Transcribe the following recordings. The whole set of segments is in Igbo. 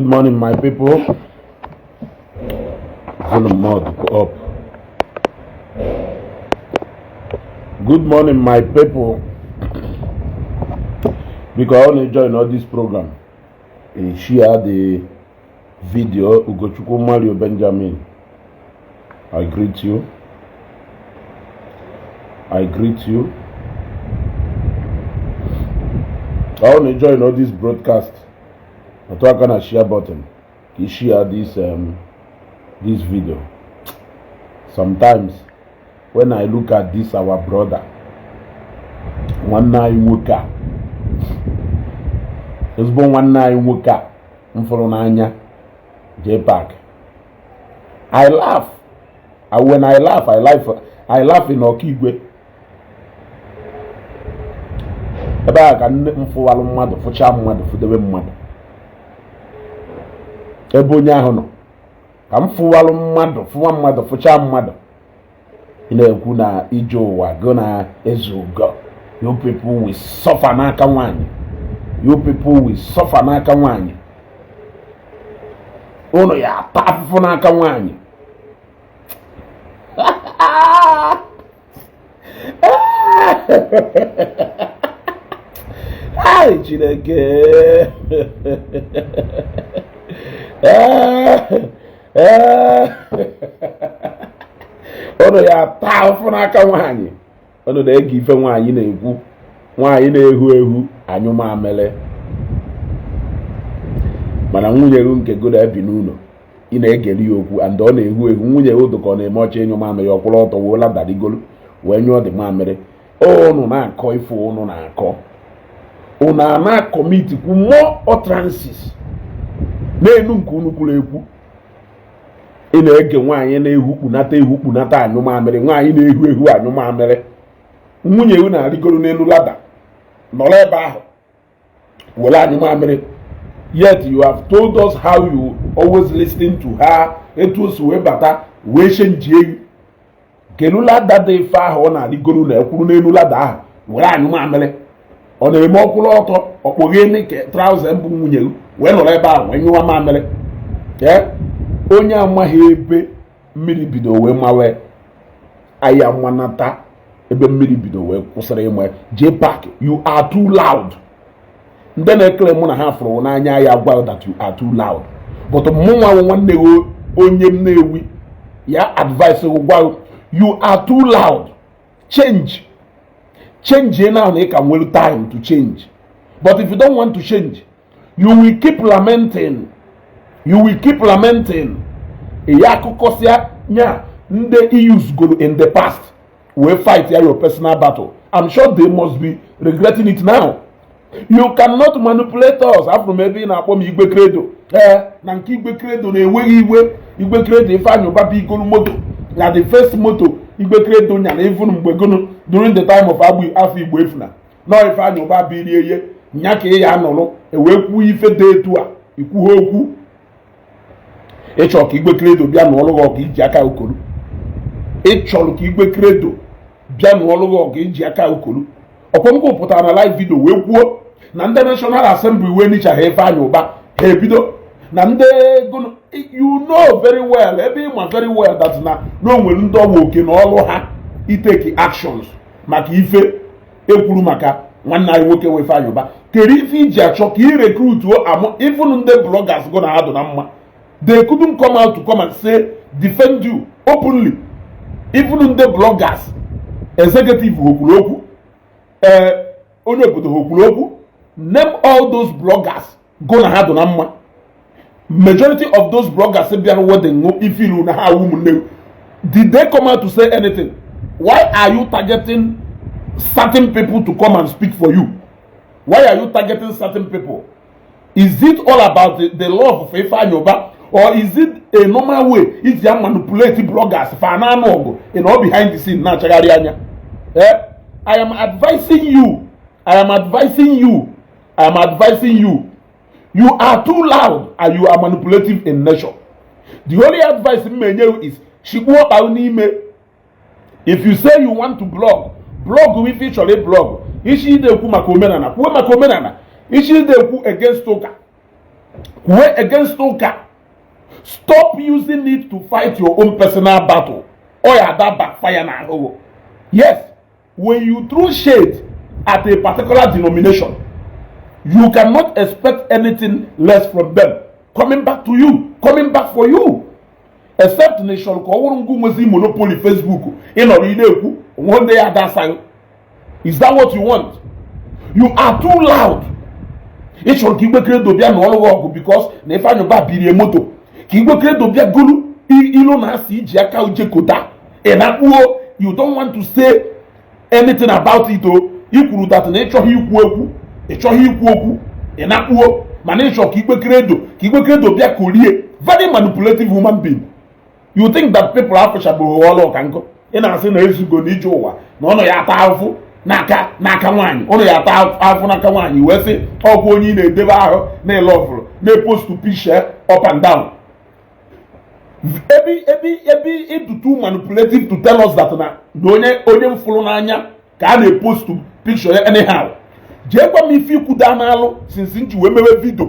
Morning, my people. Volume mod go up. Good morning, my people. Because I want to join all this program. Share the video. Ugochukwu Mario Benjamin. I greet you. I greet you. I want to join all this broadcast. Atụ aka na share button ka ị share this video. Sometimes when I look at this our brother, nwanne anyị nwoke a, ezigbo nwanne anyị nwoke a m fụrụ n'anya, JPAC, I laugh. And when I laugh, I laugh, I laugh in Okigwe. Ebe a ka nne m fụwalụ mmadụ, fụchaa mmadụ, fụdebe mmadụ. Ebe onye ahụ nọ ka m fụwalụ mmadụ, fụwa mmadụ, fụchaa mmadụ. Ị na-ekwu na ije ụwa go na eze ugo. You people will suffer n'aka nwaanyị. You people will suffer n'aka nwaanyị. Unu ya ata afụfụ n'aka nwaanyị. Ai, Chineke. Unu ya ata afụfụ n'aka nwaanyị. Unu na-ege ife nwaanyị na-ekwu. Nwaanyị na-ehu ehu anyụ mamịrị. Mana nwunye gị nke go na-ebi n'ụlọ, ị na-egeri ya okwu and ọ na-ehu ehu. Nwunye gị dụ ka ọ na-eme ọchọ ịnyụ mamịrị, ọ kwụrụ ọtọ wee ladarigolu wee nyụọ dị mamịrị. Unu na-akọ ife unu na-akọ, unu a na-acommitikwu more utterances n'elu nke unu kwuru ekwu. Ị na-ege nwaanyị na-ehukpunata ehukpunata anyụ mamịrị, nwaanyị na-ehu ehu anyụ mamịrị. Nwunye gị na-arịgoro n'elu ladder, nọrọ ebe ahụ were anyụ mamịrị. Yet you have told us how you always listen to her, etu o si wee bata wee chenjie gị. Kelu ladder dị ife ahụ ọ na-arịgoro na ekwuru n'elu ladder ahụ were anyụ mamịrị. Ọ na-eme ọkwụrụ ọtọ, ọkpọghee n'ike trouser mbụ nwunye gị wee nọrọ ebe ahụ wee nyụwa mamịrị. Ee, onye amaghị ebe mmiri bido wee mawe anyị amanata ebe mmiri bido wee kwụsịrị ịma. JPAC, you are too loud. Ndị na-ekele mụ na ha fụrụ n'anya ya gwa that you are too loud, but mụnwa nwanne gị onye m na-ewi ya advice gwa you are too loud. Change, change now na ị ka nwere time to change. But if you don't want to change, you will keep lamenting, you will keep lamenting. Ya akụkọsịa nya ndị use goro in the past wee fight ya your personal battle. I'm sure they must be regretting it now. You cannot manipulate us. Afụrụ m ebe ị na-akpọ m Igwe Credo. Ee, na nke Igwe Credo na-enweghị iwe. Igwe Credo, Ifeanyị Ụba bụ igolu moto na the first moto Igwe Credo nyara, even mgbe gonu during the time of agbụ afọ Igbo efuna nọ, Ifeanyị Ụba bụ irie ihe nya ka ị ya anọrọ ewee kwuo ife dị etu a. Ikwughe okwu ịchọ ka Igwe Credo bịa n'ọrụ gị ọgụ iji aka okoro. Ịchọrọ ka Igwe Credo bịa n'ọrụ gị ọgụ iji aka okoro. Ọkwọngwụ pụtara na live video wee kwuo na ndị National Assembly wee nichaghị Ifeanyị Ụba, ha ebido na ndị gụnụ. You know very well, ebe ịma very well that na o nwere ndị ọgwụ oke na ọrụ ha itake actions maka ife ekwuru maka nwanne anyị nwoke nwe Ifeanyị Ụba. Kedu ife iji achọ ka ị recruituo amụ even ndị bloggers go na ha dụ na mma? They couldn't come out to come and say defend you openly. Even ndị bloggers executive ha kwuru okwu, ee, onye obodo ha kwuru okwu. Name all those bloggers go na ha dụ na mma. Majority of those bloggers bịara wedding ṅụ ifilu na ha awụ ụmụnne, did they come out to say anything? Why are you targeting certain people to come and speak for you? Why are you targeting certain people? Is it all about the love of Ifeanyi Uba, or is it a normal way iji ya manipulate bloggers fa na anụ ọgụ in all behind the scene na-achagharị anya? Eh, I am advising you, I am advising you, I am advising you. You are too loud and you are manipulative in nature. The only advice m na-enye you is shikpuo ọkpa n'ime. If you say you want to blog, blog ife ị chọrọ ịblog. Isi ide ekwu maka omenala, kwuo maka omenala. Isi ide ekwu against ụka. Kwue against ụka. Stop using it to fight your own personal battle. Ọ ya ada backfire na ahụ. Yes, when you throw shade at a particular denomination, you cannot expect anything less from them coming back to you, coming back for you, except na ịchọrọ ka ọ wụrụ ngụ nwezi monopoly Facebook. Ịnọrọ ị na-ekwu onwe ndị ya ada. Is that what you want? You are too loud. Ị chọrọ ka Igwe Credo bịa na ọrụ ọgụ because na Ifeanyị Ụba birie moto, ka Igwe Credo bịa golu ilu na asị iji aka uje kota ị na-akpuo. You don't want to say anything about it. O i kwuru that na ịchọghị ikwu okwu, ịchọghị ikwu okwu, ị na-akpuo, mana ịchọ ka Igwe Credo bịa korie. Very manipulative human being. You think that people afụchabụghị ọlụ ọka nkụ. Ị na-asị na ezugo na ije ụwa na ọnụ ya ata ahụfụ n'aka nwaanyị, ụnụ ya ata ahụfụ n'aka nwaanyị, wee sị ọgwụ onye ị na-edebe ahụ na-ele ọfụrụ na-epostu picture up and down. Ebe ịdụ too manipulative to tell us that na onye mfụrụ n'anya ka a na-epostu picture ya anyhow. Jee gwa m ife ikwuda n'alụ since nji wee mewe video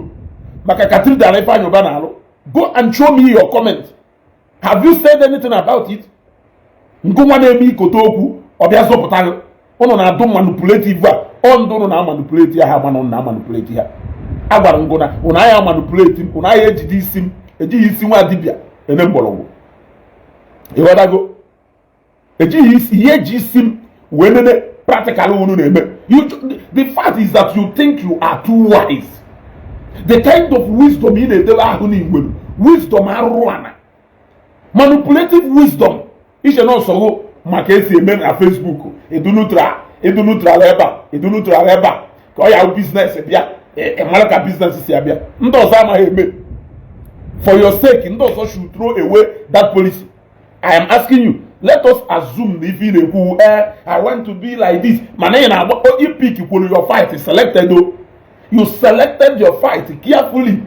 maka Cathedral Ifeanyị Ụba na-alụ. Go and show me your comment. Have you said anything about it? Ngụnwa na-eme ikote okwu, ọ bịa zọpụta gị. Ụnụ na-adụ manipulative a, ọ ndụ ụnụ na-amanipulate ya, ha mana ụnụ na-amanipulate ha. A gwara ngụ na ụnụ agha manipulate m, ụnụ agha ejide isi m, ejighị isi nwa dibịa ene mgbọrọgwụ. Ịghọtago? Ejighị isi ihe eji isi m wee nene practical unu na-eme. The fact is that you think you are too wise. The kind of wisdom ị na-edebe ahụ n'igwe, wisdom arụrụ ana, manipulative wisdom, iche na ọsọgụ maka esi eme na Facebook. Edu neutral, edu neutral ebe a, edu neutral ebe a, ka ọ ya business bịa. Ị mara ka business si abịa. Ndị ọzọ amaghị eme. For your sake, ndị ọzọ should throw away that policy. I am asking you, let us assume na ife ị na-ekwu, "Eh, I want to be like this," mana ị na-agba ipick kwuru your fight is selected o. You selected your fight carefully.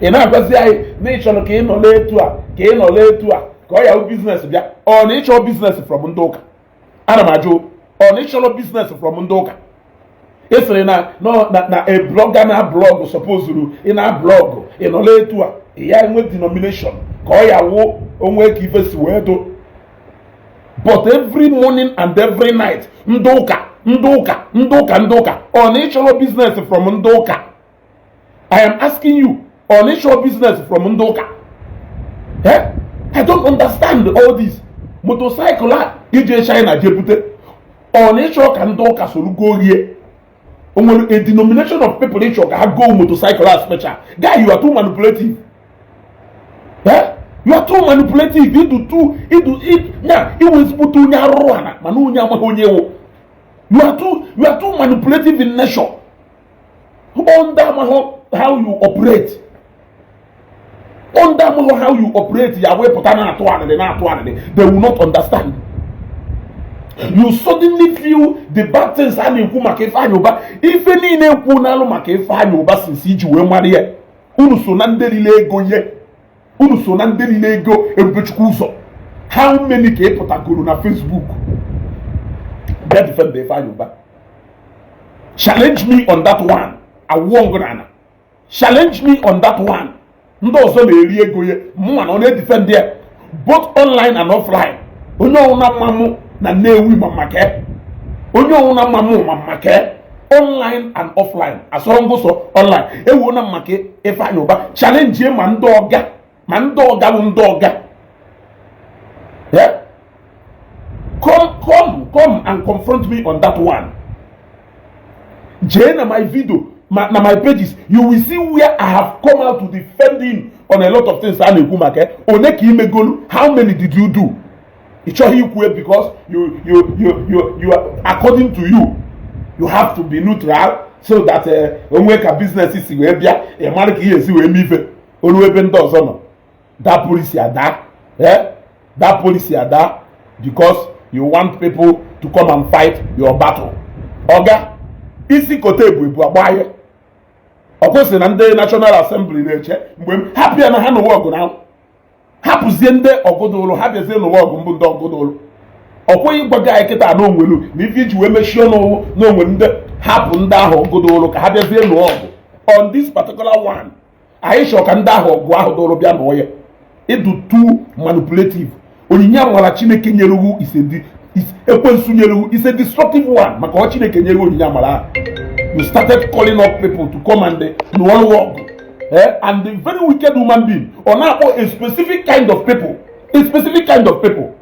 Ị na-agwazi anyị na ị chọrọ ka ị nọ n'etu a, ka ị nọ n'etu a, ka ọ ya bụ business bịa. Ọ na ịchọ business from ndị ụka? Ana m ajụ, ọ na ịchọrọ business from ndị ụka? Ị sịrị na a blogger na blog supposed ị na blog, ị nọ n'etu a, ị ya enwe denomination ka ọ ya wụ onwe ka ife si wee do. But every morning and every night, ndị ụka, ndị ụka, ndị ụka, ndị ụka. Ọ na ịchọrọ business from ndị ụka? I am asking you, ọ na ịchọrọ business from ndị ụka? Eh? I don't understand all this. Motorcycle a ije China jee bute, ọ na ịchọ ka ndị ụka soro goo rie? O nwere a denomination of people ịchọ ka ha go motorcycle a special? Guy, you are too manipulative. Eh? You are too manipulative. Idu too idu ya iwe ezigbote onye arụrụ ana, mana onye amaghị onye wụ. You are too manipulative in nature. Ọ ndị amaghị how you operate, ọ ndị amaghị how you operate ya wepụta na-atụ arịrị, na-atụ arịrị. They will not understand. You suddenly feel the bad things a na-ekwu maka Ifeanyị Ụba. Ife niile ekwu n'alụ maka Ifeanyị Ụba since iji wee mara ya, unu so na ndị niile ego ihe, unu so na ndị niile ego Ebubechukwu ụzọ. How many ka ị pụtagoro na Facebook bịa defend Ifeanyị Ụba? Challenge me on that one. Awụọ ngụnana, challenge me on that one. Ndị ọzọ na-eri ego ya, mụnwa na ọ na-edefend ya both online and offline. Onye ọwụna mma mụ na Nnewi ma maka onye ọwụna mma mụ ma maka online and offline, asọrọ ngụsọ online ewuo na maka Ifeanyị Ụba. Challenge ma ndị ọga, ma ndị ọga bụ ndị ọga. Yeah? Come, come, come and confront me on that one. Jee na my video na my pages, you will see where I have come out to defend him on a lot of things a na-ekwu maka one ka imegolu. How many did you do? Ị chọghị ikwu because you are, according to you, you have to be neutral so that onwe ka business si wee bịa, ị mara ka ihe esi wee mee ife olu ebe ndị ọzọ nọ. That policy ada, eh? That policy ada because you want people to come and fight your battle. Oga isi kote ebu ebu agba ya. Ọ kwesịrị na ndị National Assembly na-eche mgbe m hapụ ya na ha n'ụwa ọgụ na hapụzie ndị ọgụdụlụ, ha bịazie n'ụwa ọgụ mbụ ndị ọgụdụlụ. Ọ kweghị ịgwaga anyị kịta na onwelu na ife iji wee mechie ọnụ na onwere ndị hapụ ndị ahụ ọgụdụlụ ka ha bịazie n'ụwa ọgụ on this particular one. Anyị chọọ ka ndị ahụ ọgụ ahụ dụrụ bịa nụọ ya. Ịdụ too manipulative. Onyinye amara Chineke nyere ugwu ekwensu nyere ugwu is a destructive one, maka ọ Chineke nyere onyinye amara ahụ. You started calling up people to come and nụọ ọgụ, and the very wicked human being ọ na-akpọ a specific kind of people, a specific kind of people.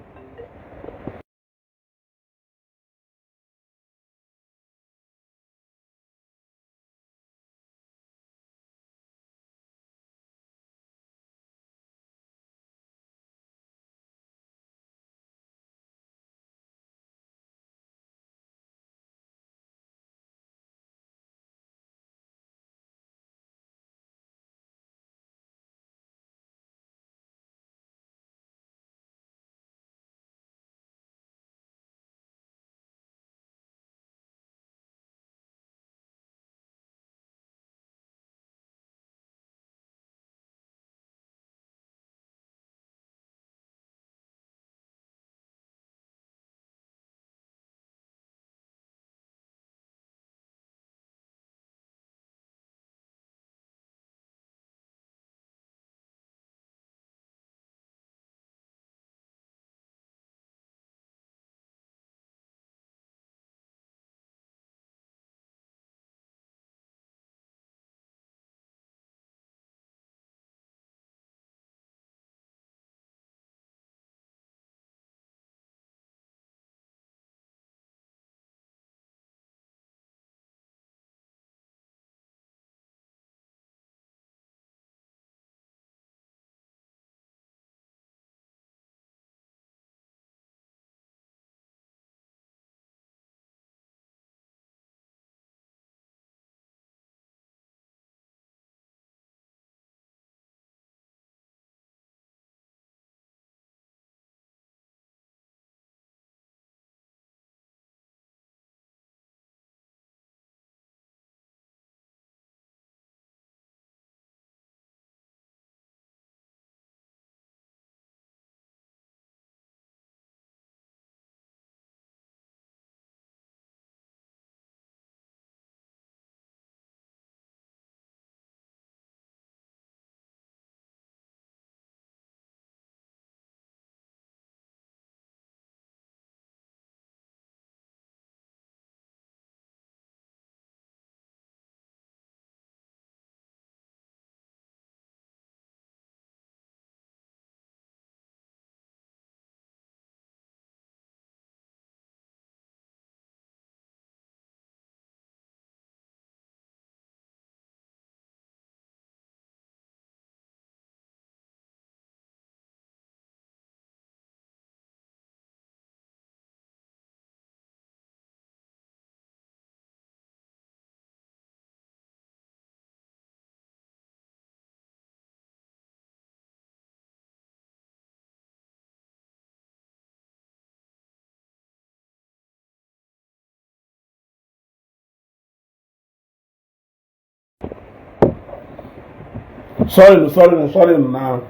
Sorry, sorry, sorry. Na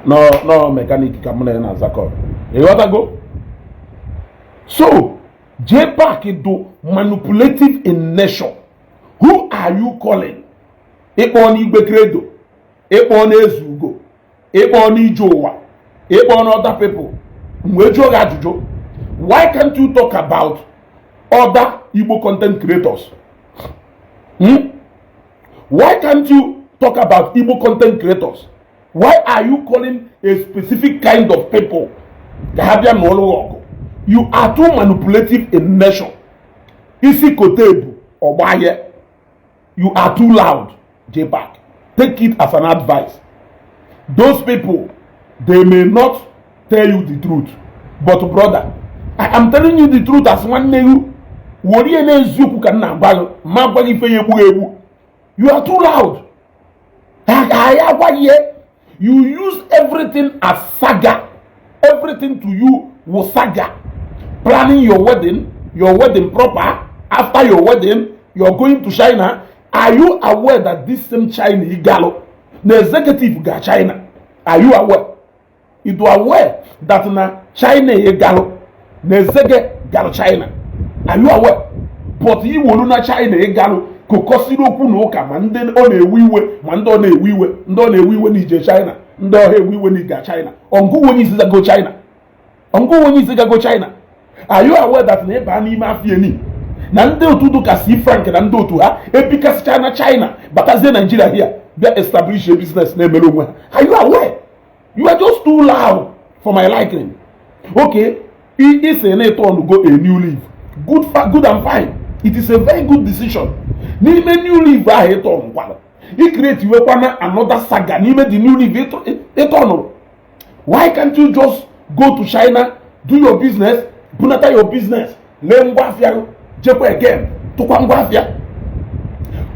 no no mechanic ka mụ na ya na-azakọ, ịghọtago? So JPAC do manipulative in nature. Who are you calling? Ịkpọ n'Igwe Credo, ịkpọ n'Eze Ugo, ịkpọ n'Ije Ụwa, ịkpọ n'other people. Mgbe jụọ gị ajụjụ, why can't you talk about other Igbo content creators? Why can't you talk about Igbo content creators? Why are you calling a specific kind of people ka ha bịa n'ụlọ ọgụ? You are too manipulative in nature. Isi kote ebu ọgbahie. You are too loud, JPAC. Take it as an advice. Those people, they may not tell you the truth, but brother, I am telling you the truth as nwanne you. Worie n'eziokwu ka m na-agwa gị, ma gwa gị ife ya egbu egbu. You are too loud. You use everything as saga. Everything to you was saga. Planning your wedding proper. After your wedding, you're going to China. Are you aware that this same China, Igalo, the executive ga China? Are you aware? You are aware that na China Igalo, the executive ga China? Are you aware? But you will na China Igalo. Kokọsiri okwu na ụka, ma ndị ọ na-ewe iwe, ma ndị ọ na-ewe iwe, ndị ọ na-ewe iwe n'ije China, ndị ọha ewe iwe n'ịga China. Ọngụwa onye isi gago China, ọngụwa onye isi gago China. Are you aware that na ịba n'ime afọ na ndị otu dụka si Frank na ndị otu ha ebikasịcha na China, batazie Nigeria here, bịa establish a business na-emere onwe ha? Are you aware? You are just too loud for my liking. Okay, isi na ịtọ go a new leaf. Good, good and fine. It is a very good decision. N'ime new leaf ahụ ịtọ nkwara, icreate iwekwana another saga n'ime the new leaf ịtọ nụrụ. Why can't you just go to China, do your business, bunata your business, lee ngwa afịa, jekwa again tụkwa ngwa afịa?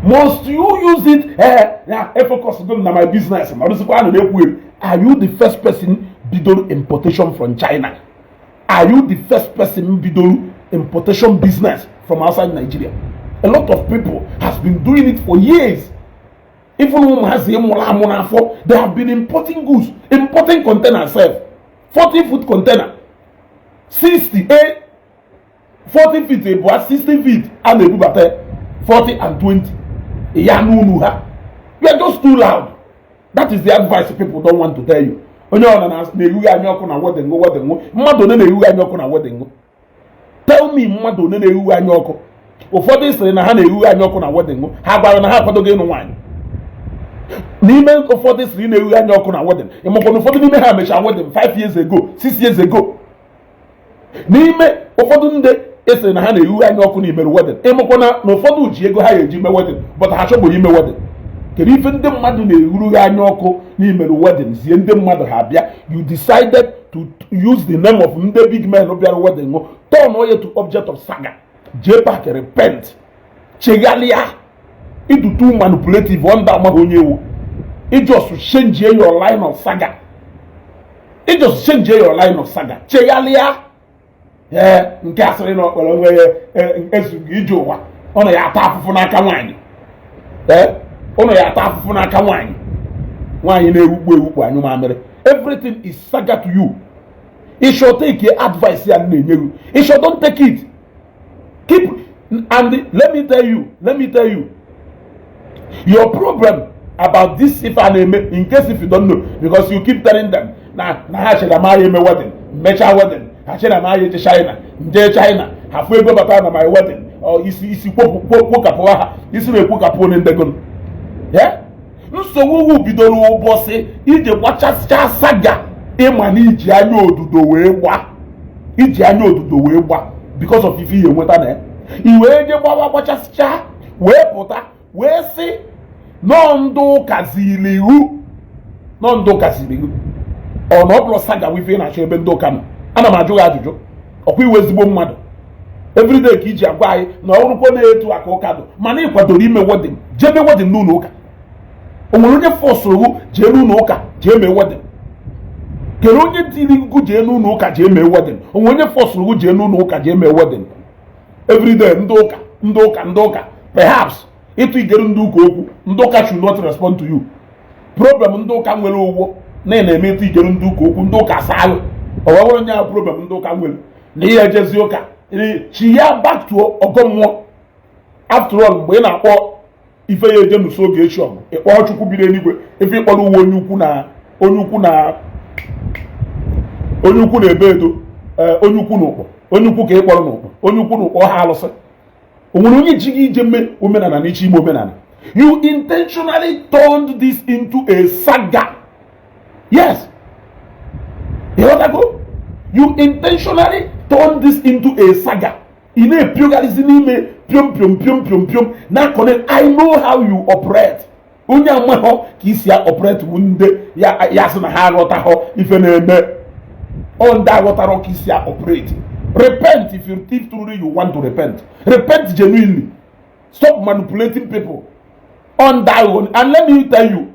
Must you use it? Eh, ya efocus go na my business ma ọrụsịkwa anụ na-ekwu eri. Are you the first person bidoro importation from China? Are you the first person bidoro importation business from outside Nigeria? A lot of people has been doing it for years. Even ụmụazị mụrụ amụ n'afọ, they have been importing goods, importing container sef, 40 foot container, 60, 40 feet ebua, 60 feet, a na-ebubata 40 and 20 ya n'unu ha. You are just too loud. That is the advice people don't want to tell you. Onye ọna na-erughi anya ọkụ na wedding, wedding, mmadụ one na-erughi anya ọkụ na wedding? Tell me, mmadụ one na-erughi anya ọkụ? Ụfọdụ sịrị na ha na-erughi anya ọkụ na wedding, ha gwara na ha akwadoghị ịnụ nwaanyị. N'ime ụfọdụ sịrị na-erughi anya ọkụ na wedding, ịmakwa na ụfọdụ n'ime ha mechaa wedding 5 years ago, 6 years ago. N'ime ụfọdụ ndị esịrị na ha na-erughi anya ọkụ n'imerụ wedding, ịmakwa na ụfọdụ ji ego ha ga-eji mee wedding, but ha achọgboghị ime wedding. Kedu ife ndị mmadụ na-erughi anya ọkụ n'imerụ wedding zie ndị mmadụ ha bịa? You decided to use the name of ndị big men bịara wedding, turn onye to object of saga. JPAC, repent, chegharịa. Ịdụ too manipulative. Ọ ndị amaghị onye ewu. I just change your line of saga. I just change your line of saga. Chegharịa. Ee, nke asịrị na ọkpọrọ onwe ya ezughị ije ụwa, ọ na ya ata afụfụ n'aka nwaanyị. Ee, ọ na ya ata afụfụ n'aka nwaanyị, nwaanyị na-ewukpu ewukpu anyụ mamịrị. Everything is saga to you. You should take advice ya na-enye you. You should don't take it, keep. And let me tell you, let me tell you your problem about this. If a na-eme, in case if you don't know, because you keep telling them na ha chere ma ya eme wedding, mechaa wedding, ha chere ma ya eje China, nje China, ha fụ ego bata na my wedding, ọ isi kwokapụ ha, isi na-ekwokapụ onye ndegonu. Nsogbu ugwu bidoro ụbọchị ije gbachasịcha saga. Ịma na iji anya odudo wee gba, iji anya odudo wee gba because of ife ihe nweta na ya, i wee je gbawa, gbachasịcha, wee pụta wee sị nọọ ndị ụka ziri iwu, nọọ ndị ụka ziri iwu. Ọ na ọ bụrụ saga wife ị na-achọ ebe ndị ụka nọ? Ana m ajụ gị ajụjụ. Ọkwa iwe ezigbo mmadụ, everyday ka iji agwa anyị na ọ bụrụkwa na-etu aka ụka dụ, mana ị kwadoro ime wedding, jee mee wedding n'ụlọ ụka. O nwere onye forceụrụ jee n'ụlọ ụka jee mee wedding? Kere onye tiri gụ jee n'ụlọ ụka jee mee wedding? O nwere onye forceụrụ jee n'ụlọ ụka jee mee wedding? Everyday ndị ụka, ndị ụka, ndị ụka. Perhaps ịtụ igere ndị ụka okwu, ndị ụka should not respond to you. Problem ndị ụka nwere ụgwọ na ị na-eme ịtụ igere ndị ụka okwu, ndị ụka asalụ. O wee bụrụ onye ahụ problem ndị ụka nwere na ihe ejezi ụka chi ya back to ọgọ mmụọ. After all, mgbe ị na-akpọ ife ya eje n'uso oge echi ọgụ, ịkpọọ Chukwu biri eluigwe, ife ịkpọrọ uwe onye ukwu na onye ukwu na onye ukwu na-ebe edo, onye ukwu na ụkpọ, onye ukwu ka ị kpọrọ n'ụkpọ, onye ukwu na ụkpọ ha alụsị. O nwere onye ji gị ije mee omenala na iche ime omenala? You intentionally turned this into a saga. Yes, ịghọtago? You intentionally turned this into a saga. Ị na-epiogharịzi n'ime piom piom piom piom piom na connect. I know how you operate. Onye amaghọ ka isi ya operate bụ ndị ya ya sị na ha aghọtaghọ ife na-eme. Ọ ndị aghọtara ka isi ya operate. Repent if truly you want to repent. Repent genuinely. Stop manipulating people on that one. And let me tell you,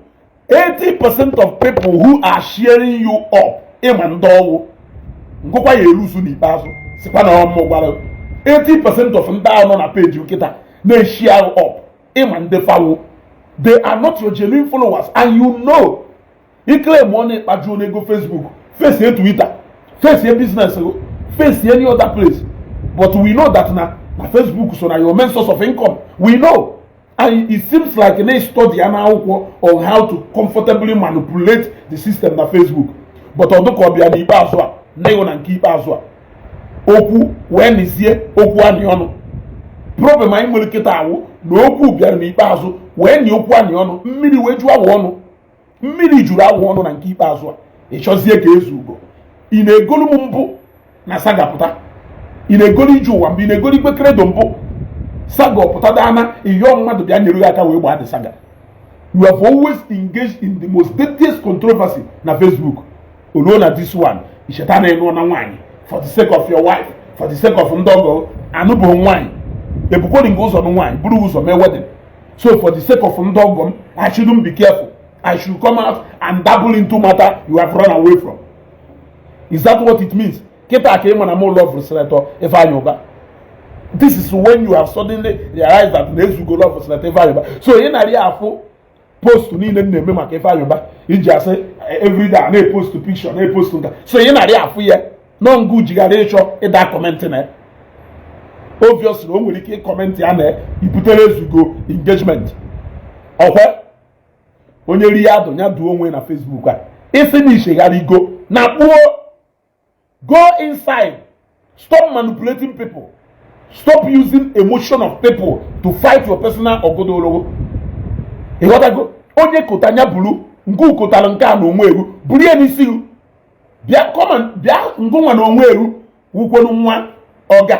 80% of people who are sharing you up, ịma ndị ọwụ ngụkwa ya eruzu n'ikpeazụ, sikwa na ọmụ gwara 80% of ndị ahụ nọ na peji nkịta na-eshare up, ịma ndị fawo, they are not your genuine followers. And you know, iclaim ọ na-ekpajuo n'ego Facebook, face Twitter, face business, face any other place, but we know that na Facebook so na your main source of income. We know. And it seems like na study ya n'akwụkwọ on how to comfortably manipulate the system na Facebook, but ọ dịka ọ bịa n'ikpeazụ a na ịhụ na nke ikpeazụ a, okwu wee nizie okwu anị ọnụ. Problem anyị nwere kịta awụ na okwu bịara n'ikpeazụ wee nie okwu anị ọnụ, mmiri wee juo awụ ọnụ, mmiri juru awụ ọnụ na nke ikpeazụ a. Ị chọzie ka ezu ugo, ị na-egolu m mbụ na saga pụta, ị na-egolu ije ụwa mbụ, ị na-egolu ikpe kredo mbụ, saga ọpụta dana ịyọọ mmadụ bịa nyere gị aka wee gbaa the saga. You have always engaged in the most dirtiest controversy na Facebook. Oluo na this one, icheta na ịnụọ na nwaanyị, for the sake of your wife, for the sake of ndị ọgọ anụbụghị nwaanyị, ebukwori nke ụzọ nụ nwaanyị buru ụzọ mee wedding. So for the sake of ndị ọgọ m, I shouldn't be careful, I should come out and dabble into matter you have run away from. Is that what it means? Kịta ka ị ma na m love Senator Ifeanyi Uba. This is when you have suddenly realized that na ezugo love Senator Ifeanyi Uba. So ị narị afụ post niile m na-eme maka Ifeanyi Uba, iji asị everyday a na-epost picture, na-epost nka, so ị narị afụ ya nọ ngụ jighara ịchọ ịda comment na ya. Obviously o nwere ike ịcomment ya na ibutere ezugo engagement. Ọkwa onye ri ya adụ ya duo onwe na Facebook a, isi na ichegharigo na kpuo. Go inside, stop manipulating people, stop using emotion of people to fight your personal ogodologo. Ịghọtago? Onye kota anya buru nke ukotara nke a na onwe eru buru ya n'isi gị. Bịa come and bịa ngụnwa na onwe eru wukwenu nwa ọga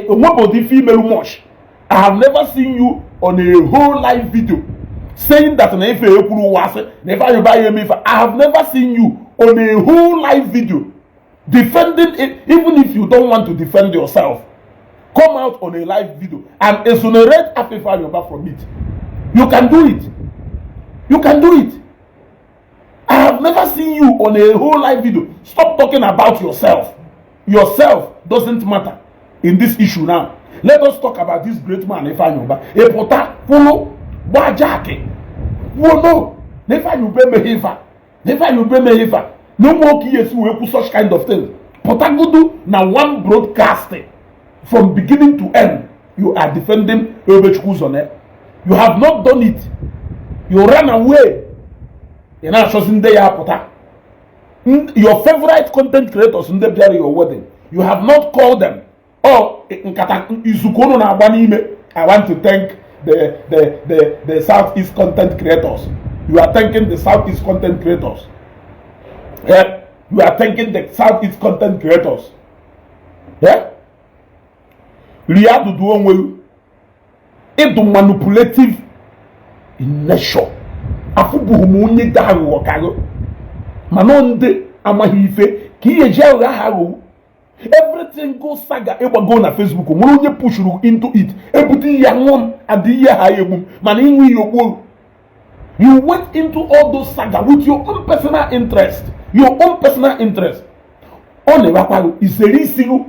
onwebụdị ife imerụ much. I have never seen you on a whole live video saying that na ife ekwuru ụwa asị na ife ayọba ya eme ife. I have never seen you on a whole live video defending it. Even if you don't want to defend yourself, come out on a live video and exonerate Afefe Ayoba from it. You can do it, you can do it. I have never seen you on a whole live video. Stop talking about yourself. Yourself doesn't matter in this issue now. Let us talk about this great man, Ifeanyi Uba. Ịpụta kwụlụ gbaa jaakị kwuo no na Ifeanyi Uba emeghe ife a, na Ifeanyi Uba emeghe ife a, na ụmụ nwoke ihe esi wee kwu such kind of thing. Pụtagodu na one broadcasting, from beginning to end, you are defending Ebubechukwu Ụzọ. You have not done it. You ran away. Ị na-achọzi ndị ya apụta, your favorite content creators, ndị bịara your wedding, you have not called them. Oh, nkata izuku unu na-agba n'ime. I want to thank the Southeast content creators. You are thanking the Southeast content creators. Yeah, you are thanking the Southeast content creators. Yeah, rie adụdụ onwe gị. Ịdụ manipulative in nature. Afụbụghị m onye dị aghụghọ ka gị, mana ndị amaghị ife ka ihe ji aghụghọ aha aghụghọ. Everything go saga ịgbago na Facebook nwere onye pushuru into it, ebute ihe ṅụọ m and ihe ha egbu m, mana ịnwe ihe okpuo. You went into all those saga with your own personal interest, your own personal interest. Ọ na-ewekwa gị izere isi gị,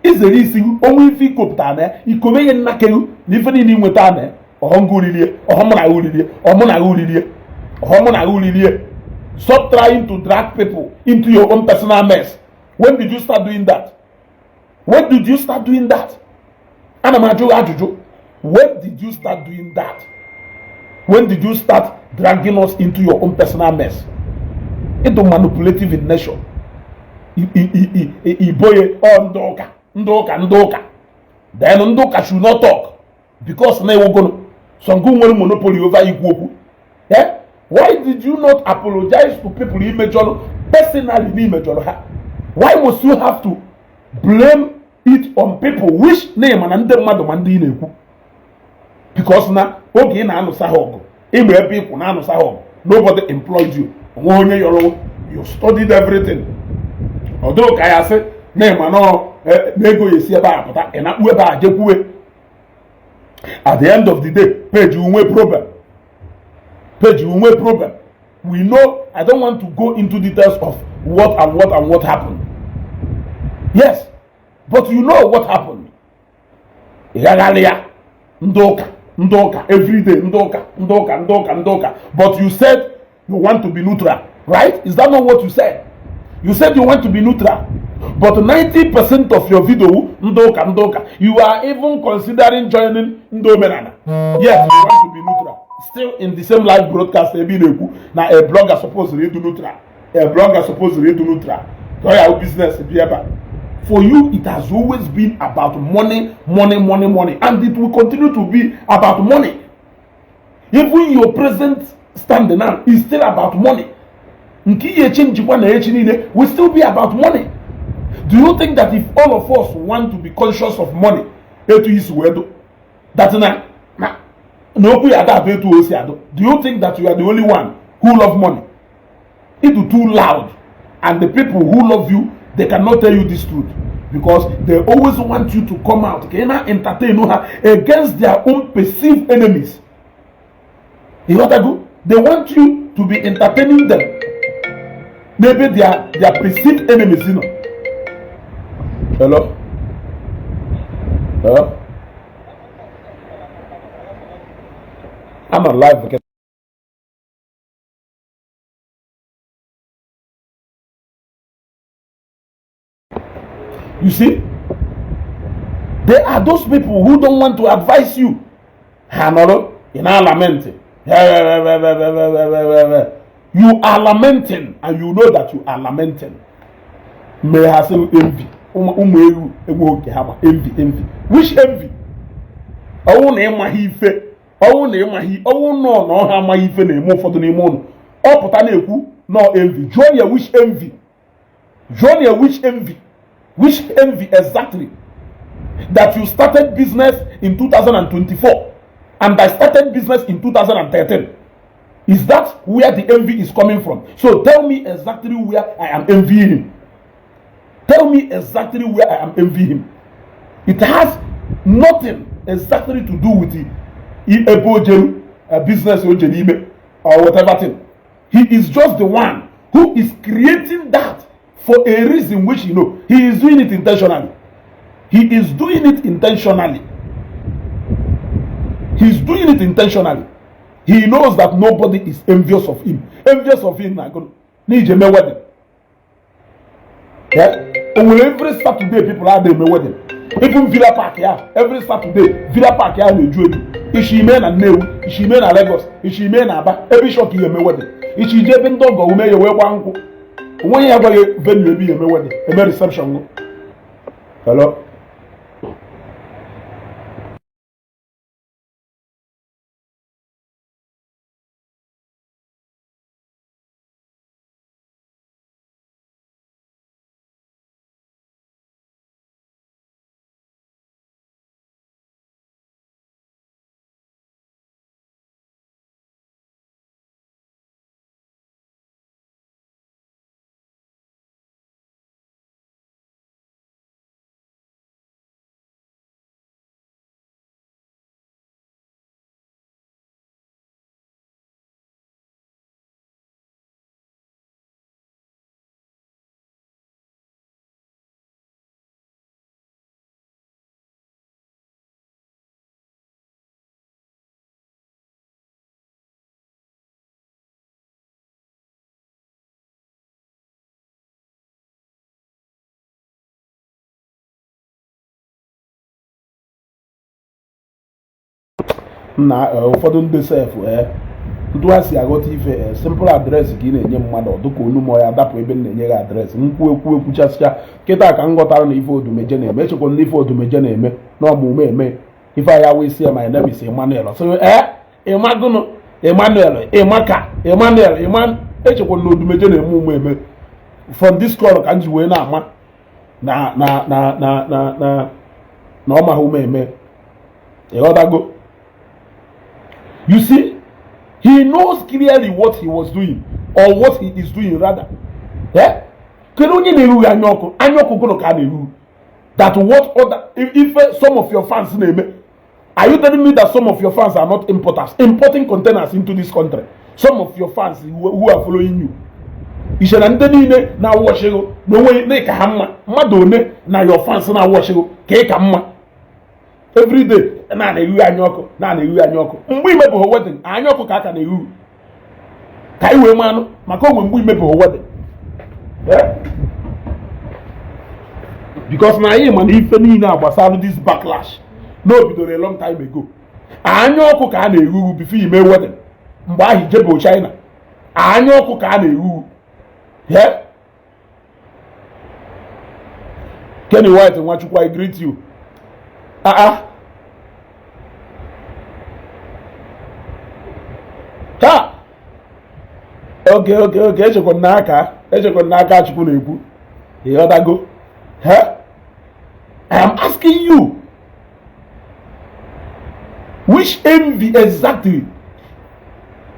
izere isi gị onwe ife ikopụtara na ya ikobe ihe nnakeghị na ife niile inweta na ya. Ọhọngụ uririe, ọhọmụ na uririe, ọmụ na uririe, ọhọmụ na uririe. Stop trying to drag people into your own personal mess. When did you start doing that? When did you start doing that? Ana m ajụ gị ajụjụ. When did you start doing that? When did you start dragging us into your own personal mess? Ịdụ manipulative in nature. Iboye ọ ndị ụka, ndị ụka, ndị ụka, then ndị ụka should not talk because na ewogolo so ngụ nwere monopoly over ikwu okwu. Eh? Why did you not apologize to people imejọrọ personally na imejọrọ ha? Why must you have to blame it on people, which na ịma na ndị mmadụ ma ndị ị na-ekwu? Because na oge ị na-anụsa ha ọgụ, ịma ebe ịkwụ na-anụsa ha ọgụ, nobody employed you, onwe onye yọrọ. You studied everything. Ọ dịghị ka ya sị na ịma nọ na ego ya esi ebe a pụta, ị na-akpụ ebe a jekwuwe. At the end of the day, page nwe problem, page nwe problem. We know. I don't want to go into details of what and what and what happened. Yes, but you know what happened. Ị gagharị ya ndị ụka, ndị ụka, everyday ndị ụka, ndị ụka, ndị ụka, ndị ụka. But you said you want to be neutral, right? Is that not what you said? You said you want to be neutral. But 90% of your video, ndị ụka, ndị ụka. You are even considering joining ndị omenala, yet you want to be neutral. Still in the same live broadcast ebe ị na-ekwu na a blogger supposed ịdụ neutral, a blogger supposed ịdụ neutral, ka ọ ya business bi ebe a. For you, it has always been about money, money, money, money, and it will continue to be about money. Even your present standing now is still about money. Nke ihe eche njikwa na echi niile will still be about money. Do you think that if all of us want to be conscious of money etu isi wee do that na okwu ya ada etu o si adụ? Do you think that you are the only one who love money? It is too loud, and the people who love you, they cannot tell you this truth because they always want you to come out ka ị na-entertain ha against their own perceived enemies. Ịghọtago? They want you to be entertaining them n'ebe their perceived enemies nọ. Hello, hello, I'm on live. You see, there are those people who don't want to advise you. Ha nọrọ, ị na-lament. You are lamenting and you know that you are lamenting. May ha sị envy. Ụmụ ewu enweghị nke ha ma envy, envy. Which envy? Ọwụ na ịmaghị ife, ọwụ na ịmaghị, ọwụ nọ na ọha amaghị ife na-eme ụfọdụ n'ime ụnụ. Ọ pụta na-ekwu nọ envy. Jụọ ya which envy? Jụọ ya which envy? Which envy exactly? That you started business in 2024 and I started business in 2013. Is that where the envy is coming from? So tell me exactly where I am envying him. Tell me exactly where I am envying him. It has nothing exactly to do with the ebe o jeru, business o jere ime or whatever thing. He is just the one who is creating that for a reason which you know. He is doing it intentionally. He is doing it intentionally. He's doing it intentionally. He knows that nobody is envious of him. Envious of him na n'ije eme wedding. Yeah? O nwere every Saturday people are eme wedding. Even Villa Park ya, every Saturday Villa Park ya na-eju eju. Ishi ime na Nnewi, ishi ime na Lagos, ishi ime na Aba, ebe ịshọ ka ihe eme wedding. Ishi ije ebe ndị ọgọ ume ya wee gbaa nkwụ. Onweghị ya gwaghị venue ebe ihe eme wedding, eme reception. Hello? Na ụfọdụ ndị sef ntụ ha si aghọta ife, simple address ka ị na-enye mmadụ dịka onu ya dapụ ebe m na-enye gị address. Nkwu ekwu ekwuchasịcha kịta ka m ghọtara na ife Odumeje na-eme. Echekwa na ife Odumeje na-eme na ọmụmụ eme ife aya wee si ya, "My name is Emmanuel." So ịmagụnụ Emmanuel, ịmaka Emmanuel ịma. Echekwa na Odumeje na-eme ụmụ eme. From this call ka m ji wee na-ama na na na na na na na ọ maghị ume eme. Ịghọtago? You see, he knows clearly what he was doing, or what he is doing rather. Eh? Kedu onye na-erughị anya ọkụ? Anya ọkụ gụnụ ka a na-eru? That what other if some of your fans na-eme? Are you telling me that some of your fans are not importers, importing containers into this country? Some of your fans who are following you. Iche na ndị niile na-awọchighị na onwe na ịka ha mma? Mmadụ one na your fans na-awọchighị ka ị ka mma? Everyday na na-ehu anya ọkụ, na na-ehu anya ọkụ. Mgbe imebụghị wedding, anya ọkụ ka aka na-ehu ka anyị wee manụ maka onwe. Mgbe imebụghị wedding. Because na anyị ma na ife niile a gbasara this backlash na o bidoro a long time ago. Anya ọkụ ka a na-eghughu before ime wedding. Mgbe ahụ ijebo China, anya ọkụ ka a na-eghughu. Yeah? Kenny White Nwachukwu, I greet you. Ah ah. Ha! Okay, echekwa m n'aka, echekwa m n'aka Chukwu na-ekwu. Ịghọtago? Ha? I am asking you, which envy exactly?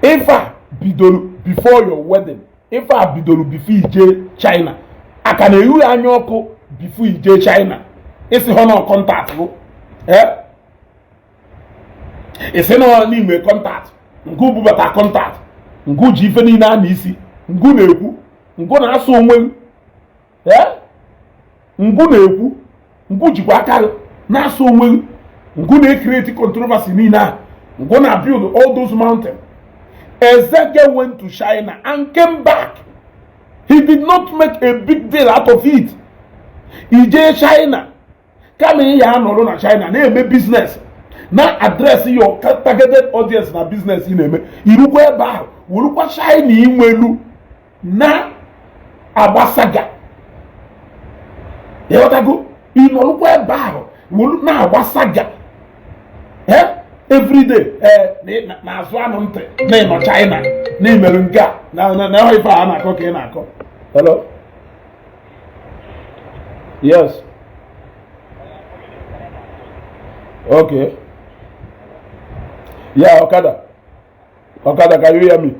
Ife a bidoro before your wedding, ife a bidoro before ije China, a ka na-ehu anya ọkụ before ije China. Isi hụ na contact bụ isi na n'ime contact ngụ bubata contact ngụ ji ife niile a na isi ngụ na-ekwu ngụ na-asụ onwe ngụ na-ekwu ngụ jikwa aka na-asụ onwe ngụ na-ecreate controversy niile a ngụ na build all those mountains. Ezeke went to China and came back. He did not make a big deal out of it. Ije China, kama ị ya anọrọ na China na-eme business, na address your targeted audience na business ị na-eme, irukwa ebe ahụ werukwa China inwelu na agbasaga. Ịghọtago? Ịnọrụkwa ebe ahụ welu na-agbasaga everyday na-azụ anụ ntị na ịnọ China na imerụ nke a na ife a na-akọ ka ị na-akọ. Hello? Yes. Okay. Yeah, Okada. Okada, can you hear me?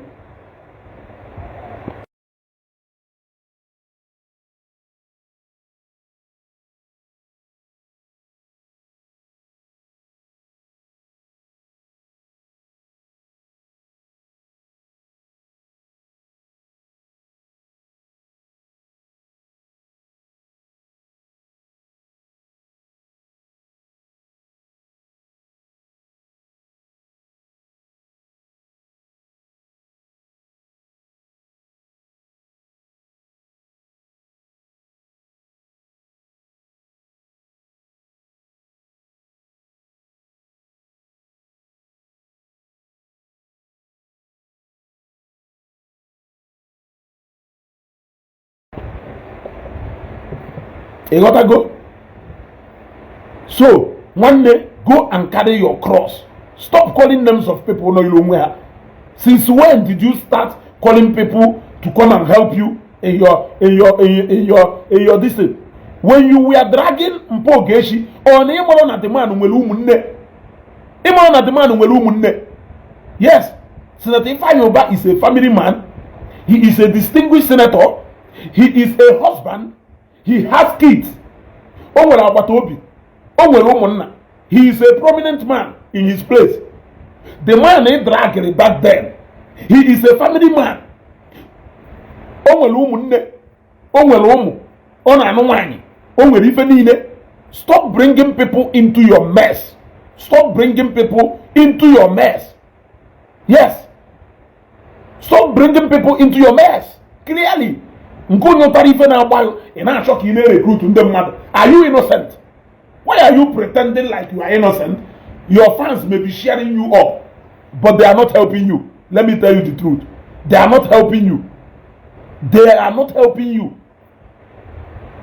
Ịghọtago? So nwanne, go and carry your cross. Stop calling names of people nọ onwe ha. Since when did you start calling people to come and help you in your this thing? When you were dragging Mpo Ogechi, ọ na ịmụrụ na the man nwere ụmụnne? Ịmụrụ na the man nwere ụmụnne? Yes, Senator Ifeanyi Uba is a family man. He is a distinguished senator. He is a husband. He has kids. O nwere agbata obi, o nwere ụmụnna. He is a prominent man in his place. The man he dragged back then, he is a family man. O nwere ụmụnne, o nwere ụmụ, ọ na-anụ nwaanyị, o nwere ife niile. Stop bringing people into your mess. Stop bringing people into your mess. Yes, stop bringing people into your mess. Clearly, nke onye ụtara ife na-agba ị na-achọ ka ị na-recruit ndị mmadụ. Are you innocent? Why are you pretending like you are innocent? Your fans may be sharing you up, but they are not helping you. Let me tell you the truth, they are not helping you. They are not helping you.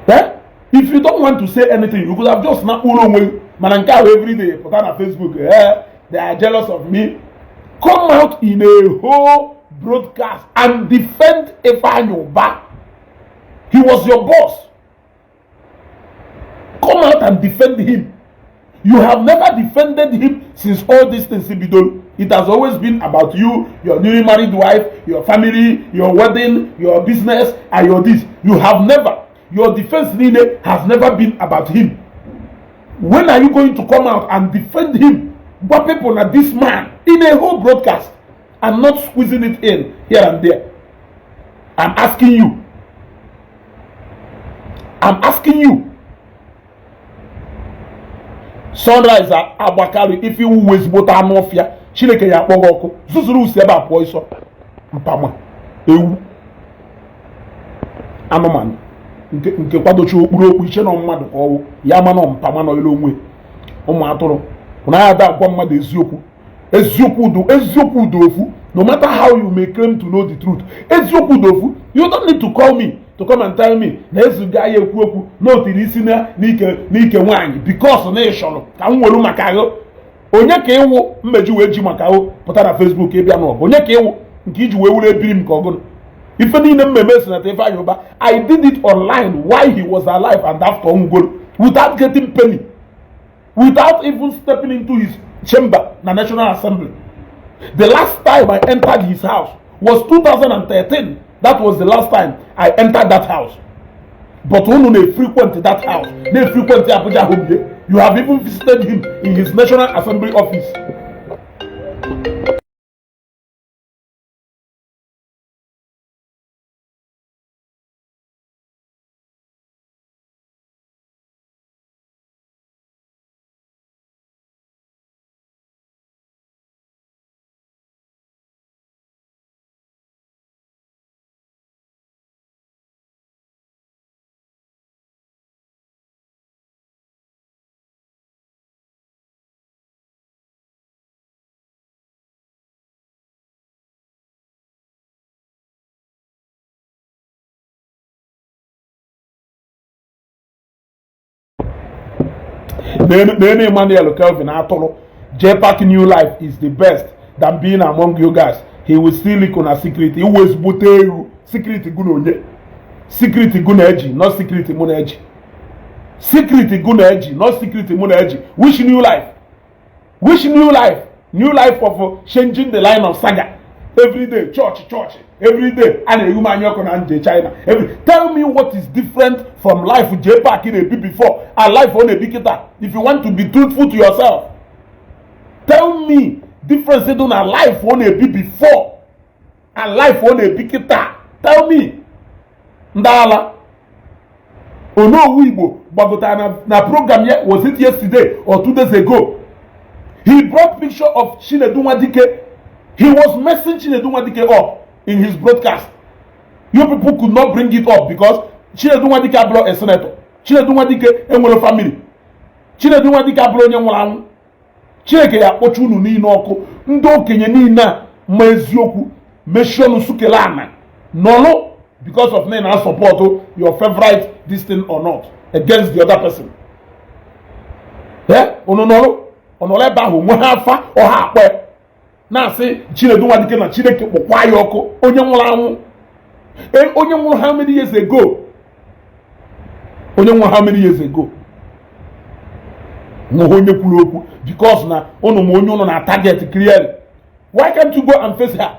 Eh? If you don't want to say anything, you could have just snap ụlọ onwe. Mana nke ahụ, everyday pụta na Facebook, eh, they are jealous of me. Come out in a whole broadcast and defend Ifeanyi Uba. He was your boss. Come out and defend him. You have never defended him since all these things bidoro. It has always been about you, your newly married wife, your family, your wedding, your business and your this. You have never, your defense niile has never been about him. When are you going to come out and defend him? Gwa people na this man, in a whole broadcast and not squeezing it in here and there. I'm asking you, I'm asking you. Sunrise agbakarị ife iwu ezigbote anụ ọfịa. Chineke ya akpọ gị ọkụ zuzuru usi ebe a pụọ ịsọ mpama ewu anụmanụ. Nke kwadochi okpuru okpu iche na mmadụ ka ọwụ ya manọ mpa manọ ilu onwe ụmụ atụrụ na ada agwa mmadụ eziokwu. Eziokwu udo, eziokwu udo ofu. No matter how you may claim to know the truth, eziokwu udo ofu. You don't need to call me to come and tell me na ezuga ya ekwu okwu na o tiri isi na n'ike n'ike nwaanyị, because na ị chọrọ ka m welu maka ahụ. Onye ka ịwụ mmeji wee ji maka ahụ pụta na Facebook ịbịa n'ọgụ? Onye ka ịwụ nke iji wee wuru ebiri m ka ọgụnụ ife niile mmemme Senator Ifeanyi Uba? I did it online while he was alive and after nwugoro, without getting penny, without even stepping into his chamber na National Assembly. The last time I entered his house was 2013. That was the last time I entered that house. But unu na-frequent that house, na-frequent Abuja home. You have even visited him in his National Assembly office. Nene Emmanuel Kelvin atụrụ. JPAC new life is the best than being among you guys. He will still leak na secret. Iwu ezigbote ewu secret gụ na onye secret gụ na-eji, not secret mụ na-eji. Secret gụ na-eji, not secret mụ na-eji. Which new life? Which new life? New life of changing the line of saga every day, church, church every day. A na-ehu m anya ọkụ na nje China every. Tell me what is different from life JPAC na-ebi before and life ọ na-ebi kịta. If you want to be truthful to yourself, tell me difference dị na life ọ na-ebi before and life ọ na-ebi kịta. Tell me. Ndị ala Onowu Igbo gbagotara na program ya, was it yesterday or 2 days ago? He brought picture of Chinedu Nwadike. He was messing Chinedu Nwadike up in his broadcast. You people could not bring it up because Chinedu Nwadike abụrụ a senator. Chinedu Nwadike enwere family. Chinedu Nwadike abụrụ onye nwụrụ anwụ. Chineke ya akpọcha unu niile ọkụ. Ndị okenye niile a ma eziokwu, mechie ọnụ, sukele ana nọlụ, because of na support your favorite this thing or not against the other person. Unu nọrụ ọnọrọ ebe ahụ nwe ha afa ọha akpọ na-asị Chinedu Nwadike na Chineke kpọkwa ya ọkụ. Onye nwụrụ anwụ, onye nwụrụ how many years ago? Onye nwụrụ how many years ago? Nwụrụ onye kwuru okwu because na unu ma onye unu na target clearly. Why can't you go and face her?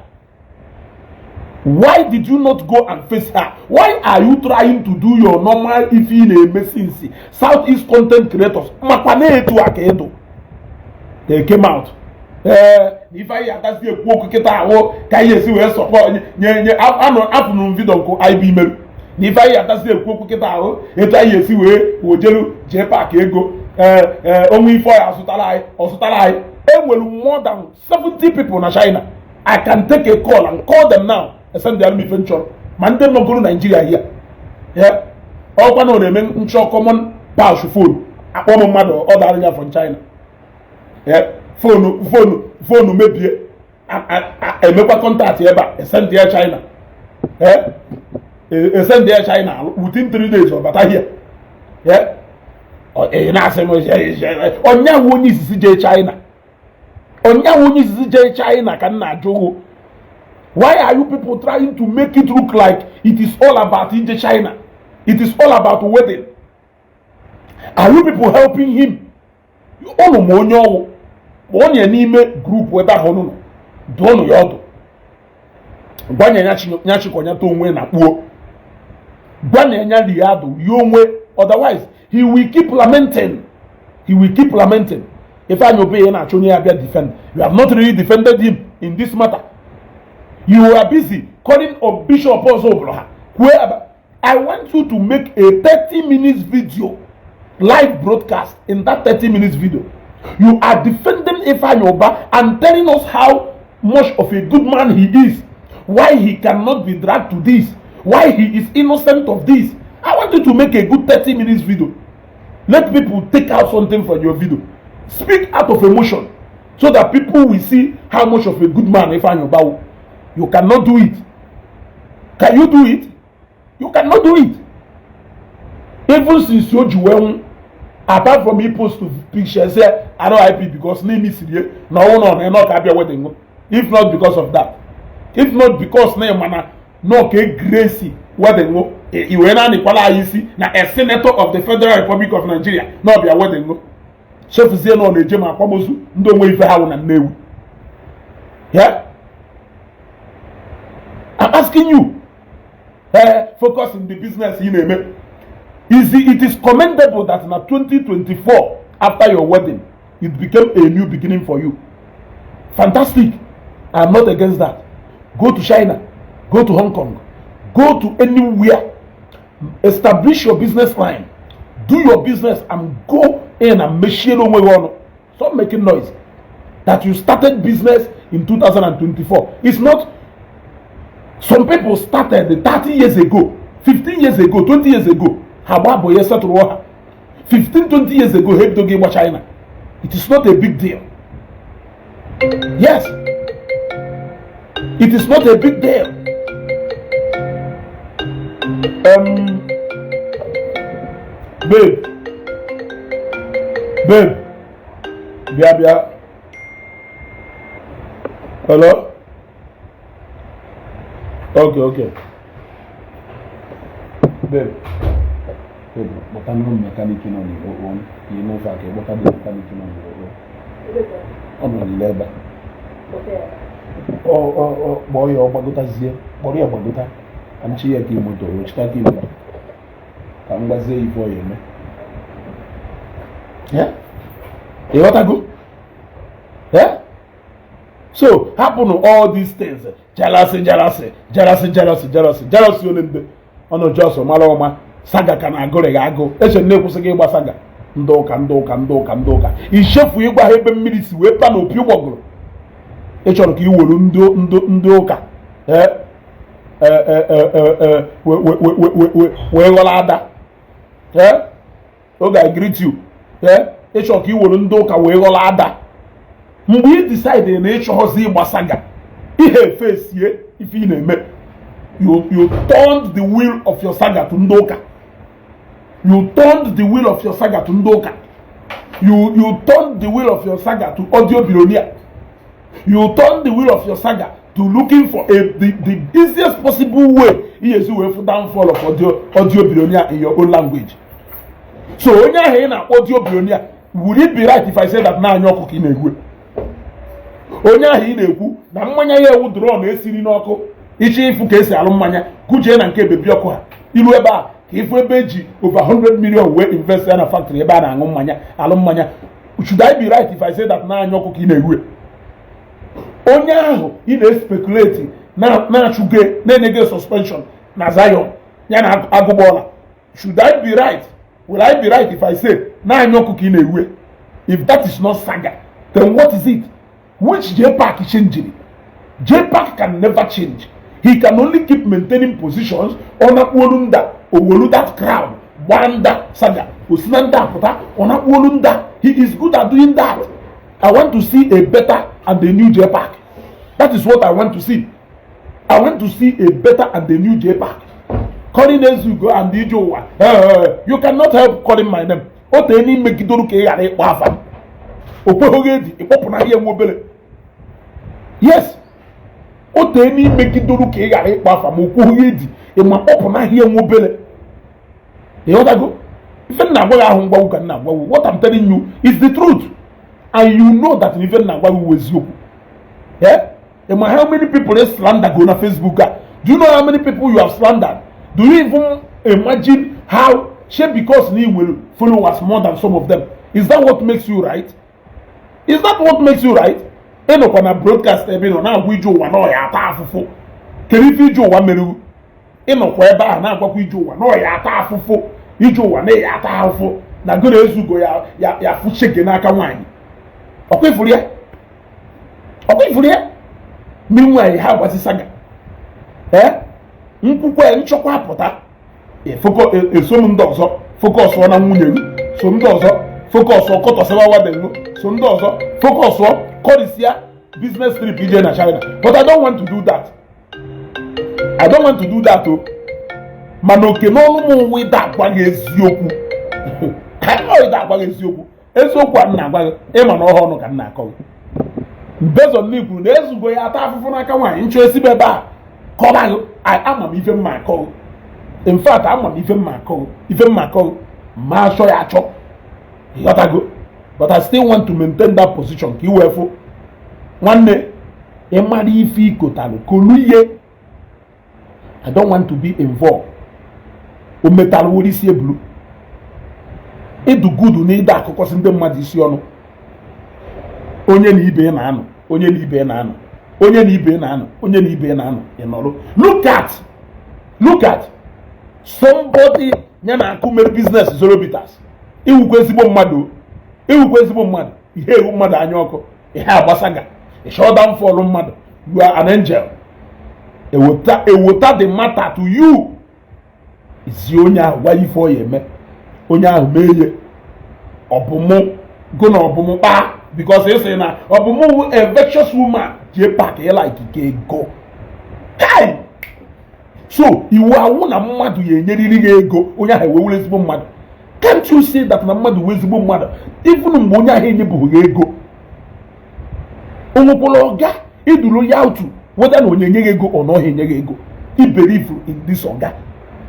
Why did you not go and face her? Why are you trying to do your normal ife ị na-eme since? Southeast content creators makwa na-etu aka edo. They came out, ee, na ife anyị agazi ekwu okwu kịta ahụ ka anyị esi wee sọpọ nye nye anụ afụnụ m video nke IB meru na ife anyị agazi ekwu okwu kịta ahụ etu anyị esi wee wojelu JPAC ego. Ee ee, onwe ife ọ ya azụtara anyị, ọ zụtara anyị. Enwere more than 70 people na China. I can take a call and call them now, send them ife nchọrọ. Ma ndị nọgoro Naijiria here ya ọkwa na ọ na-eme nchọ common pouch phone, akpọ m mmadụ ọ dara ya from China. Phone mebie, emekwa contact ebe a, esend ya China, esend ya China, within 3 days ọ bata here. Ị na-asị m onye onye izizi jee China, onye onye izizi jee China ka m na-ajụ. Why are you people trying to make it look like it is all about ije China, it is all about wedding? Are you people helping him? Ụnụ ma onye ọwụ ma onye n'ime group ebe ahụ ụnụ nọ, dụọnụ ya ọdụ, gwanye ya chịkọnyata onwe na kpuo, gwanye ya rie adụ rie onwe. Otherwise he will keep lamenting, he will keep lamenting. Ifeanyi Obi na-achọ onye ya bịa defend. You have not really defended him in this matter. You are busy calling on Bishop ọzọ ha kwue. I want you to make a 30 minutes video live broadcast. In that 30 minutes video, you are defending Ifeanyi Uba and telling us how much of a good man he is, why he cannot be dragged to this, why he is innocent of this. I want you to make a good 30 minutes video. Let people take out something from your video. Speak out of emotion so that people will see how much of a good man Ifeanyi Ubah. You cannot do it. Can you do it? You cannot do it. Even since o ji wee nwụ, apart from he post to picture say RIP because name is here na ọnwụ na ọ na ka abịa wedding, if not because of that, if not because na ịma na ka grace wedding, i wee na-anịkwala anyị isi na a senator of the Federal Republic of Nigeria na ọbịa wedding, chefuzie na ọ na-eje ma akwamozu ndị onwe ife ha wụ na Nnewi. Yeah, I'm asking you, focus in the business ị na-eme. Is it is commendable that na 2024, after your wedding, it became a new beginning for you. Fantastic. I'm not against that. Go to China, go to Hong Kong, go to anywhere, establish your business line, do your business and go in and mechie onwe gị ọnụ. Stop making noise that you started business in 2024. It's not. Some people started 30 years ago, 15 years ago, 20 years ago. Ha gba bụ ya setụrụ ha 15 20 years ago, ha ebidogo ịgba China. It is not a big deal. Yes, it is not a big deal. Babe, babe, bịa, bịa. Hello. Okay, babe, babe, kpọta nụrụ mechanic nọ n'iro n'ime ofe a ka ịkpọta dị mechanic nọ n'iro. Ọ nọ n'ile ebe a. Ọ kpọọ ya, ọ gbagotazie, kpọrọ ya gbagota ka m chi ya ka moto o chita ka moto ka m gbazie ife ọ ya eme ya. Ịghọtago? Yeah? So hapụnụ all these things, jealousy, jealousy, jealousy, jealousy, jealousy, jealousy. Onye ndị ọnụ jos mara ọma saga ka na-agụrị gị agụ eche na ekwụsịghị ịgba saga. Ndị ụka, ndị ụka, ndị ụka, ndị ụka, ichefu ịgwa ha ebe mmiri si wee pa na opi ụgbọgụrụ. Ị chọrọ ka ị were ndị ụka wee ghọrọ ada. Oge I greet you, ị chọrọ ka ị were ndị ụka wee ghọrọ ada. Mgbe ị decide na ịchọghọzi ịgba saga, ihe efe sie ife ị na-eme, you turned the wheel of your saga to ndị ụka. You turned the wheel of your saga to ndị ụka. You turned the wheel of your saga to audio billionaire. You turned the wheel of your saga to looking for the easiest possible way ihe esi wee fụ downfall of audio billionaire in your own language. So onye ahụ ị na-akpọ audio billionaire, would it be right if I say that na-anya ọkụ ka ị na-egwe onye ahụ ị na-ekwu na mmanya ya ewu drọn esiri n'ọkụ? Ịchọ ịfụ ka esi alụ mmanya, kụjee na nke bebi ọkụ ha ilu ebe a ka ịfụ ebe eji over 100 million wee invest ya na factory ebe a na-aṅụ mmanya, alụ mmanya. Should I be right if I say that na-anya ọkụ ka ị na-egwe onye ahụ ị na-especulate na-achụge na-enye gị suspension na Zion ya na agụgbọla? Should I be right? Will I be right if I say na-anya ọkụ ka ị na-ewe? If that is not saga, then what is it? Which JPAC changed? JPAC can never change. He can only keep maintaining positions. Ọ na-akpụ nda owolu that crowd gbaa nda saga osi na nda apụta, ọ na-akpụ olu nda. He is good at doing that. I want to see a better and a new JPAC. That is what I want to see. I want to see a better and a new JPAC. Calling Ezugo and Ije Ụwa, you cannot help calling my name. O tee n'ime gidoro ka ị ghara ịkpọ afa m. O kweghị edi ịkpọpụ na ihe nwa obere. Yes, o tee n'ime gidoro ka ị ghara ịkpọ afa m. O kweghị edi ịma kpọpụ na ihe nwa obere. Ịghọtago ife m na-agwa gị ahụ? Ngwagwu ka m na-agwagwu. What I'm telling you is the truth, and you know that ife m na-agwa gị wụ eziokwu. Yeah? Ịma how many people they slander go na Facebook a? Do you know how many people you have slandered? Do you even imagine how shey because na ị nwere followers more than some of them, is that what makes you right? Is that what makes you right? Ịnọkwa na broadcast ebe ị nọ na-agwa ije ụwa na ọ ya ata afụfụ. Kedu ife ije ụwa mere? Ịnọkwa ebe ahụ na-agwakwa ije ụwa na ọ ya ata afụfụ, ije ụwa na ya ata afụfụ na goro ezugo ya ya ya fụchege n'aka nwaanyị. Ọkwa ifuru ya? Ọkwa ifuru ya? Meanwhile, ha agbazi saga ee nkwukwe nchọkwa apụta. Eso m ndị ọzọ focus na nwunye gị, so ndị ọzọ focus kọtọsịwa wedding gị, so ndị ọzọ focus kọrịsịa business trip ije na China. But I don't want to do that. I don't want to do that o. Mana oke n'ọnụ m wụ ịda agwa gị eziokwu, ọ ịda agwa gị eziokwu. Eziokwu a m na-agwa gị, ịma na ọha ọnụ ka m na-akọ gị. Mbezọ nne kwuru na ezugo ya ata afụfụ n'aka nwaanyị nchọ esibe ebe a kọba gị. Ama m ife mma akọ gị. In fact, ama m ife mma akọ gị, ife mma akọ gị ma achọ ya achọ, ịghọtago? But I still want to maintain that position ka i wee fụ. Nwanne, ịmara ife ikotalụ kolu ihe. I don't want to be involved. O metara were isi ebulu ịdụ gudu na ịda akụkọsị ndị mmadụ isi ọnụ. Onye na ibe na-anọ, onye na ibe na-anọ, onye na ibe na-anọ, onye na ibe na-anọ, ị nọrọ. Look at, look at somebody ya na akụ mere business Zoro Bitters. Iwukwa ezigbo mmadụ, iwukwa ezigbo mmadụ, ihe ewu mmadụ anya ọkụ, ihe agbasaga ịchọ downfall mmadụ. You are an angel. Ewota ewota the matter to you, isi onye ahụ gwa ife ọ ya eme, onye ahụ mee ihe. Ọbụmụ go na ọbụmụ kpaa, because ị sị na ọbụmụ a virtuous woman. Jee pak ịla ikike ego kai. So iwu awụ na mmadụ ya enyeriri gị ego, onye ahụ ewewere ezigbo mmadụ. Can't you say that na mmadụ wee ezigbo mmadụ even mgbe onye ahụ enyebụghị gị ego? O nwekwara ọga iduru ya otu whether na onye enye gị ego ọ na ọha enye gị ego, I believe in this ọga.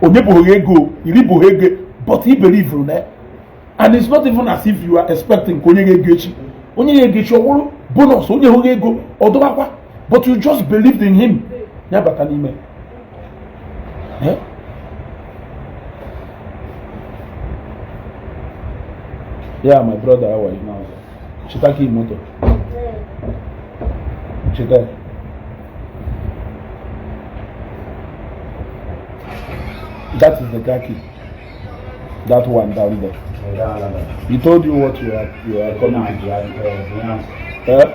Onye bụghị ego, iribụghị ego, but I believe na, and it's not even as if you are expecting ka onye gị ego echi, onye ya ego echi, ọ bụrụ bonus, onye hụghị ego ọ dọbakwa, but you just believed in him. Ya bata n'ime. Eh? Yeah, my brother, how are you now? Chita key moto. Chita. That is the car key. That one down there. He told you what you are coming to do. Eh?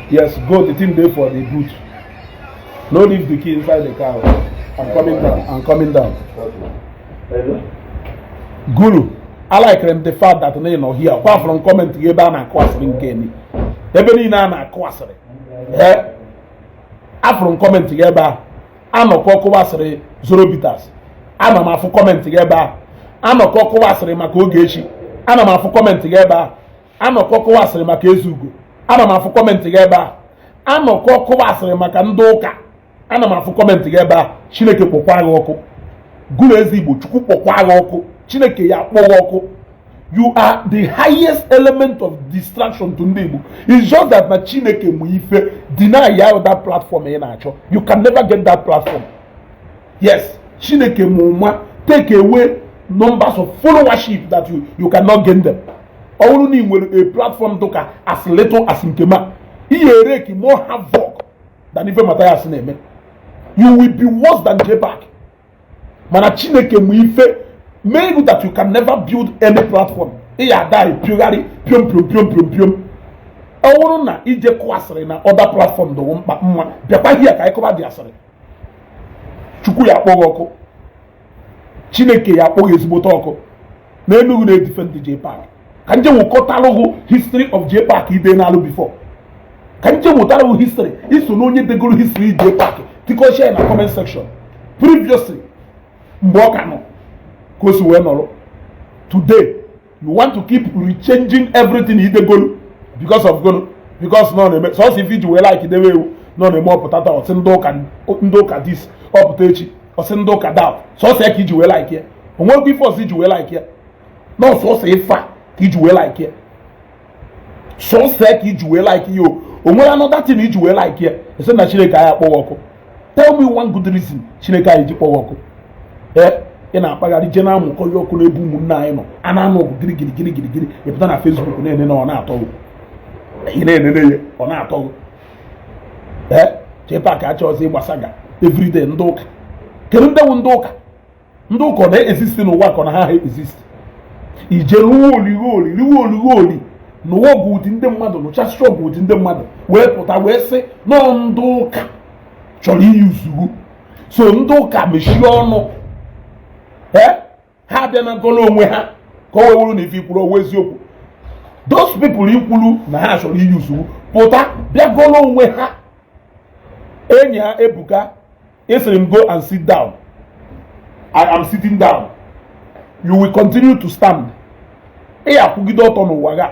Yes, go. The thing there for the boot. No leave the key inside the car. I'm coming down. I'm coming down. Guru, I like them the fact that na nọ here. Kwa from comment gị ebe a na-akụ asịrị nke ni. Ebe niile a na-akụ asịrị. Eh? Afụrụ m comment gị ebe a. Anọkọ kụwa asịrị Zoro Bitters. Ana m afụ comment gị ebe a. Anọkọ kụwa asịrị maka Ogechi. Ana m afụ comment gị ebe a. Anọkọ kụwa asịrị maka Ezugo. Ana m afụ comment gị ebe a. Anọkọ kụwa asịrị maka ndị ụka. Ana m afụ comment gị ebe a. Chineke kpọkwa gị ọkụ. Gụrụ eze Igbo, Chukwu kpọkwa gị ọkụ. Chineke ya akpọ gị ọkụ. You are the highest element of distraction to ndị Igbo. It's just that na Chineke mụ ife deny ya that platform ị na-achọ. You can never get that platform. Yes, Chineke mụ nwa take away numbers of followership that you cannot gain them. Ọ bụrụ na ị nwere a platform dụka as little as nke ma ihe ereki more havoc than ife Mathias na-eme, you will be worse than JPAC. Mana Chineke mụ ife mee you that you can never build any platform. Ị ya ada epiogharị piom piom piom piom piom. Ọ bụrụ na ije kụọ asịrị na other platform dọwụ mkpa mma, bịakwa hia ka anyị kụba dị asịrị. Chukwu ya akpọ gị ọkụ. Chineke ya akpọ gị ezigbote ọkụ. Na Enugu na-edefend JPAC, ka nje wụkọtalụgụ history of JPAC ide n'alụ before, ka nje wụtarụgụ history iso na onye degoro history JPAC, tikọchie na comment section previously mgbe ọ ka nọ ka o si wee nọrọ. Today you want to keep rechanging everything idegolu because of gonu, because nọ na-eme sọsọ ife iji wee like dewe ewu nọ na-eme. Ọpụta taa, ọsị ndị ụka, ndị ụka this. Ọpụta echi, ọsị ndị ụka that. Sọsọ ya ka iji wee like ya. O nwekwa ife ọzọ iji wee like ya? Na sọsọ ife a ka iji wee like ya, sọsọ ya ka iji wee like ya. O nwere another thing iji wee like ya? Ese na Chineke anyị akpọghị ọkụ. Tell me one good reason Chineke anyị ji kpọghị ọkụ. Ee, ị na-akpagharị je na-amụkọ ya ọkụ n'ebe ụmụnne anyị nọ a na-anụ ọgụ gịrị gịrị gịrị gịrị gịrị. Ị pụta na Facebook na-enene, ọ na-atọ gị. Ị na-enene ya, ọ na-atọ gị. Ee, JPAC achọghịzị ịgbasaga everyday. Ndị ụka, kedu ndị wụ ndị ụka? Ndị ụka ọ na-exist n'ụwa ka ọ na ha ha exist? Ije ruo oli ruo oli ruo oli ruo oli n'ụwa ọgwụ ụdị ndị mmadụ nụchasịa ọgwụ ụdị ndị mmadụ wee pụta wee sị nọọ ndị ụka chọrọ iyi uzugbu. So ndị ụka mechie ọnụ. Ee, ha abịa na gọlụ onwe ha ka o wee wuru na ife ikwuru owu eziokwu. Those people ikwulu na ha chọrọ iyi usoro pụta bịa gọlụ onwe ha. Enyi ha Ebuka, ịsịrị m, "Go and sit down." I am sitting down. You will continue to stand. Ị akwụgide ọtọ n'ụwa ga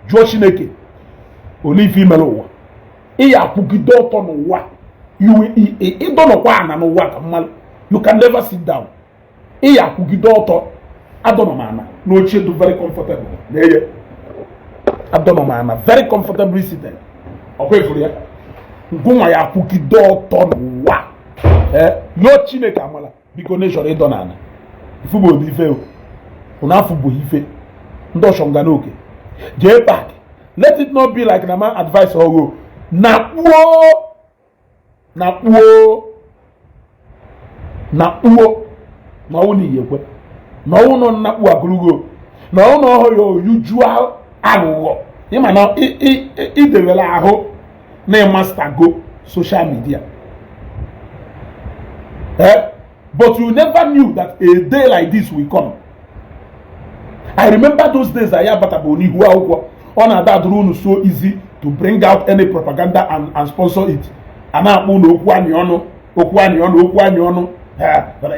jụọ Chineke ole ife imere ụwa. Ị akwụgide ọtọ n'ụwa. You will ịdọnọkwa ana n'ụwa ka mmadụ. You can never sit down. Ị akwụgide ọtọ. Adọnọ m ana n'oche dị very comfortable na-eye. Adọnọ m ana, very comfortably seated. Ọkwa ifuru ya ngụnwa ya akwụgide ọtọ n'ụwa. Ee, yọọ Chineke amala. Biko, na ịchọrọ ịdọ n'ala ifubodo ife o unu afụbụghị ife ndị ọchọnga n'oke. Jee park, let it not be like na man advice ọghọ na kpuo na kpuo na kpuo na ọnwụ na iyekwe na ọnwụ nọ nnakpu agụrụgo na ọnwụ na ọhụ ya usual aghụghọ. Ịma na idewere ahụ na ịmastergo social media, eh? But you never knew that a day like this will come. I remember those days anyị abatabụ n'ihu akwụkwọ. Ọ na-ada adụrụ unu so easy to bring out any propaganda and sponsor it. A na-akpọ unu okwu anyị ọnụ, okwu anyị ọnụ, okwu anyị ọnụ.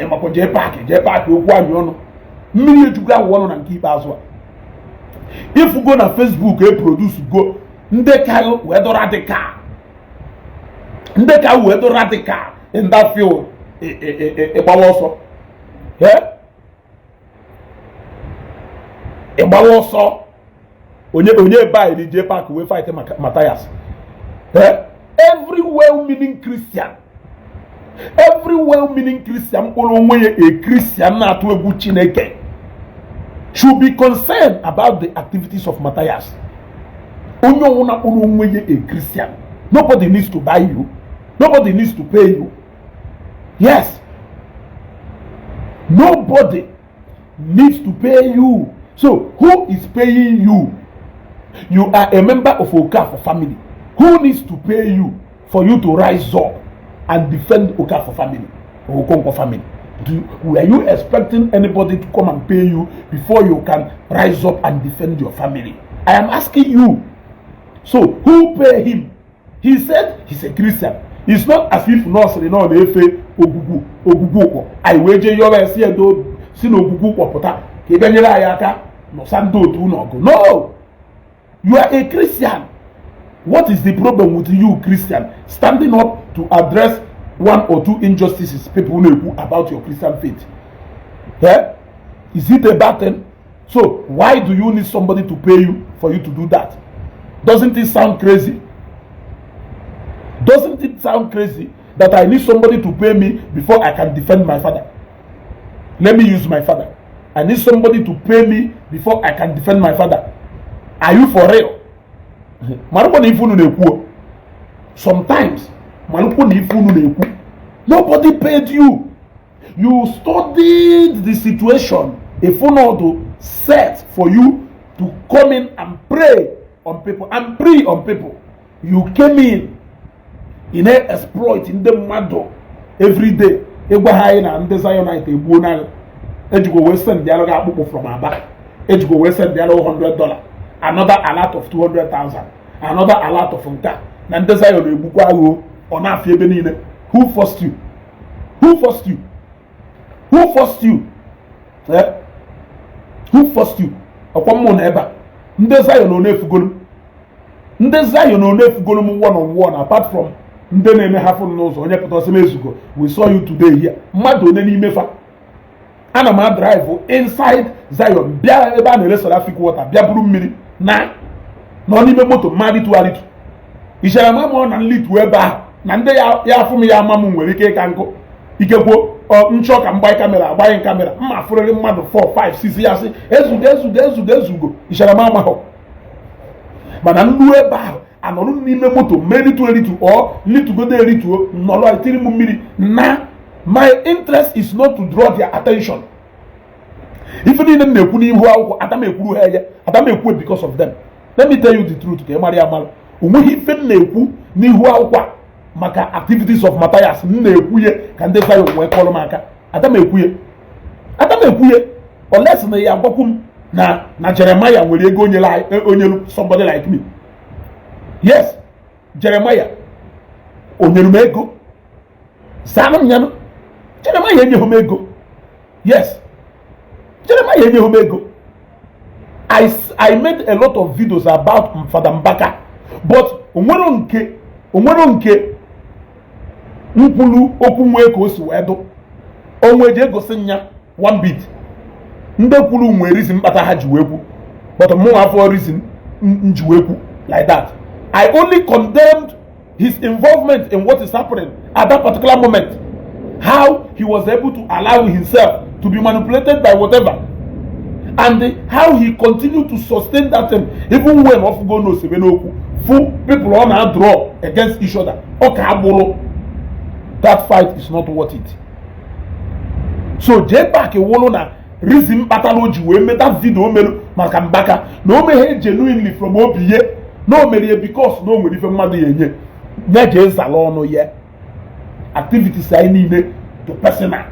Ịmakwa jee park, jee park, okwu anyị ọnụ. Mmiri ejugo awụ ọnụ na nke ikpeazụ a. Ifugo na Facebook e produce go ndị ka wee dụ radical, ndị ka wee dụ radical in that field. Ịgbawa ọsọ, ịgbawa ọsọ. Onye onye ebe a jee park wee fight Matthias. Every well-meaning Christian, every well-meaning Christian mkpụrụ onwe ya a Christian na-atụ egwu Chineke should be concerned about the activities of Matthias. Onye ọwụna kpụrụ onwe ya a Christian, nobody needs to buy you, nobody needs to pay you. Yes, nobody needs to pay you. So who is paying you? You are a member of Okafor family. Who needs to pay you for you to rise up and defend Okafor family or Okonkwo family? Were you expecting anybody to come and pay you before you can rise up and defend your family? I am asking you. So who pay him? He said he's a Christian. It's not as if nọọsịrị na ọ na-efe ogwugwu ogwugwu ụkpọ anyị wee jee yọrọ ya si edo si na ogwugwu ụkpọ pụta ka ị bịa nyere anyị aka nụsa ndị otu unu ọgụ. No, you are a Christian. What is the problem with you, Christian, standing up to address one or two injustices people na-ekwu about your Christian faith? Yeah? Is it a bad thing? So why do you need somebody to pay you for you to do that? Doesn't it sound crazy? Doesn't it sound crazy that I need somebody to pay me before I can defend my father? Let me use my father. I need somebody to pay me before I can defend my father. Are you for real? Marụkwa na ife unu na-ekwu o. Sometimes marụkwa na ife unu na-ekwu. Nobody paid you. You studied the situation, efunodu set for you to come in and pray on people and pray on people. You came in, ị na-exploit ndị mmadụ every day. Ịgwa ha anyị na ndị Zionite egbuo n'agha ejikwa wee send alụ gị akpụkpụ from Aba, ejikwa wee send alụ $100, another alert of 200,000, another alert of nke a na ndị Zion egbukwa agha. Ọ na-afịa ebe niile. Who forced you? Who forced you? Who forced you? Eh? Who forced you? Ọkwa mmụọ na ebe a, ndị Zion ọ na-efugolu, ndị Zion ọ na-efugolu m one on one, apart from ndị na-eme hafụ n'ụzọ. Onye pụta ọsị m, "Ezugo, we saw you today here." Mmadụ one n'ime fa ana m adrive inside Zion bịa ebe a na-ere Seraphic water, bịa buru mmiri na nọ n'ime moto mma ritu aritu ichere ma ọ na nlitu ebe ahụ na ndị ya afụ m ya ama m nwere ike ịka nkụ ikekwo nchọ ka m gbanye camera, agbanye camera mma afụrịrị mmadụ 4 5 6 ya sị, "Ezugo, ezugo, ezugo, ezugo." Ichere m amahụ mana nlu ebe ahụ anọrụ m n'ime moto ma eritu eritu ọ litugodo erituo nọrọ etiri m mmiri na my interest is not to draw their attention. Ife niile m na-ekwu n'ihu akwụkwọ ada m ekwuru ha ya, ada m ekwu because of them. Let me tell you the truth ka ị mara ya mara. Onweghị ife m na-ekwu n'ihu akwụkwọ a maka activities of Matthias m na-ekwu ya ka ndị Zion wee kọrọ m aka. Ada m ekwu ya. Ada m ekwuye unless na ya agwakwu m na Jeremiah nwere ego onyelu somebody like me. Yes, Jeremiah onyere m ego? Zanụ m nyanụ. Jeremiah enyeghị m ego. Yes, Jeremiah enyeghị m ego. I made a lot of videos about Fada Mbaka, but onwero nke nkwulu okwu nwee ka o si wee dụ onwe ji egosi nya one bit. Ndị kwuru nwee reason mkpata ha ji wee kwu, but mụ afọ reason m ji wee kwu like that. I only condemned his involvement in what is happening at that particular moment, how he was able to allow himself to be manipulated by whatever, and how he continued to sustain that thing even when ofugo no sebe n'okwu full people ọ na-draw against each other. Ọ ka agbụrụ. That fight is not worth it. So JPAC wụrụ na reason kpatara o ji wee mee that video o merụ maka Mbaka na o meghe genuinely from obi ye na o merie because na o nwere ife mmadụ ya enye ya jee zala ọnụ ya. Activities anyị niile to personal.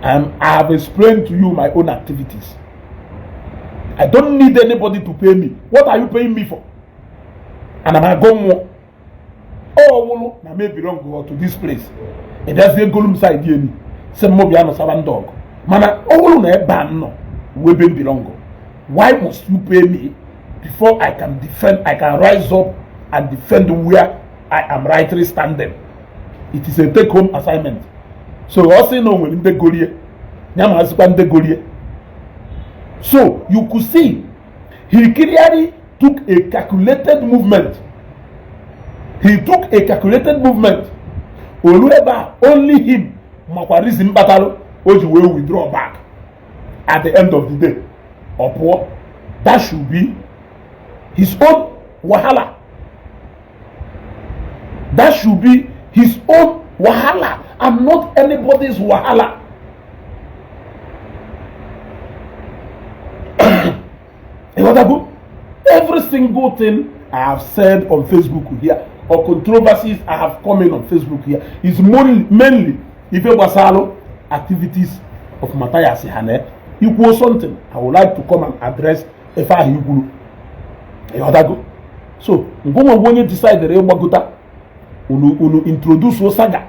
I have explained to you my own activities. I don't need anybody to pay me. What are you paying me for? Ana m agụ mmụọ ọ wụrụ na m belong to this place. Ị bịazie golu m side eni sị m bịa nụsara ndị ọgụ, mana ọ wụrụ na ebe a m nọ wụ ebe m belong, why must you pay me before I can defend, I can rise up and defend where I am rightly standing? It is a take home assignment. So ọ sị na o nwere ndị gorie ya ma azịkwa ndị gorie. So you could see he clearly took a calculated movement. He took a calculated movement olu ebe a. Only him makwa reason kpatalụ o ji wee withdraw back. At the end of the day, ọ pụọ. That should be his own wahala. That should be his own wahala and not anybody's wahala. Ịghọtago? Every single thing I have said on Facebook here or controversies I have come in on Facebook here is mainly ife gbasalụ activities of Matthias Hane. Ikwuo something, I would like to come and address ife ahụ ikwuru. Ịghọtago? So ngwa onye decidere ịgbagota unu introduce saga.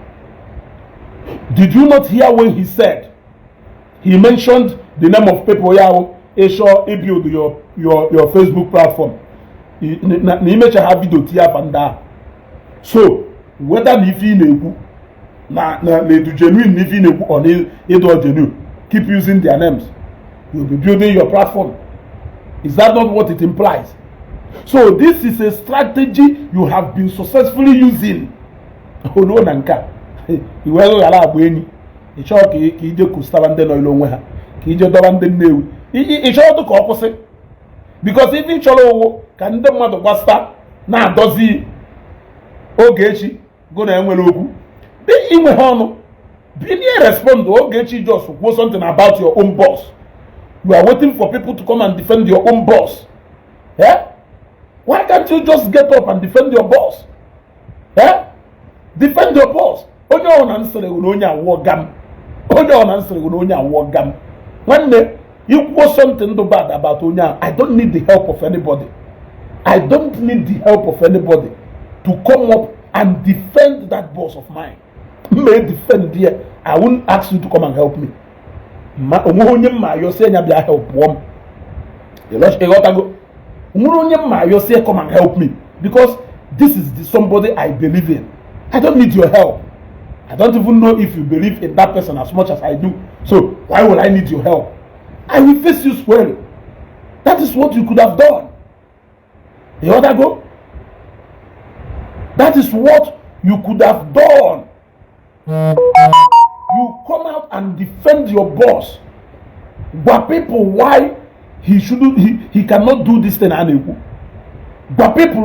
Did you not hear when he said he mentioned the name of people ya hụ ịchọ ibuild your Facebook platform na imecha ha video tinye afa ndị ahụ? So whether na ife ị na-ekwu na edu genuine, na ife ị na-ekwu ọ na ịdọ genuine, keep using their names, you'll be building your platform. Is that not what it implies? So this is a strategy you have been successfully using. Oluo na nke a iwe ghara agba enyi. Ị chọọ ka ije kwusitara ndị nọ ilu onwe ha, ka ije dọba ndị Nnewi. Ị chọrọ ka ọ kwụsị because ife ị chọrọ owu ka ndị mmadụ gbasịta na-adọzi Ogechi go na enwere okwu inwe ha ọnụ bilie respond. Ogechi just kwuo something about your own boss, you are waiting for people to come and defend your own boss, eh? Why can't you just get up and defend your boss, eh? Defend your boss. Onye ọ na nsịrị na onye awụọ gam, onye ọ na nsịrị na onye awụọ gam. Nwanne, ikwuo something do bad about onye ahụ, I don't need the help of anybody. I don't need the help of anybody to come up and defend that boss of mine. M may defend here. I won't ask you to come and help me. Ma onweghị onye mma ayọsie ya bịa help m. Ịghọtago? Onwere onye mma ayọsie come and help me, because this is the somebody I believe in. I don't need your help. I don't even know if you believe in that person as much as I do, so why would I need your help? I will face you squarely. That is what you could have done. Ịghọtago? That is what you could have done. You come out and defend your boss, gwa people why he shouldn't, he cannot do this thing a na-ekwu. Gwa people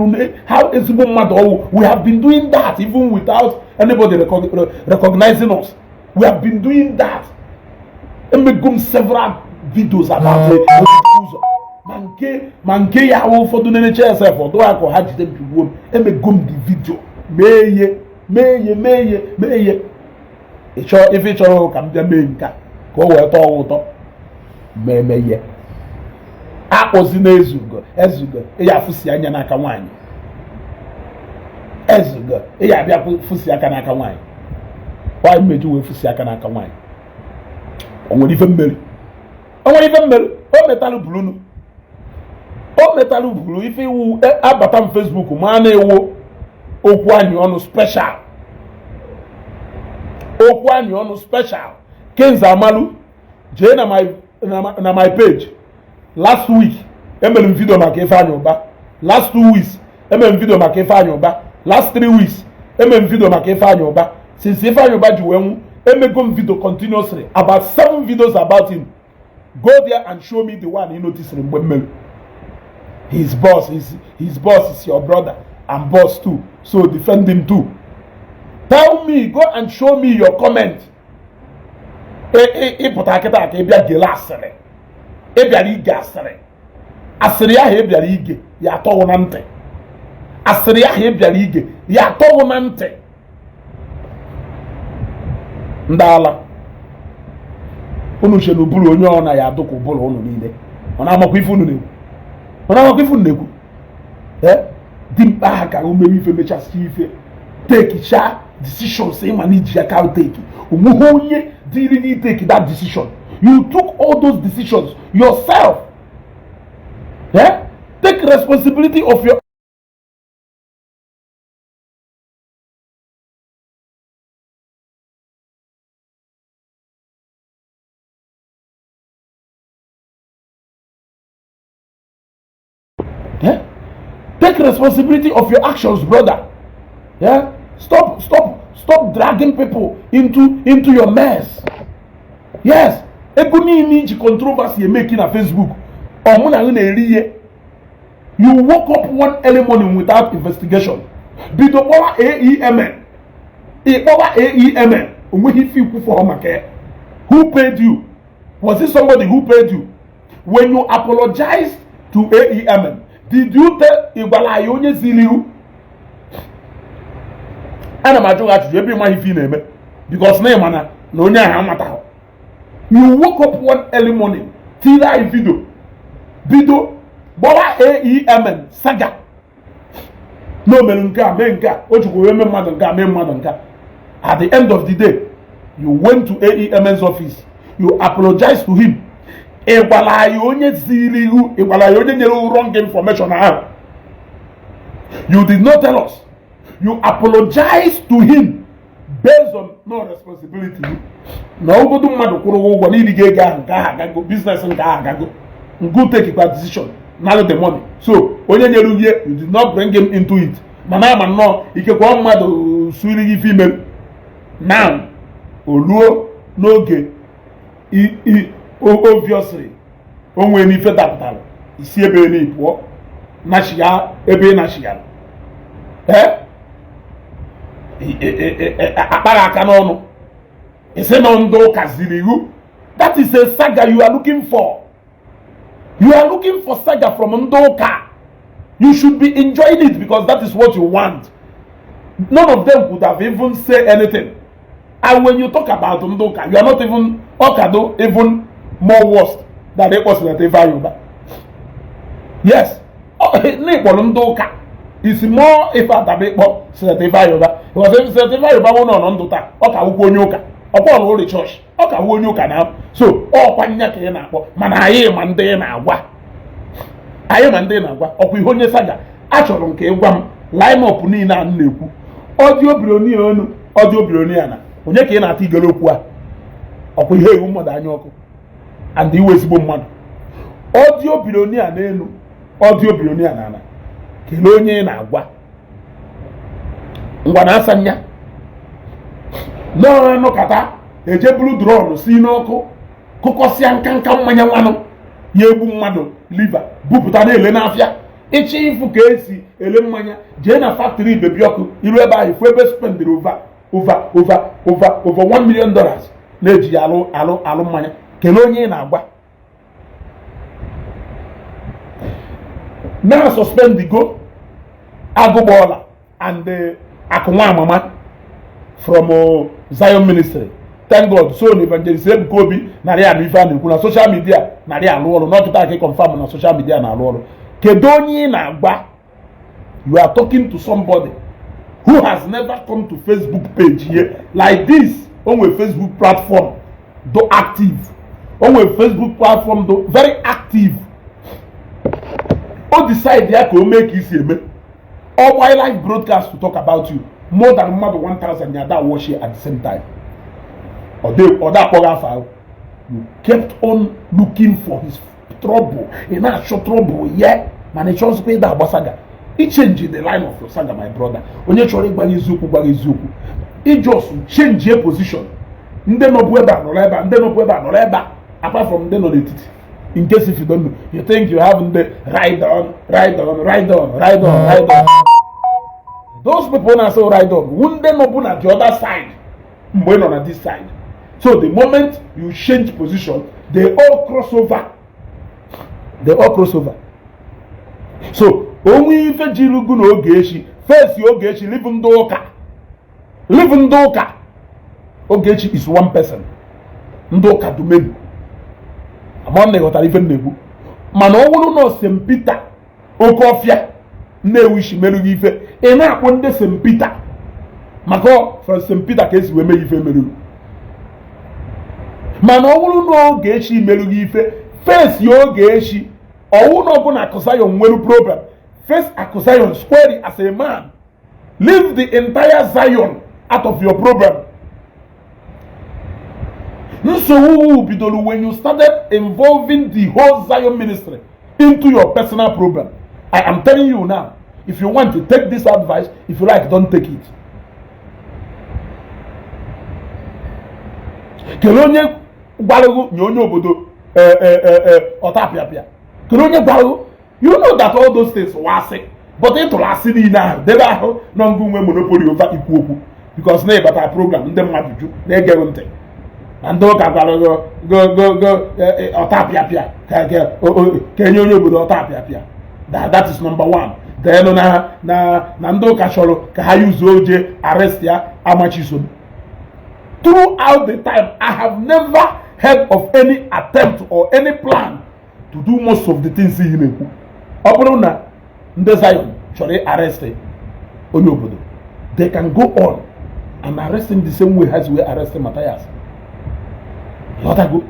how ezigbo mmadụ ọwụ. We have been doing that even without anybody recognizing us. We have been doing that. Emego m several videos about it ụzọ ma nke ya ahụ ụfọdụ na-enecha sef ọdụ akụ ha jide m pigbuo m. Emego m the video, mee ihe, mee ihe, mee ihe, mee ihe. Ịchọ ife ị chọrọ ka m bịa mee nke a. Ka o wee tọọ ụtọ ma eme ihe akpọzi na Ezugo. Ezugo, ị ya afụsi anya n'aka nwaanyị. Ezugo, ị ya abịa fụsi aka n'aka nwaanyị. Nwaanyị mmeji wee fụsi aka n'aka nwaanyị. O nwere ife mmeri, o nwere ife mmeri o metalụ bulunu, o metalụ bulu ife iwu. Abata m Facebook ma na-ewu okwu anyị ọnụ special, okwu anyị ọnụ special. Kenza Amalu, jee na my page. Last week emere m video maka Ifeanyi Uba. Last 2 weeks emere m video maka Ifeanyi Uba. Last 3 weeks emere m video maka Ifeanyi Uba. Since Ifeanyi Uba ji wee nwụ, emego m video continuously, about seven videos about him. Go there and show me the one you notice mgbe m mere. His boss is your brother and boss too, so defend him too. Tell me, go and show me your comment. Ịpụta kịta ka ị bịa gele asịrị. Ị bịara ige asịrị. Asịrị ahụ ị bịara ige ya atọwụ na ntị. Asịrị ahụ ị bịara ige ya atọwụ na ntị. Ndị ala unu che na ụbụrụ onye ọ na ya adụka ụbụrụ unu niile. Ọ na-amakwa ife unu na-ekwu, ọ na-amakwa ife unu na-ekwu. Ee, dimkpa ha ka o mewe ife, mechasị ife, take decisions. Ịma na iji aka take, onweghị onye dịrị gị take that decision. You took all those decisions yourself. Yeah? Take responsibility of your Yeah? Take responsibility of your actions, brother. Yeah? Stop, stop, stop dragging people into your mess. Yes. Ego niile iji controversy emeki na Facebook, ọ mụ na gị na-eri ihe. You woke up one early morning without investigation, bido kpọwa AEMN. Ịkpọwa AEMN, onweghị ife ikwu for maka ya. Who paid you? Was it somebody who paid you? When you apologized to AEMN, did you tell, ịgwara anyị onye ziri ihu? Ana m ajụ gị ajụjụ ebe ịmaghị ife ị na-eme, because na ịma na onye ahụ amataghị. You woke up one early morning, tiri anyị video, bido gbawa AEMN saga na o mere nke a, mee nke a, o jikwa wee mee mmadụ nke a, mee mmadụ nke a. At the end of the day, you went to AEMN's office, you apologized to him. Ị gwara anyị onye ziri ihu? Ị gwara anyị onye nyere wrong information ahụ? You did not tell us. You apologized to him based on no responsibility na ogodo mmadụ kwụrụ gị ụgwọ n'iri gị ego ahụ. Nke ahụ agago, business nke ahụ agago. Ngu take kwa decision, nalụ the money. So onye nyere ihe, you did not bring him into it. Mana ama nnọọ ikekwe mmadụ suri gị ife ime now o luo n'oge. Obviously o nwee n'ife dapụtara isi ebe na pụọ nachigha ebe ị nachighara. Ee, akpara aka n'ọnụ isi na ndị ụka ziri iwu. That is a saga you are looking for. You are looking for saga from ndị ụka. You should be enjoying it because that is what you want. None of them could have even say anything. And when you talk about ndị ụka, you are not even ọkado, even more worse than ịkpọ Senator Ifeanyi Uba. Yes, n'ịkpọrọ ndị ụka is more ife adaba ịkpọ Senator Ifeanyi Uba, because if Senator Ifeanyi Uba nwụ nọ ndụ taa, ọ ka wụkwa onye ụka. Ọkwa ọrụ chọọchị, ọ ka wụ onye ụka na. So ọkwa nya ka ị na-akpọ, mana anyị ma ndị ị na-agwa, anyị ma ndị ị na-agwa. Ọkwa ihe onye saga achọrọ m ka ị gwa m line up niile a m na-ekwu. Audio billionaire onu, audio billionaire na onye ka ị na-ata igere okwu a? Ọkwa ihe ewu mmadụ anya ọkụ and iwe ezigbo mmadụ. Audio billionaire n'elu, audio billionaire n'ala, kelee onye ị na-agwa. Ngwa na asa nya n'ọnụkata eje buru drone si n'ọkụ kụkọsịa nkanka mmanya nwanụ ya egbu mmadụ liver, bupụta na-ele n'afịa. Ịchọ ịfụ ka esi ele mmanya, jee na factory Baby Ọkụ. Iru ebe ahụ, ifu ebe spendịrị over over over over over $1 million na-eji ya alụ alụ alụ mmanya. Kelee onye ị na-agwa. Na suspend go Agụgbọọla and Akụnwa Amama from Zion Ministry. Thank God. So na Evangelist Ebuka Obi narị anụ ife a na-ekwu na social media narị alụ ọrụ n'ọkịta ka confirm na social media na-alụ ọrụ. Kedu onye ị na-agba? You are talking to somebody who has never come to Facebook page here like this. O nwere Facebook platform do active, o nwere Facebook platform do very active. O decide ya ka o mee ka isi eme ọ gbaa live broadcast to talk about you, more than mmadụ 1000 ya da watch at the same time. Ọ da akpọghị afọ ahụ. You kept on looking for his trouble. Ị na-achọ trouble ye, mana ị chọzikwa ịda agba saga. I change the line of your saga, my brother. Onye chọrọ ịgwa gị eziokwu, gwa gị eziokwu. I just change a position. Ndị nọbụ ebe a nọrọ ebe a, ndị nọbụ ebe a nọrọ ebe a, apart from ndị nọ n'etiti. In case if you don't know, you think you have ndị ride on, ride on, ride on, ride on, ride on. Those people na-asị ride on wu ndị nọbụ na the other side mgbe ị nọ na this side. So the moment you change position, they all cross over, they all cross over. So onwe ife jiri ugwu na Ogechi, face Ogechi, leave ndị ụka, leave ndị ụka. Ogechi is one person, ndị ụka dumenu. Ama na ịghọtara ife m na-ekwu. Mana ọ bụrụ na St. Peter Oke Ọfịa Nnewi shi merụghị ife, ị na-akpọ ndị St. Peter, maka from St. Peter ka esi wee mee ife merụghị. Mana ọ bụrụ na Ogechi merụghị ife, face ya Ogechi. Ọwụ na ọbụ na Akụ Zion nwere problem, face Akụ Zion squarely as a man. Leave the entire Zion out of your problem. Nsogbu bidoro when you started involving the whole Zion ministry into your personal problem. I am telling you now, if you want to take this advice, if you like, don't take it. Kedu onye gwarụgụ nye onye obodo ọtapịapịa? Kedu onye gwarụgụ? You know that all those things were asị, but ị tụrụ asị niile ahụ debe ahụ nọ ngụ nwe monopoly over ikwu okwu, because na ịbata program ndị mmadụ ju na-egeghị ntị na ndị ụka gwara go go go ọtapịapịa ka enye onye obodo ọtapịapịa. That is number one. Then na ndị ụka chọrọ ka ha yuzuo oje arrest ya amachisom. Throughout the time, I have never heard of any attempt or any plan to do most of the things ị na-ekwu. Ọ bụrụ na ndị Zion chọrọ arrest onye obodo, they can go on and arrest him the same way as we arrest Matthias. Ịghọtago?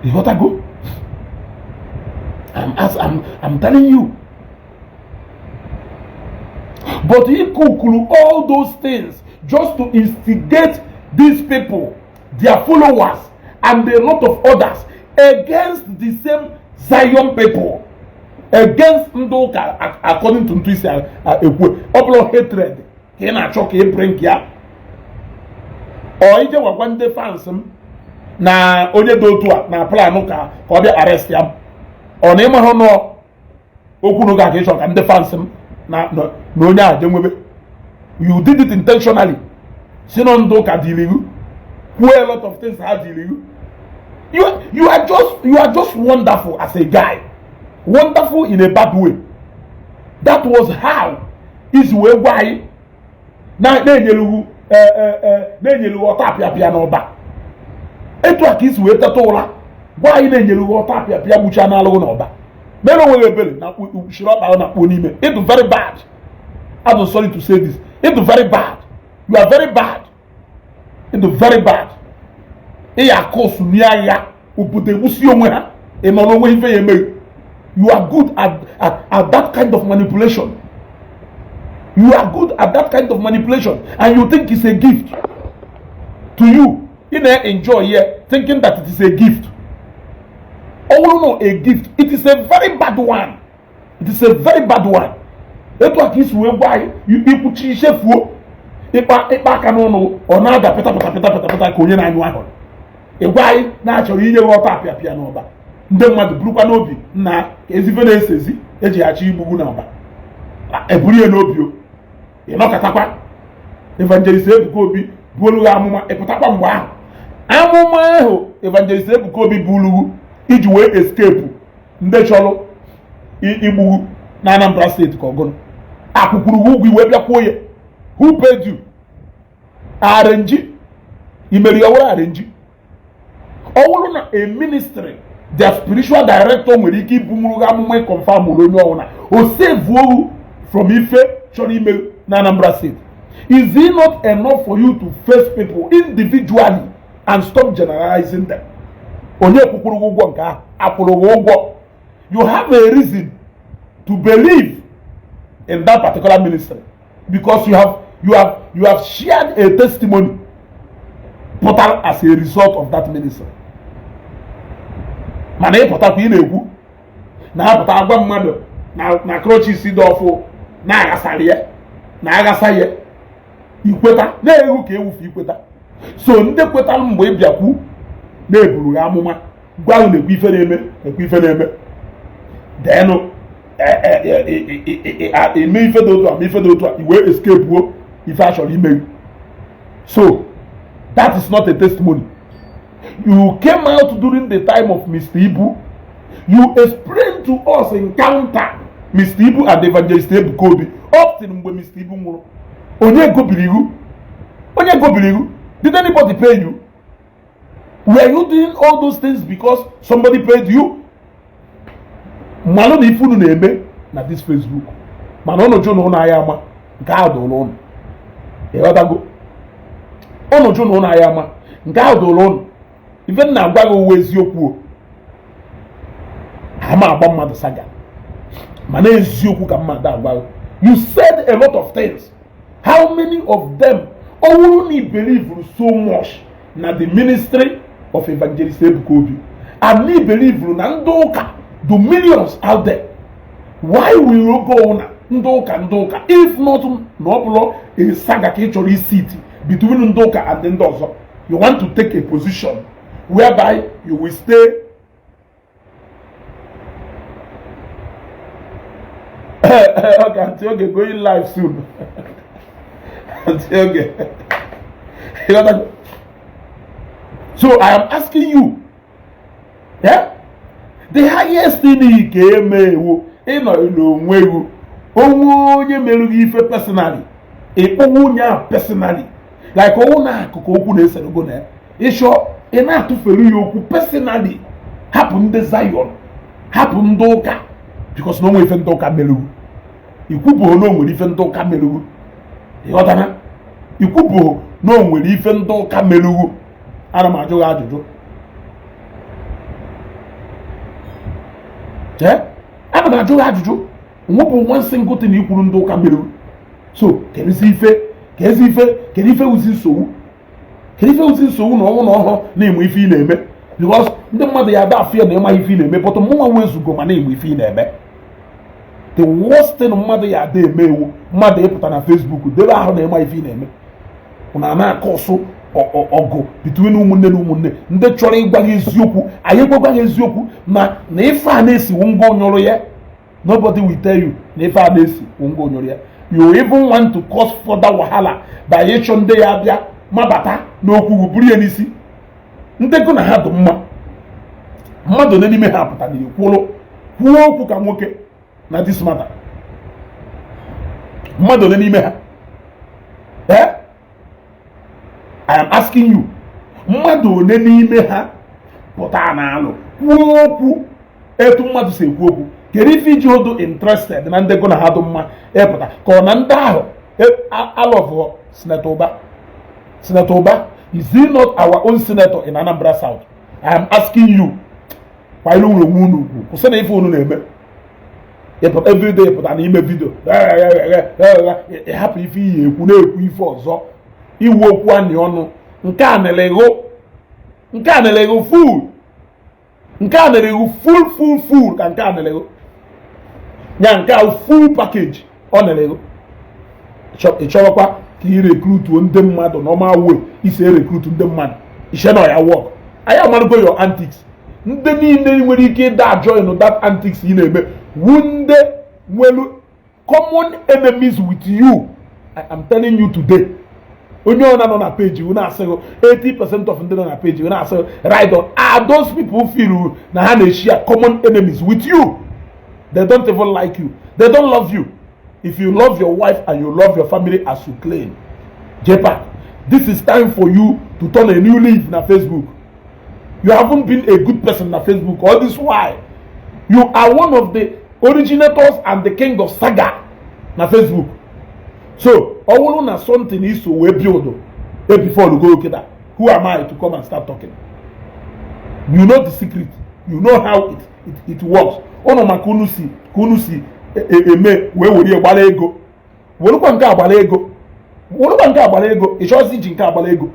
Ịghọtago? I'm telling you. But he kukuru all those things just to instigate these people, their followers, and a lot of others against the same Zion people, against ndị ụka, according to ntu isi ekwu. Ọ bụrụ hatred ka ị na-achọ ka ị bring ya, ọ ije gwakwa ndị fans m na onye dị otu a na plan ka ọ bịa arrest ya. Ọ na ịmahụ nọ okwu n'oge a ka ị chọrọ ka ndị fans m na onye a je nwebe. You did it intentionally. Si nọ ndị ụka dịrị iwu, kwuo a lot of things ha dịrị iwu. You are just wonderful as a guy, wonderful in a bad way. That was how isi wee gwa anyị na-enyere ọta apịapịa n'ọba. Etu a ka isi wee teta ụra gwa anyị na-enyere ọta apịapịa gbuchaa n'alụghụ n'ọba. Mere onwe ebere na shiri ọkpa na kpuo n'ime. It's very bad. I'm sorry to say this. It's very bad. You are very bad. It's very bad. Ị ya akọsụ n'agha obodo egbusi onwe ha, ị nọ n'onwe ife ya emeghị. You are good at that kind of manipulation. You are good at that kind of manipulation, and you think it's a gift to you. You na enjoy here thinking that it is a gift. Oh no, a gift. It is a very bad one. It is a very bad one. Etu a ka isi wee gwa anyị ikwuchi ichefuo ịkpa aka n'ụnụ, ọ na-ada pịta pịta pịta pịta pịta ka onye na-anyụ ahụrụ. Ịgwa anyị na-achọrọ inye gị ọta apịapịa n'ọba, ndị mmadụ burukwa n'obi na ezife na-esezi eji achọ igbugbu n'ọba, eburu ya n'obi o. Ịnọkọtakwa Evangelist Ebuka Obi buolu gị amụma, ịpụtakwa mgbe ahụ amụma ahụ Evangelist Ebuka Obi buolu iji wee escape ndị chọrọ igbugbu na Anambra steeti ka ọgụnụ akwụkwuru ụgwọ iwe bịakwuo ya. Who paid you? Arrange imeri ọwụrụ arrange. Ọ bụrụ na a ministry, their spiritual director nwere ike ibunwuru gị amụma, ịconfirm onye ọbụla o save from ife chọrọ ime na Anambra State, is it not enough for you to face people individually and stop generalizing them? Onye kwụkwụrụ gị ụgwọ nke ahụ? Akwụrụ gị ụgwọ? You have a reason to believe in that particular ministry because you have shared a testimony pụtara as a result of that ministry. Mana ịpụtakwa, ị na-ekwu na-apụta agwa mmadụ na crutches dị ọfụ na-aghasara ya, na-aghasa ya, ikweta na-ewu ka ewufe ikweta. So ndị kwetara mgbe ị bịakwu na-eburu gị amụma, gwa gị na-ekwu ife na-eme, ekwu ife na-eme, denụ eme ife dị otu a ma ife dị otu a, i wee escape o ife a chọrọ ime. So that is not a testimony. You came out during the time of Mr. Ibu. You explained to us encounter Mr. Ibu and Evangelist Ebuka Obi up till mgbe Mr. Ibu nwụrụ. Onye gobiri iwu? Onye gobiri iwu? Did anybody pay you? Were you doing all those things because somebody paid you? Mmalụ na ife unu na-eme na this Facebook, mana ụnụ jụ na ụnụ ahịa ama nke ahụ dụrụ ụnụ. Ịghọtago? Ụnụ jụ na ụnụ ahịa ama nke ahụ dụrụ ụnụ. Ife m na-agwa gị uwe eziokwu o. Ama agba mmadụ saga, mana eziokwu ka mmadụ agwa gị. You said a lot of things. How many of them? Ọ bụrụ na i believe so much na the ministry of Evangelist Ebuka Obi and na i believe na ndị ụka, the millions out there, why will you go na ndị ụka, ndị ụka, if not na ọ bụrụ a saga ka ị chọrọ isit between ndị ụka and ndị ọzọ? You want to take a position whereby you will stay. Okay, Aunty Oge going live soon. Aunty Oge. So I am asking you, yeah? The highest thing ị ga-eme ewu ịnọ n'onwe ewu onwe onye mere gị ife personally, ịkpọwa onye ahụ personally, like ọnwụ na akụkụ okwu na-eserego na ya, ịchọ ị na-atụfere ya okwu personally. Hapụ ndị Zion, hapụ ndị ụka, because na onwe ife ndị ụka merugwu. Ikwubuo na o nwere ife ndị ụka merugwu. Ịghọtana? Ikwubuo na o nwere ife ndị ụka merugwu. Ana m ajụ gị ajụjụ. Ee, ana m ajụ gị ajụjụ. Nwepụ one single thing ikwuru ndị ụka merugwu. So kedụzi ife, kedụzi ife, kedu ife wuzi nsogbu, kedu ife wuzi nsogbu na ọnwụ na ọhụrụ na-enwe ife ị na-eme? Because ndị mmadụ ya ada afụ ya na ịmaghị ife ị na-eme, but mụnwa wezugo ma na-enwe ife ị na-eme. The worst thing mmadụ ya ada eme ewu mmadụ ịpụta na Facebook debe ahụ na ịma ife ị na-eme na na-akọsụ ọgụ between ụmụnne na ụmụnne. Ndị chọrọ ịgwa gị eziokwu, anyị gwagwa gị eziokwu na ife a na-esiwu ngwa onyụrụ ya. Nobody will tell you na ife a na-esi ngwa onyụrụ ya. You even want to cause further wahala by ịchọ ndị ya abịa mabata n'okwu buru ya n'isi. Ndị gụ na ha dị mma, mmadụ ole n'ime ha pụtara ekwuolu kwuo okwu ka nwoke na this matter? Mmadụ ole n'ime ha? Eh, I am asking you, mmadụ ole n'ime ha pụta na-alụ kwuo okwu etu mmadụ si ekwu okwu? Kedu ife iji odo interested na ndị gụ na ha dị mma ịpụta ka ọ na ndị ahụ alọvụ Senator Ụba? Senator Ụba, is he not our own senator in Anambra South? I am asking you. Kwanyere nwere onwe unu ugwu. Kwụsị na ife unu na-eme. Ịpụta everyday, pụta n'ime video, ịhapụ ife iyi ekwu na-ekwu ife ọzọ, iwu okwu anị ọnụ. Nke a na-elegho, nke a na-elegho full, nke a na-elegho full, full, full, ka nke a na-elegho ya, nke a full package ọ na-elegho. Ị chọrọkwa ka ị recruituo ndị mmadụ normal way isi recruit ndị mmadụ, ishe na ya work. Anyị amarụgo your antics. Ndị niile nwere ike ịda join that antics ị na-eme wu ndị nwere common enemies with you. I am telling you today, onye ọna nọ na page wu na-asịghị, 80% of ndị nọ na page wu na-asịghị right on are those people feel na ha na-share common enemies with you. They don't even like you. They don't love you. If you love your wife and you love your family as you claim, JPAC, This is time for you to turn a new leaf na Facebook. You haven't been a good person na Facebook all this while. You are one of the originators and the king of saga na Facebook. So ọ bụrụ na something iso wee build e before go kịta, who am I to come and start talking? You know the secret, you know how it works. Ụnụ maka unu si ka unu si eme wee were gbara ego, werukwa nke agbara ego, werukwa nke agbara ego. Ị chọzi iji nke agbara ego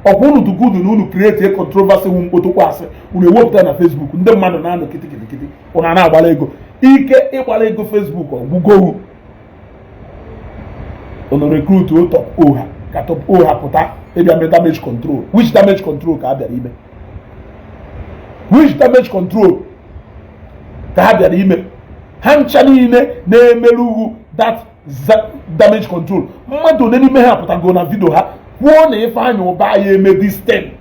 ọkwa unu dugudu na unu create a controversy wu mkpotokwa asị unu ewepụta na Facebook. Ndị mmadụ na-anọ kịtịkịtịkịtị, unu a na-agbara ego. Ike ịgbara ego Facebook ọgwụgowu. Unu recruit Top O ha ka Top O ha pụta ịbịa mee damage control. Which damage control ka a bịara ime? Which damage control ka ha bịara ime? Ha ncha niile na-emerụ that damage control, mmadụ one n'ime ha pụtago na video ha kwuo na Ifeanyị Ụba ya eme this thing?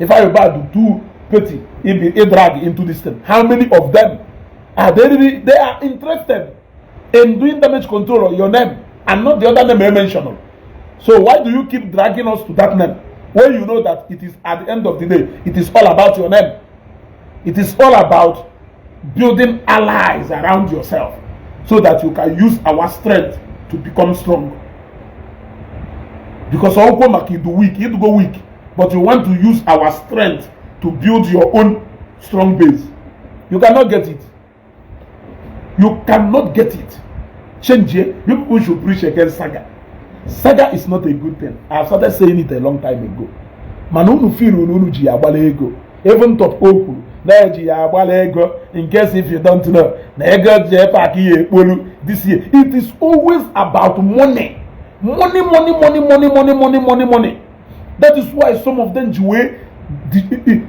Ifeanyị Ụba do too petty ibi drag into this thing. How many of them are they really, they are interested in doing damage control on your name and not the other name I mentioned? So why do you keep dragging us to that name when you know that it is, at the end of the day, it is all about your name? It is all about building allies around yourself so that you can use our strength to become strong, because ọkwụkwọ maka idu weak, idugo weak, but you want to use our strength to build your own strong base. You cannot get it. You cannot get it. Change here. You people should preach against saga. Saga is not a good thing. I have started saying it a long time ago, mana unu feel unu unu ji ya agbala ego. Even Top O kwuru na-eji ya agbala ego. In case if you don't know, na ego JPAC ya ekpolu this year, it is always about money, money, money, money, money, money, money, money, money. That is why some of them ji wee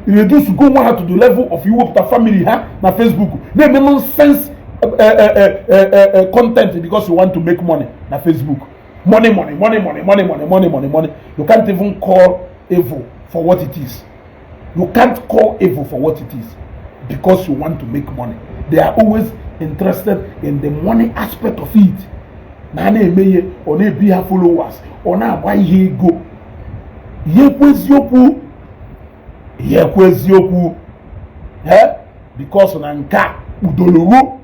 reduce go nwa ha to the level of iwepụta family ha na Facebook na-eme nonsense content, because you want to make money na Facebook. Money, money, money, money, money, money, money, money, money. You can't even call evil for what it is. You can't call evil for what it is because you want to make money. They are always interested in the money aspect of it. Na a na-eme ihe, ọ na-ebi ha followers, ọ na-agba ihe ego. Ihe ekwu eziokwu, ihe ekwu eziokwu, eh, because na nke a kpudorowo,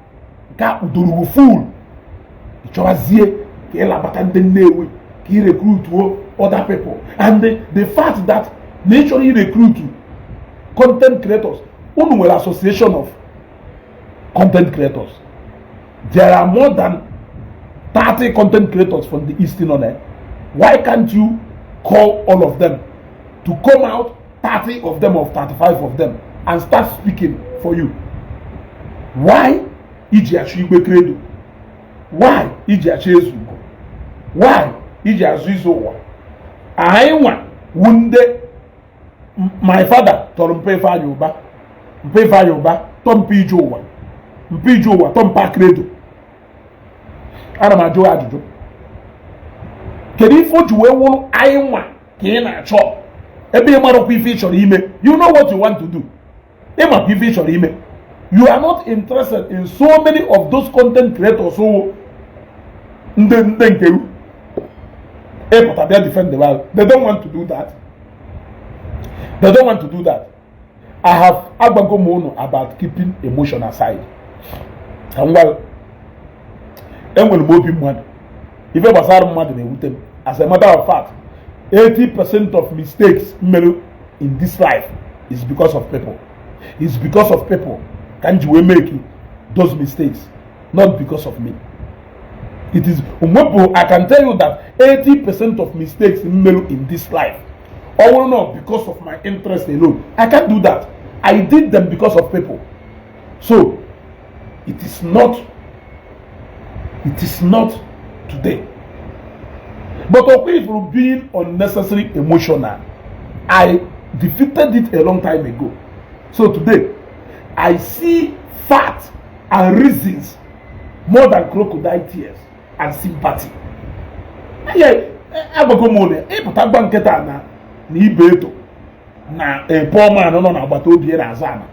nke a kpudorowo full. Ị chọwazie ka ịlabata ndị Nnewi ka ị recruituo other people. And the fact that na ị chọrọ i recruit content creators, unu nwere association of content creators. There are more than 30 content creators from the east nọ there. Why can't you call all of them to come out, 30 of them or 35 of them, and start speaking for you? Why iji achọ Igwe Credo? Why iji achọ Ezugo? Why iji azụ izu ụwa anyị nwa wu ndị my father tọrọ mpe Ifeanyị Ụba, mpe Ifeanyị Ụba tọ mpe ije ụwa, mpe ije ụwa tọ mpa Credo? Ana m ajụ ajụjụ, kedu ife o ji wee wụrụ anyị nwa ka ị na-achọ ebe ị marakwa ife ị chọrọ ime? You know what you want to do. Ịmakwa ife ị chọrọ ime. You are not interested in so many of those content creators who ndị nke ịpụta bịa defend the world. They don't want to do that. They don't want to do that. I have agbago m unu about keeping emotion aside. Ka m gwa, enwere m obi mmadụ. Ife gbasara mmadụ na-ewute m. As a matter of fact, 80% of mistakes mere in this life is because of people. It's because of people ka m ji wee make those mistakes, not because of me. It is onwepụ. I can tell you that 80% of mistakes mere in this life, ọ bụrụ not because of my interest alone, I can't do that. I did them because of people. So it is not today. But ọkwa ifuru being unnecessary emotional, I defeated it a long time ago. So today I see facts and reasons more than crocodile tears and sympathy. Agbago m unu ịpụta gba nkịta na ibe eto na a poor man nọ n'agbata obi ya na-aza ana.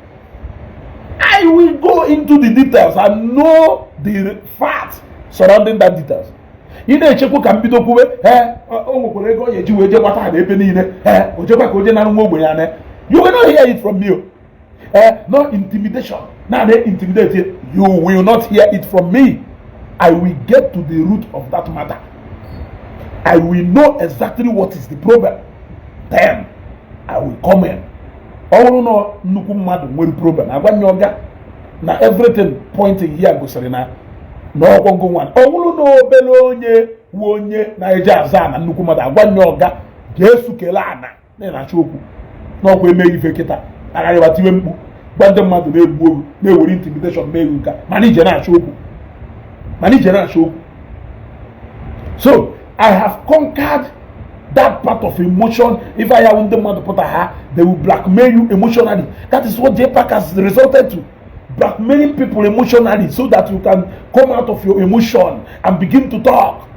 I will go into the details and know the facts surrounding that details. Ị na-echekwa ka m bido kwuwe, ee, o nwekwara ego ọ ga-eji wee jee gbata ha n'ebe niile. Ee, o jekwa ka o jee nara nwa ogbenye anya. You will not hear it from me o. Eh, no intimidation na dey intimidate. You will not hear it from me. I will get to the root of that matter. I will know exactly what is the problem, then I will come in. Ọ bụrụ na nnukwu mmadụ nwere problem, agwa nye ọga na everything pointing here gosiri na ọgwọgwụ nwa. Ọ bụrụ na obere onye wu onye na-eje aza na nnukwu mmadụ, agwa nye ọga ga-esu kele ana na na-achọ okwu n'ọkwa emeghị ife kịta agharịba tiwe mkpu gwa ndị mmadụ na-egbu ogu na-ewere intimidation mee ego nka, mana ije na-achọ okwu, mana ije na-achọ okwu. So I have conquered that part of emotion. If I have ndị mmadụ pụta ha, they will blackmail you emotionally. That is what JPAC has resulted to, blackmailing people emotionally so that you can come out of your emotion and begin to talk.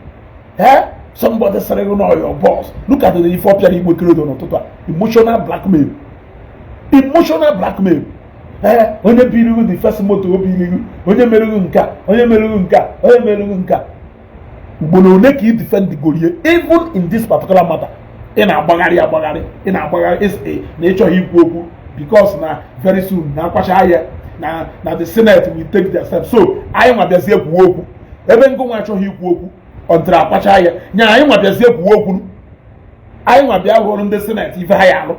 Eh? Somebody sịrị gị na your boss, look at the ife ọ pịara igwe kredo n'ụtụtụ a. Emotional blackmail, emotional blackmail. Ee, onye biri the first moto o biri, onye merụghị nke a, onye merụghị nke a, onye merụghị nke a. Ugboro ole ka ị defend gorie? Even in this particular matter, ị na-agbagharị agbagharị, ị na-agbagharị ịsị na ị chọghị ikwu okwu because na very soon na akwacha ya na the Senate will take their step. So anyị nwa bịazie kwuo okwu ebe ngụ nwa achọghị ikwu okwu until akwacha ya nya. Anyị nwa bịazie kwuo okwu, anyị nwa bịa hụrụ ndị Senate ife ha ya alụ.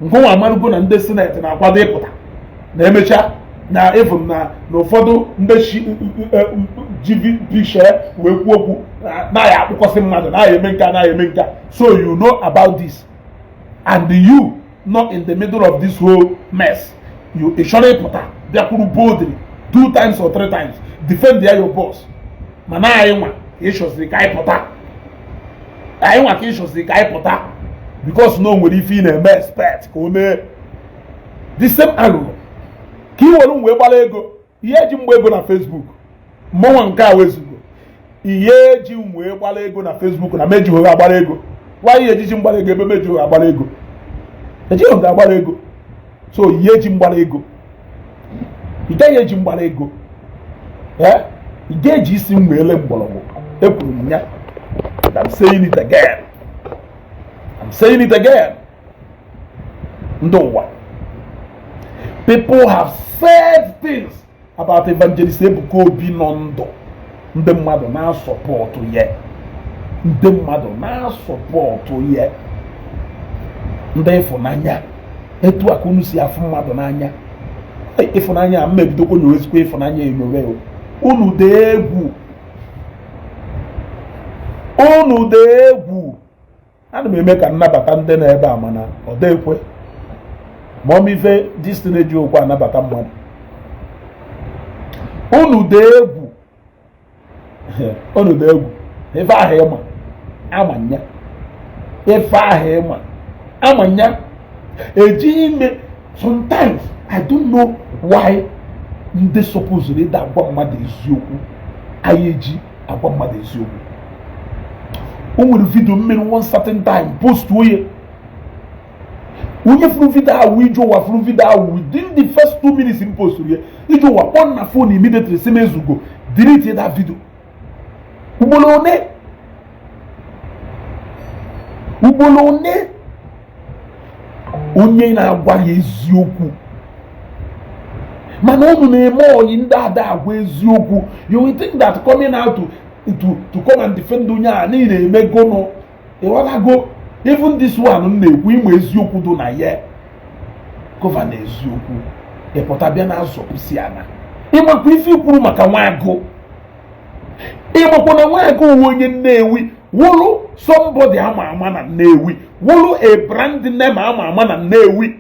Ngụnwa amarụgo na ndị Senate na-akwado ịpụta na emechaa na even na ụfọdụ ndị ji picture wee kwuo okwu na ya akpụkọsị mmadụ na ya eme nka na ya eme nka. So you know about this and you not in the middle of this whole mess. You ị chọrọ ịpụta bịakwuru boldly two times or three times defend ya your boss, mana anyị nwa ka ị chọziri ka anyị pụta, anyị nwa ka ị chọziri ka anyị pụta because na o nwere ife ị na-eme expect ka o mee the same aghụghọ ka ị were wee gbara ego. Ihe eji mgba ego na Facebook mmọnwa nke a wezugo ihe eji wee gbara ego na Facebook na mejighị agbara ego. Why ejiji mgbara ego ebe mejighị agbara ego? Ejighị agbara ego. So ihe eji mgbara ego, ị gaghị eji mgbara ego. Ee, ị ga-eji isi m wee le mgbọrọgwụ. Ekwuru m ya. I'm saying it again, I'm saying it again. Ndị ụwa, people have said things about Evangelist Ebuka Obi nọ ndụ. Ndị mmadụ na-asọpọtụ ya, ndị mmadụ na-asọpọtụ ya. Ndị ịfụnanya, etu a ka unu si afụ mmadụ n'anya. Ịfụnanya a mmebidokwa nyowezikwa ịfụnanya enyowe o. Unu dị egwu, unu dị egwu. Ana m eme ka nnabata ndị nọ ebe a, mana ọ dị ekwe ma ọma ife destiny ji okwu anabata mmadụ. Unu dị egwu, unu dị egwu. Ife ahụ ịma amanya, ife ahụ ịma amanya ejighị ime. Sometimes I don't know why ndị supposed ịda agwa mmadụ eziokwu anyị eji agwa mmadụ eziokwu. O nwere video mmiri one certain time post onye onye furu video ahụ ije ụwa furu video ahụ. Within the first 2 minutes m posturu ya, ije ụwa kpọọ na phone immediately si m, "Ezugo, delete that video." Ugboro one, ugboro one onye na-agwa ya eziokwu, mana unu na-eme oyi ndị ada agwa eziokwu. You will think that coming out to come and defend onye a niile emegonu. Ịghọtago? Even this one m na-ekwu ịma eziokwu dị na ya governor eziokwu ịpụta bịa na azọpụsi ana. Ịmakwa ife ikwuru maka Nwagụ? Ịmakwa na Nwagụ uwe onye Nnewi wụrụ somebody ama ama na Nnewi, wụrụ a brand name ama ama na Nnewi?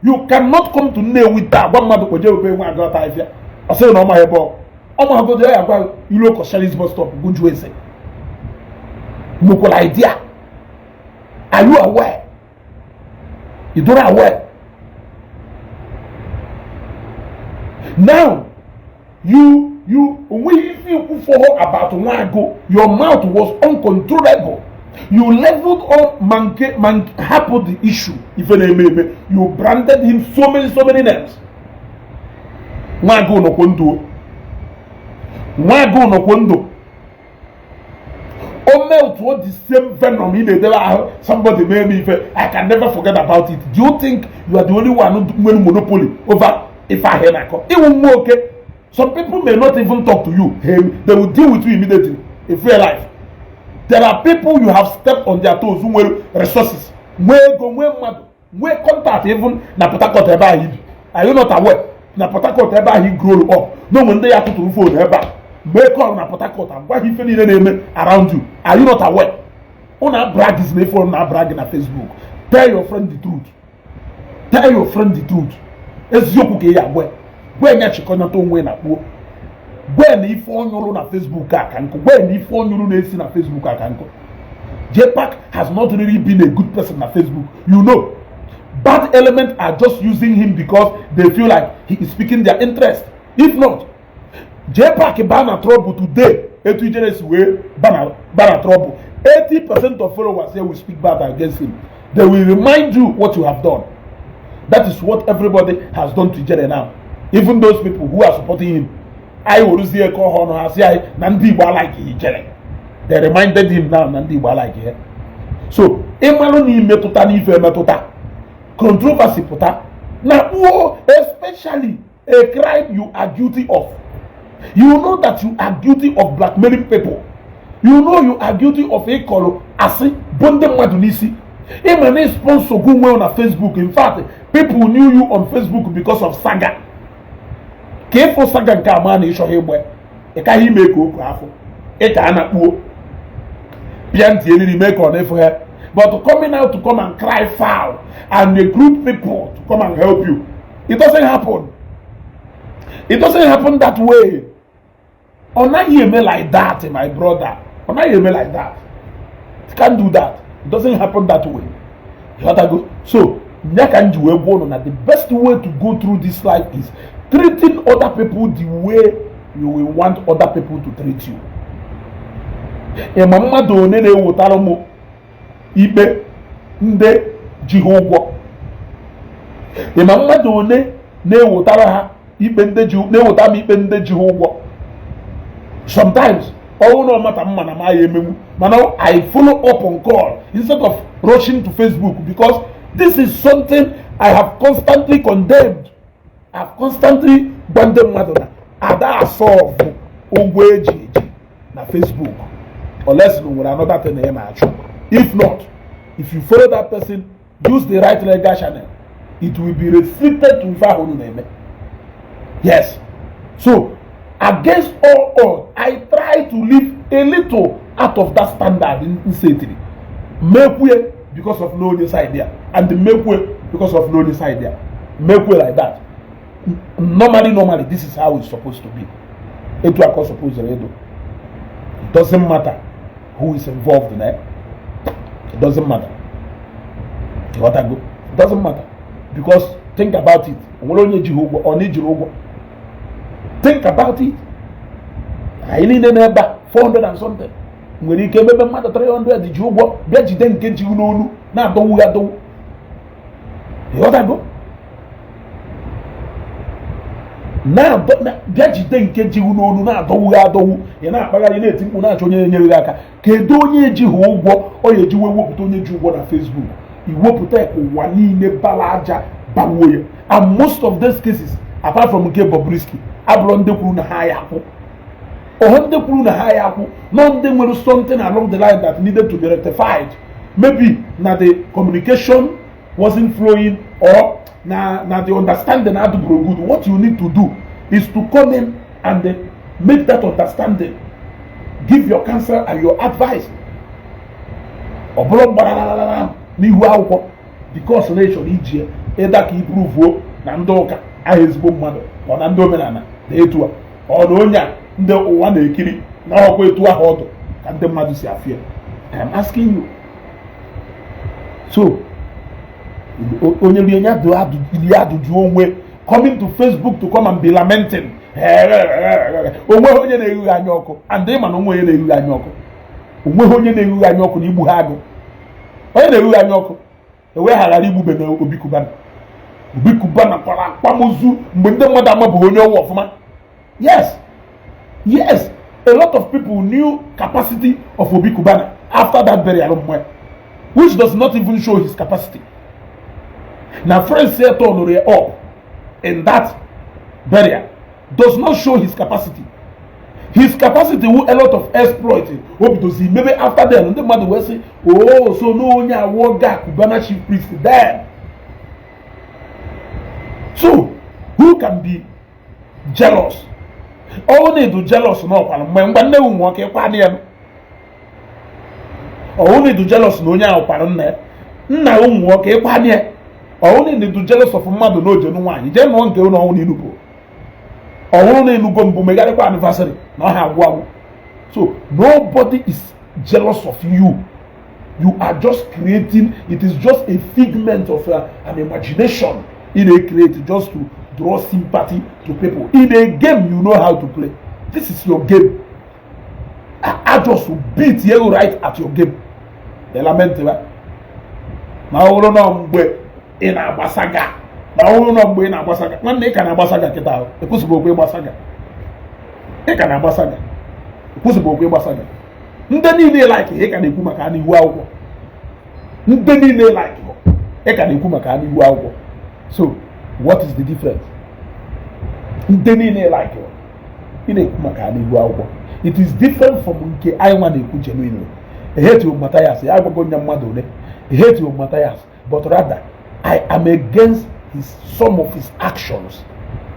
You cannot come to Nnewi taa gwa mmadụ kpoje ebe Nwagụ ọta afịa, ọ sịrị na ọ maghị ebe ọ maghịgodo ya. Gwa ilo Coscharis bus stop gụjuo eze nwekwara idea. Are you aware? You don't aware. Now you onweghị ife ikwu for about Nwagụ. Your mouth was uncontrollable. You leveled up manke man, hapụ the issue ife na-eme eme. You branded him so many, so many names. Nwagụ nọkwo ndụ, Nwagụ nọkwo ndụ. O melt the same venom ị na-edebe ahụ. Somebody mee m ife, I can never forget about it. Do you think you are the only one nwere monopoly over ife ahụ ị na-akọ? Iwu nwa oke. Some people may not even talk to you. Hey, they will deal with you immediately in real life. There are people you have stepped on their toes nwere resources, nwee ego, nwee mmadụ, nwee contact, even na Port Harcourt ebe ahụ ibi. Are you not aware na Port Harcourt ebe ahụ i grow up na onwe ndị ya tụtụrụ phone ebe a mee call na Port Harcourt, agwaghị ife niile na-eme around you? Are you not aware? Unu abrag na ife unu na-abrag na Facebook. Tell your friend the truth. Tell your friend the truth. Eziokwu ka ị ya agwa. Gwa ya chịkọnata onwe na kpuo. Gwa na ife ọnyụrụ na Facebook a ka nkụ. Gwa na ife ọnyụrụ na-esi na Facebook a ka nkụ. JPAC has not really been a good person na Facebook. You know, bad elements are just using him because they feel like he is speaking their interest. If not, JPAC ba na trouble today, etu ijere si wee ba na trouble, 80% of followers here will speak bad against him. They will remind you what you have done. That is what everybody has done to Ijere now, even those people who are supporting him. Anyị weruzie ka ọha ọnụ ha si anyị na ndị Igbo alike Ijere. They reminded him now na ndị Igbo alike ya. So ịmalụ na imetụta n'ife emetụta controversy pụta na kpuo, especially a crime you are guilty of. You know that you are guilty of blackmailing people. You know you are guilty of ịkọrọ asị bụ ndị mmadụ n'isi. Ịma na sponsor go nwe na Facebook. In fact, people knew you on Facebook because of saga. Ka ịfụ saga nke ama na ịchọghị ịgba, ị kaghị ime ka oku afọ ị ka a na-kpuo pịa ntị eriri mee ka ọ na-efu ha. But coming out to come and cry foul and recruit people to come and help you, it doesn't happen. It doesn't happen that way. Ọ naghị eme like that, my brother. Ọ naghị eme like that. You can't do that. It doesn't happen that way. Ịghọtago? So nya ka m ji wee gwa unu na the best way to go through this life is treating other people the way you will want other people to treat you. Ịma mmadụ one na-ewetara m ikpe ndị ji ha ụgwọ? Ịma mmadụ one na-ewetara ha ikpe ndị ji, na-eweta m ikpe ndị ji ha ụgwọ? Sometimes ọnwụ na ọmata mma na m ya emenwu, mana I follow up on call instead of rushing to Facebook, because this is something I have constantly condemned. I have constantly gwa ndị mmadụ na ada asolve ụgwọ eji eji na Facebook, unless na nwere another thing ị na-achụ. If not, if you follow that person, use the right legal channel, it will be restricted to ife ahụ unu na-eme. Yes, so against all odds, I try to live a little out of that standard nsetiri mekwue because of no onye side ya, and mekwue because of no onye side ya, mekwe like that. Normally, this is how it's supposed to be. Etu aka suppose edo. It doesn't matter who is involved in it. It doesn't matter. Ịghọtago? It doesn't matter, because think about it, o nwere onye ji ha ụgwọ, ọ na ijiri ụgwọ. Think about it. Anyị niile n'ebe a, 400 and something, nwere ike emebe mmadụ 300 ji ụgwọ, bịa jide nke ji n'olu na-adọwu ya adọwu. Ịghọtago? Bịa jide nke ji n'olu na-adọwu ya adọwu, ị na-akpagharị, na-eti mkpu, na-achọ onye na-enyere gị aka. Kedu onye ejighị ụgwọ ọ ya eji wee wepụta onye ji ụgwọ na Facebook, iwepụta ya ka ụwa niile bara aja bagbuo ya? And most of those cases, apart from nke Bobrisky, abụrụ ndị kwuru na ha ya akwụ ọhụ, ndị kwuru na ha ya akwụ nọ, ndị nwere something along the line that needed to be rectified. Maybe na the communication wasn't flowing, or na the understanding adịbụrụ good. What you need to do is to come in and make that understanding, give your counsel and your advice. Ọ bụrụ gbararara n'ihu akwụkwọ because na ị chọrọ iji ịda ka iprovuo na ndị ụka aha ezigbo mmadụ, ọ na ndị omenala na etu a, ọ na onye a ndị ụwa na-ekiri na ọkwa etu ahụ ọdụ ka ndị mmadụ si afịa. I am asking you. So onye rie ya rie adụjụ onwe, coming to Facebook to come and be lamenting, onweghị onye na-erughi anya ọkụ. And ịma na onwe onye na-erughi anya ọkụ, onweghị onye na-erughi anya ọkụ na igbu ha agụ. Onye na-erughi anya ọkụ eweghaghara igbube na Obi Cubana. Obi Cubana kwara akwamozu mgbe ndị mmadụ amabụghị onye ọwụ ọfụma. Yes, A lot of people knew capacity of Obi Cubana after that burial mgbe, which does not even show his capacity. Na friends say turn ya up in that burial does not show his capacity. His capacity wu a lot of exploit o bidozi mebe after then. Ndị mmadụ wee sị, "Oh, so na onye awọ ga Cubana Chief Priest then." So who can be jealous? Ọ na-edu jealous na ọkwara mgbe mgbe nne ụmụ nwoke ịkwa ya. Ọwụ na-edu jealous na onye ahụ kwara nna ya, nna ụmụ nwoke ịkwa ya. Ọwụ na-edu jealous of mmadụ na ojenu nwaanyị jee nụọ nke ụlọ ọnwụ na inupụ. Ọhụrụ na enugo mbụ megharịkwa anniversary na ọha agwụ agwụ. So nobody is jealous of you. You are just creating. It is just a figment of an imagination ị na-create just to draw sympathy to people in a game you know how to play. This is your game. I just beat you right at your game. Lament ba na ọ bụrụ na mgbe ị na-agbasaga, na ọ bụrụ na mgbe ị na-agbasaga, nwanne, ị ka na-agbasaga kịta ahụ. Ekwesịbụ okwu ịgbasaga, ị ka na-agbasaga. Ekwesịbụ okwu ịgbasaga. Ndị niile like ị ka na-ekwu maka ha n'ihu akwụkwọ. Ndị niile like ị ka na-ekwu maka ha n'ihu akwụkwọ. So what is the difference? Ndị niile like ị na-ekwu maka ha n'ihu akwụkwọ. It is different from nke anyị nwa na-ekwu genuinely. Eheti Matthias ya agwago nya mmadụ ole. Eheti Matthias, but rather I am against his some of his actions.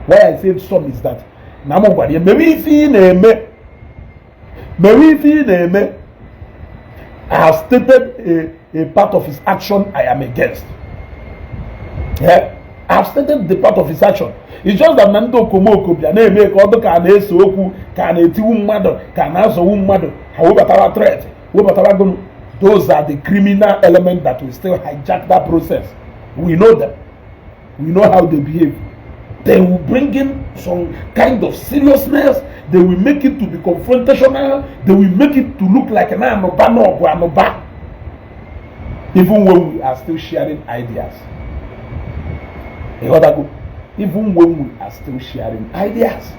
Why I said some is that na m gwara ya mewe ife ị na-eme, mewe ife ị na-eme. I have stated a part of his action I am against. Yeah, I have stated the part of his action. It's just that na ndị okomoko bịa na-eme ka ọ dị ka a na-ese okwu, ka a na-etiwu mmadụ, ka a na-azọwu mmadụ. Ha webatara threat, webatara gụnụ. Those are the criminal element that will still hijack that process. We know them. We know how they behave. They will bring in some kind of seriousness. They will make it to be confrontational. They will make it to look like an anụba na ọgụ anụba, even when we are still sharing ideas. Ịghọtago? Even when we are still sharing ideas.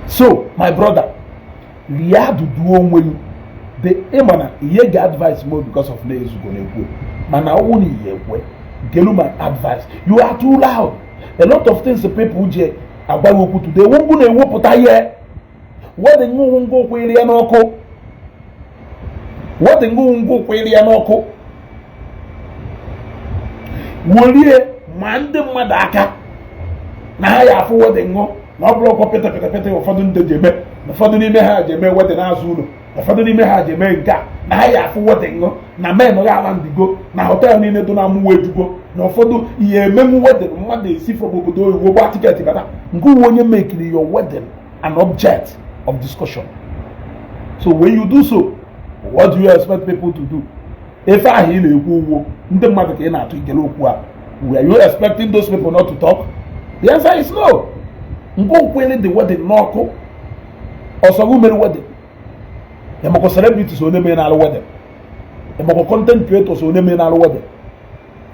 So my brother, rie adụdu onwe gị. The ịma na ihe ga advice mo because of na ezugo na-ekwu, mana ọnwụ na ihe ekwe gelu my advice. You are too loud. A lot of things people ji agwa gị okwu today, ngwu na-ewepụta ihe wedding ngwụ ụkwụ iri ya n'ọkụ, wedding ngwụ ụkwụ iri ya n'ọkụ. Welie ma ndị mmadụ aka na ha ya afụ wedding ṅụ na ọ bụrụ ọkwa pịtị pịtị pịtị. Ụfọdụ ndị ji eme na ụfọdụ n'ime ha ji eme wedding azụ ụlọ, ụfọdụ n'ime ha ji eme nke a, na ha ya afụ wedding ṅụ na men ga ala ndigo na hotel niile dị na amụwa ejugo, na ụfọdụ ihe emenwu wedding mmadụ esi from obodo oyibo gba ticket bata nke uwe onye mekiri your wedding an object of discussion. So when you do so, what do you expect people to do? Efe ahụ ị na-ekwu ugwo ndị mmadụ ka ị na-atụ ikele okwu a, were you expecting those people not to talk? The answer is no. Nke okwere the wedding n'ọkụ ọsọgụ mere wedding, ịmakwa celebrities onye mere na-alụ wedding, ịmakwa content creators onye mere na-alụ wedding.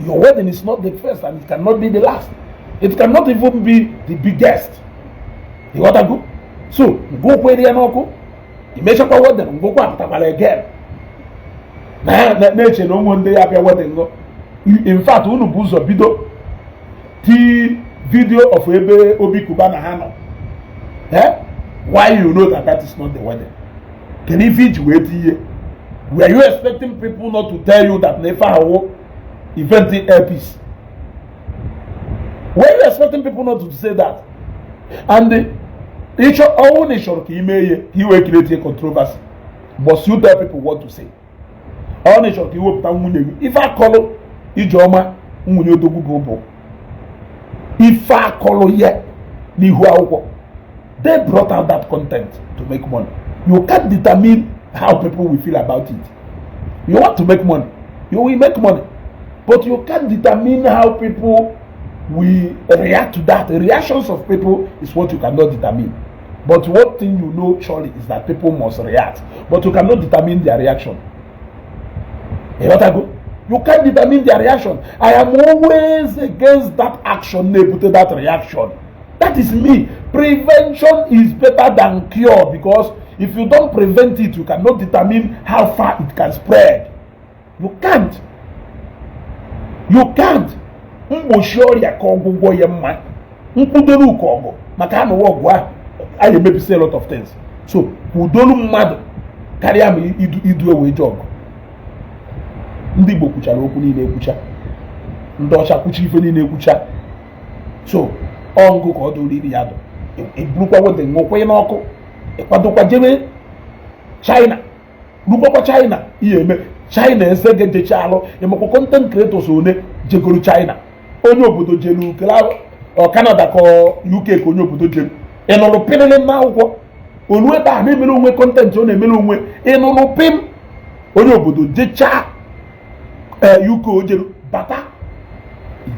Your wedding is not the first and it cannot be the last. It cannot even be the biggest. Ịghọtago? So nke okwere ya n'ọkụ, imechakwa wedding ngwụkwa apụtakwara again na-eche na ụmụ ndị ya bịa wedding ngụ. In fact, unu bụ ụzọ bido ti video of ebe Obi Cubana ha nọ. Eh, why? You know that that is not the wedding. Kedu ife iji wee tinye? Were you expecting people not to tell you that na ife ahụ event Air Peace? Were you expecting people not to say that? And ịchọ ọnwụ na ị chọrọ ka ime ihe ka i wee create a controversy, must you tell people what to say? Ọ na ị chọrọ ka iwepụta nwunye gị, ife akọlụ Ijeọma nwunye odogwu bụ ife akọlụ ya n'ihu akwụkwọ. They brought out that content to make money. You can't determine how people will feel about it. You want to make money, you will make money, but you can't determine how people will react to that. The reactions of people is what you cannot determine. But one thing you know surely is that people must react, but you cannot determine their reaction. Ịghọtago? You can't determine their reaction. I am always against that action na-ebute that reaction. That is me. Prevention is better than cure, because if you don't prevent it, you cannot determine how far it can spread. You can't, you can't. Mgbochi ọrịa ka ọgwụgwọ ya mma. Nkwudolu ka ọgụ maka anụwa ọgụ ahụ anyị emebisi a lot of things. So kwudolu mmadụ karịa ma idu ewe je ọgụ. Ndị Igbo kwuchara okwu niile ekwucha, ndị ọcha kwucha ife niile ekwucha. So ọ ngụ ka ọ dụrụ iri ya dụ, eburukwa wedding ṅụkwa n'ọkụ, ịkwadokwa jebe China, rukwakwa China ihe eme China eze ga-ejecha alụ. Ịmakwa content creators one jegoro China? Onye obodo jelu kele ọ Canada ka UK ka onye obodo jelu. Ị nụrụ pịrịrị n'akwụkwọ olu ebe a na-emere onwe content ọ na-emere onwe. Ị nụrụ pim onye obodo jechaa UK, o jeru bata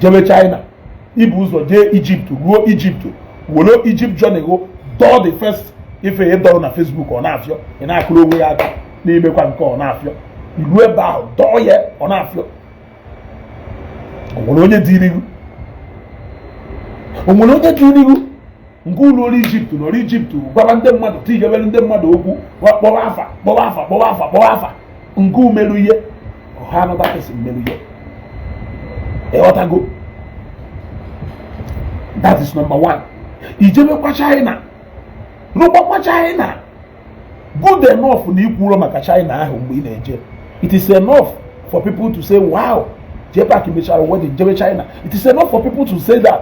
jebe China, ibu ụzọ jee Egypt, ruo Egypt, were Egypt journey go dọọ the first ife ị dọrọ na Facebook, ọ na-afịọ. Ị na-akụrụ onwe ya aka n'imekwa nke ọ na-afịọ. Iru ebe ahụ dọọ ya, ọ na-afịọ. O nwere onye dị irigu, o nwere onye dị irigu nke ụlọ ọrụ Egypt nọrọ Egypt gwara ndị mmadụ, tijebere ndị mmadụ okwu, kpọrọ afa, kpọrọ afa, kpọrọ afa, kpọrọ afa nke umerụ ihe ọha. Another person merụ ihe. Ịghọtago? That is number one. Ijebekwa China, rụgbakwa China. Good enough na ikwuro maka China ahụ mgbe ị na-eje. It is enough for people to say, "Wow, JPAC mechara wedding jebe China." It is enough for people to say that,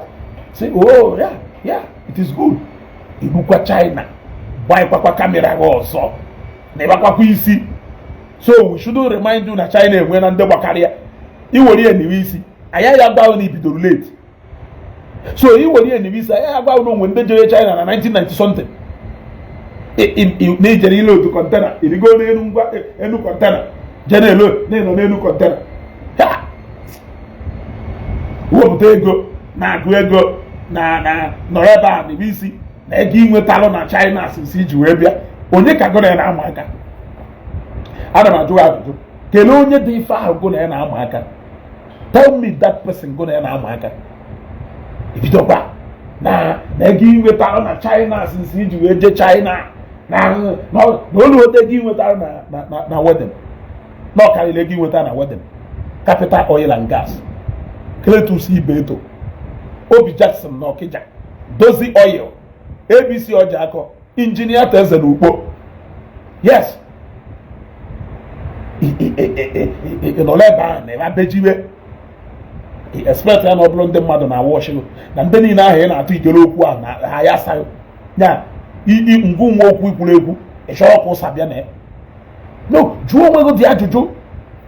say, "Oh yeah, it is good." Irukwa China, gbaịkwakwa camera gị ọzọ na ịgbakwakwa isi. So we shouldn't remind you na China enwe na ndị gbakarịa iwere ya niwe isi anyị ya gwa na ibidoro late. So iwere ya niwe isi anyị ya gwa na onwe ndị jere China na 1990 something na ijere ile otu container, irigo n'elu ngwa elu container, jee na-elo na-enọ n'elu container ha wepụta ego na-agụ ego na nọrọ ebe a n'ebe isi na ego inwetalụ na China asịsị iji wee bịa. Onye ka gụ na ya na-ama aka? Ana m ajụ gị ajụjụ. Kelee onye dị ife ahụ gụ na ya na-ama aka. Tell me that person gụ na ya na-ama aka. Ebidokwa na ego inwetalụ na China asịsị iji wee jee China na olu ote ego inwetalụ na wedding na ọ karịrị ego inweta na wedding. Capital Oil and Gas, Cletus Ibeto, Obi Jackson na Okija, Dozie Oil, ABC Ọja Akọ, Injinia Teze na Ukpo. Yes, ị nọrọ ebe ahụ na ebe abejiwe expect ya na ọ bụrụ ndị mmadụ na-awọchị na ndị niile ahụ ị na-atụ ikere okwu ahụ na ha ya asaghị ya ngụ nwa okwu ikwuru ekwu. Ị chọrọ ka ụsa bịa na ya? No, jụọ onwe gị dị ajụjụ.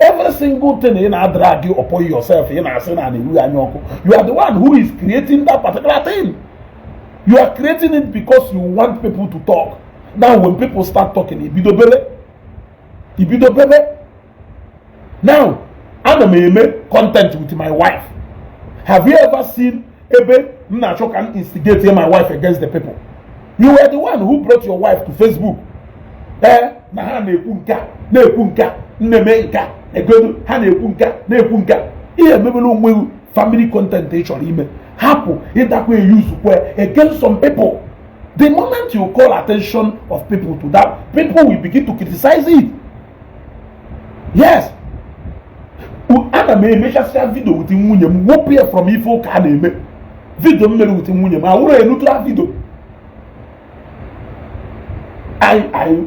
Every single thing ị na-adrag upon yourself, ị na-asị na na-eru anya ọkụ, you are the one who is creating that particular thing. You are creating it because you want people to talk. Now when people start talking, ibido bebe, ibido bebe. Now ana m eme content with my wife. Have you ever seen ebe m na-achọ ka m instigate my wife against the people? You were the one who brought your wife to Facebook. Ee, na ha na-ekwu nke a, na-ekwu nke a, nneme nke a, egodu ha na-ekwu nke a, na-ekwu nke a. Ihe emebela onwe gị family content ị chọrọ ime, hapụ ịdakwa eyuzukwe against some people. The moment you call attention of people to that, people will begin to criticize it. Yes, ana m emechasịa video with nwunye m, wepụ ya from ife ụka a na-eme. Video m mere with nwunye m awụrụ a neutral video.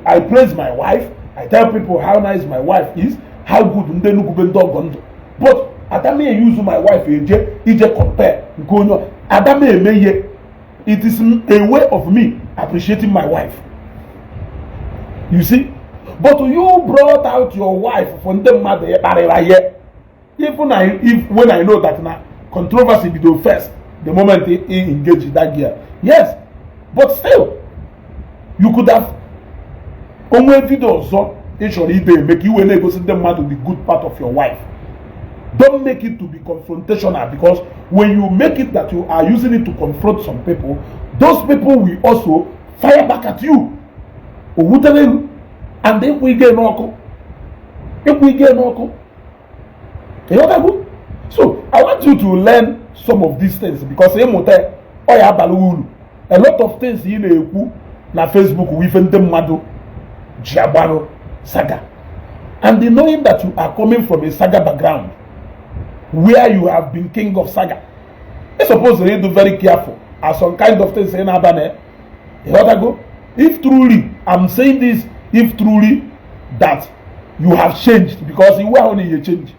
I praise my wife. I tell people how nice my wife is, how good ndị Enugu be ndị ọgọ ndụ. But adama use my wife eje ije compare nke onye adama eme ihe. It is a way of me appreciating my wife, you see. But you brought out your wife for ndị mmadụ ịkparịra ihe. Even I, if when I know that na controversy bido first the moment he engage that girl, yes, but still you could have onwe video ọzọ ị chọrọ ide eme ka iwe na-egosi ndị mmadụ the good part of your wife. Don't make it to be confrontational, because when you make it that you are using it to confront some people, those people will also fire back at you. O wutere elu and ịkwụ ike n'ọkụ, ịkwụ ike n'ọkụ. Ịghọtago? So I want you to learn some of these things, because ịmụta ọ ya abalị uru. A lot of things ị na-ekwu na Facebook wụ ife ndị mmadụ ji agbarụ saga, and knowing that you are coming from a saga background where you have been king of saga, ị suppose to do very careful as some kind of things ị na-aba na ịghọtago. If truly, I'm saying this, if truly that you have changed, because iwu ahụ na ihe change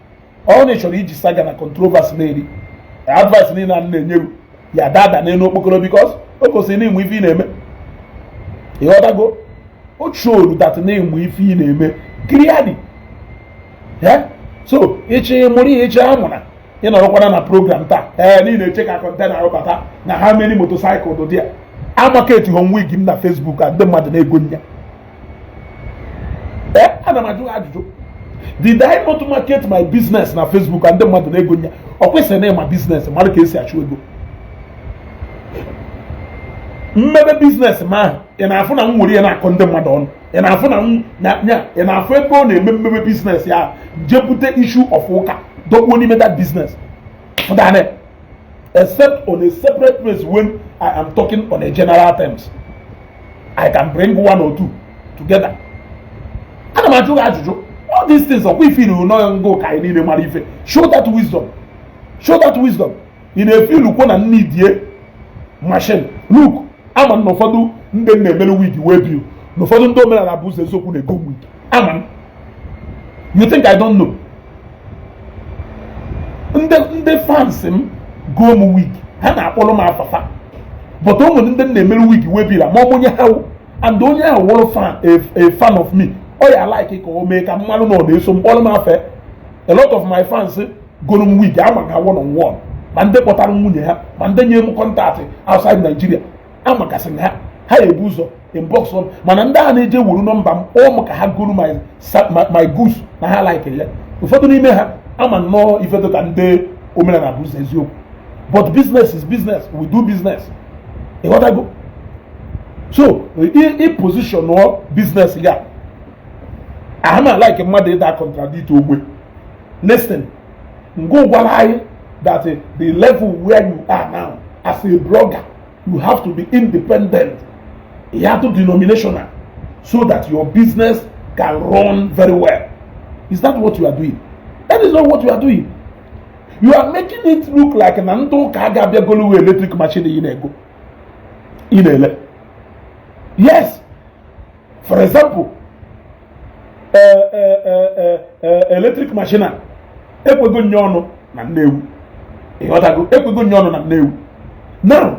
ọ na chọrọ iji saga na controversy na-eri advice niile a na-enye ya dada n'elu okpokoro, because o kwesịrị na ịmụ ife ị na-eme. Ịghọtago? O showed that na-ịmụ ife ị na-eme clearly. Yeah? So ịchị mụrụ ihe ịchị amụna ị nọrọkwana na program taa, ee, niile eche ka container ahụ bata na how many motorcycle dị ya amarket home wig m na Facebook a ndị mmadụ na-ego nya. Ee, ana m ajụ ha ajụjụ: did I not market my business na Facebook and ndị mmadụ na-ego nya? Ọ kwesịrị na ịma business, mara ka esi achụ ego mmebe business ma ahụ. Ị na-afụ na m nwere ihe na-akọ ndị mmadụ ọnụ? Ị na-afụ na m na nya? Ị na-afụ ebe ọ na-eme mmebe business ya jebute issue of ụka dọkpuo n'ime that business fụdane, except on a separate place when I am talking on a general terms, I can bring one or two together. Ana m ajụ gị ajụjụ. All these things, ọkwa ife iru nọ ngụ ka anyị niile mara ife. Show that wisdom, show that wisdom. Ị na-efe ilukwo na nne die machine. Look, ama m na ụfọdụ ndị m na-emere wig wee biu na ụfọdụ ndị omenala bụ ụzọ eziokwu na-ego wig. Ama m. You think I don't know? Ndị fans m goo m wig, ha na-akpọrọ m afafa, but o nwere ndị m na-emere wig wee bira ma ọ bụ onye ha wụ, and onye ahụ wụrụ fan, a fan of me, ọ ya like ka o mee ka mmalụ na ọ na-eso m kpọrọ m afe. A lot of my fans goro m wig, ama ha one on one, ma ndị kpọtara nwunye ha, ma ndị nye m contact outside Nigeria, amakasị ha. Ha ebu ụzọ inbox m, mana ndị a na-eje wuru nọmba m kpọọ m ka ha goro my goods na ha like ya. Ụfọdụ n'ime ha ama nnọọ ife dịka ndị omenala bụ ụzọ eziokwu, but business is business, we do business. Ịghọtago? So i position business ya ahama like mmadụ ịda contradict ogbe. Listen, ngo gwara anyị that the level where you are now as a blogger, you have to be independent, you have to denominational, so that your business can run very well. Is that what you are doing? That is not what you are doing. You are making it look like na ndị ụka ga-abịagolu electric machine ị na-ego, ị na-ele. Yes, for example, electric machine a ekwego nye ọnụ na Nnewi. Ịghọtago? Ekwego nye ọnụ na Nnewi. Now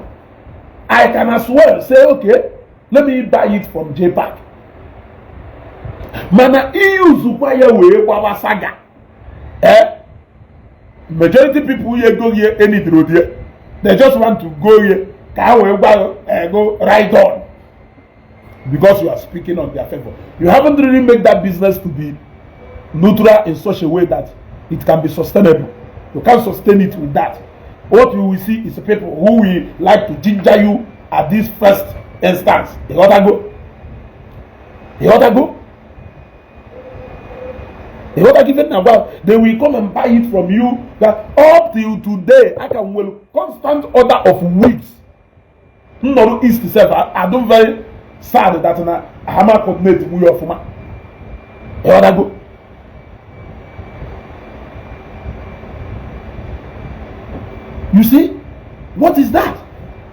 I can as well say, "Okay, let me buy it from JPAC," mana iyuzukwa ya wee gbawa saga. Majority people ya ego gị enidiro die, they just want to go here ka ha wee gwa go right on because you are speaking on their favor. You haven't really made that business to be neutral in such a way that it can be sustainable. You can't sustain it with that. What you will see is people who will like to ginger you at this first instance. Ịghọtago? Ịghọtago? Ịghọtago ife na gwa? They will come and buy it from you. That up till today, I can well constant order of wigs nnọrọ east sef. I don very sad that na ahama coordinate nwunye ọfụma. Ịghọtago? You see, what is that?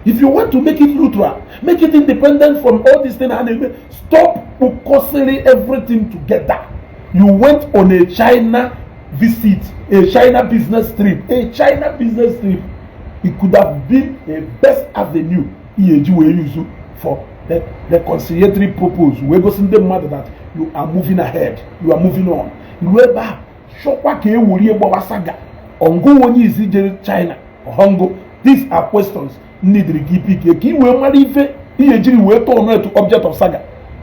If you want to make it neutral, make it independent from all these things and stop focusing everything together. You went on a China visit, a China business trip, a China business trip. It could have been a best avenue EAG will use for the reconciliatory purpose. We go send them mother that you are moving ahead, you are moving on. You ebe chọkwa ka e wurie gbawa saga ọngụ onye izi jere China ọhọngụ. These are questions needed gị pick ka i wee mara ife ihe jiri wee turn to object of saga.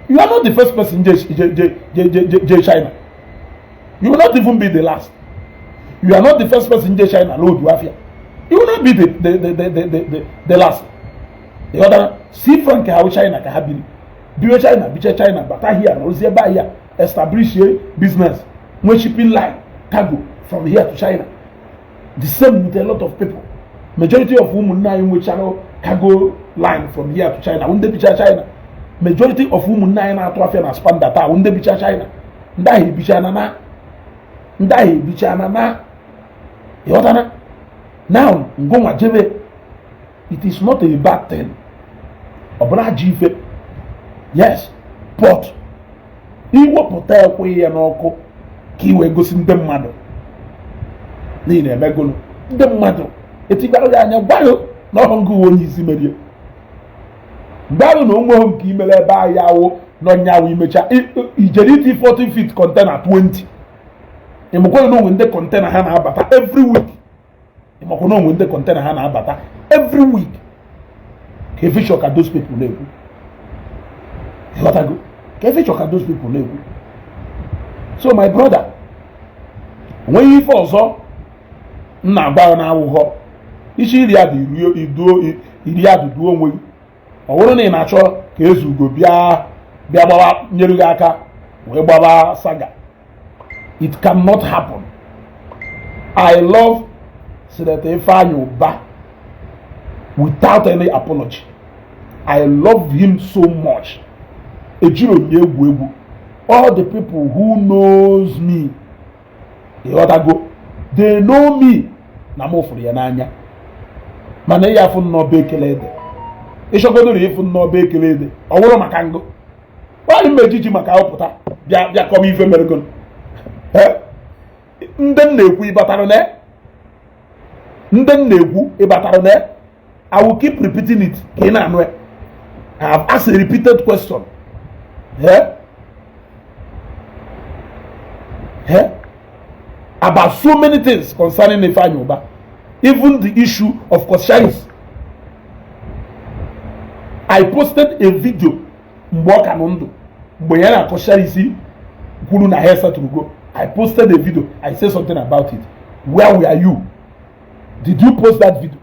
You are not the first person je je China. You will not even be the last. You are not the first person je China load afia. You will not be the last. Ịghọtara? Si Frank ha China ka ha biri biwe China, biche China, bata here na ozi ebe ahịa, establish a business, nwee shipping line cargo from here to China. The same with a lot of people. Majority of ụmụnne anyị nwechara cargo line from here to China ndị bicha China. Majority of ụmụnne anyị na-atụ afịa na Aspamda taa ndị bicha China. Ndị ahụ ebicha na ndị ahụ ebicha na ịghọtana. Now ngụnwa jebe, it is not a bad thing, ọ bụrụ ajọ ife, yes, but iwepụta ekwe ya n'ọkụ ka i wee gosi ndị mmadụ n'ihi na emegolu ndị mmadụ etigbara ya anya gwaghị na ọhụ ngụ onye isi merie mgbe ahụ na onweghị nke imere ebe ahụ ya awụ n'ọnyawụ imecha ijere iti 40 feet container 20. Ịmakwa na onwe ndị container ha na-abata every week. Ịmakwa na onwe ndị container ha na-abata every week. Ka efe ka those people na-ekwu, ịghọtago? Ka efe ka those people na-ekwu. So my brother, onweghị ife ọzọ m na-agba ya na-awụghọ isi iri adụ iduo iri adụ duo onwe gị. Ọ bụrụ na ị na-achọ ka Ezugo bịa bịa gbawa nyere gị aka wee gbaba saga, it cannot happen. I love Senator Ifeanyi Ubah without any apology. I love him so much. Ejiro m ya egwu egwu. All the people who knows me, ịghọtago, they know me na m fụrụ ya n'anya. Mana ya afụ nnọọ ekele ede ịchọgodoro ịfụ nnọọ ekele ede, ọ bụrụ maka ngụ nwaanyị mmejiji maka ahụpụta bịa bịa kọm ife mere. Ndị m na-ekwu ịbatara na ndị m na-ekwu ịbatara na I will keep repeating it ka ị na-anụ ya. I have asked a repeated question. Yeah? Yeah? About so many things concerning Ifeanyi Ubah, even the issue of Coscharis. I posted a video mgbe ọ ka nọ ndụ, mgbe ya na Coscharis kwuru na ha setụrụ. I posted a video. I said something about it. Where were you? Did you post that video?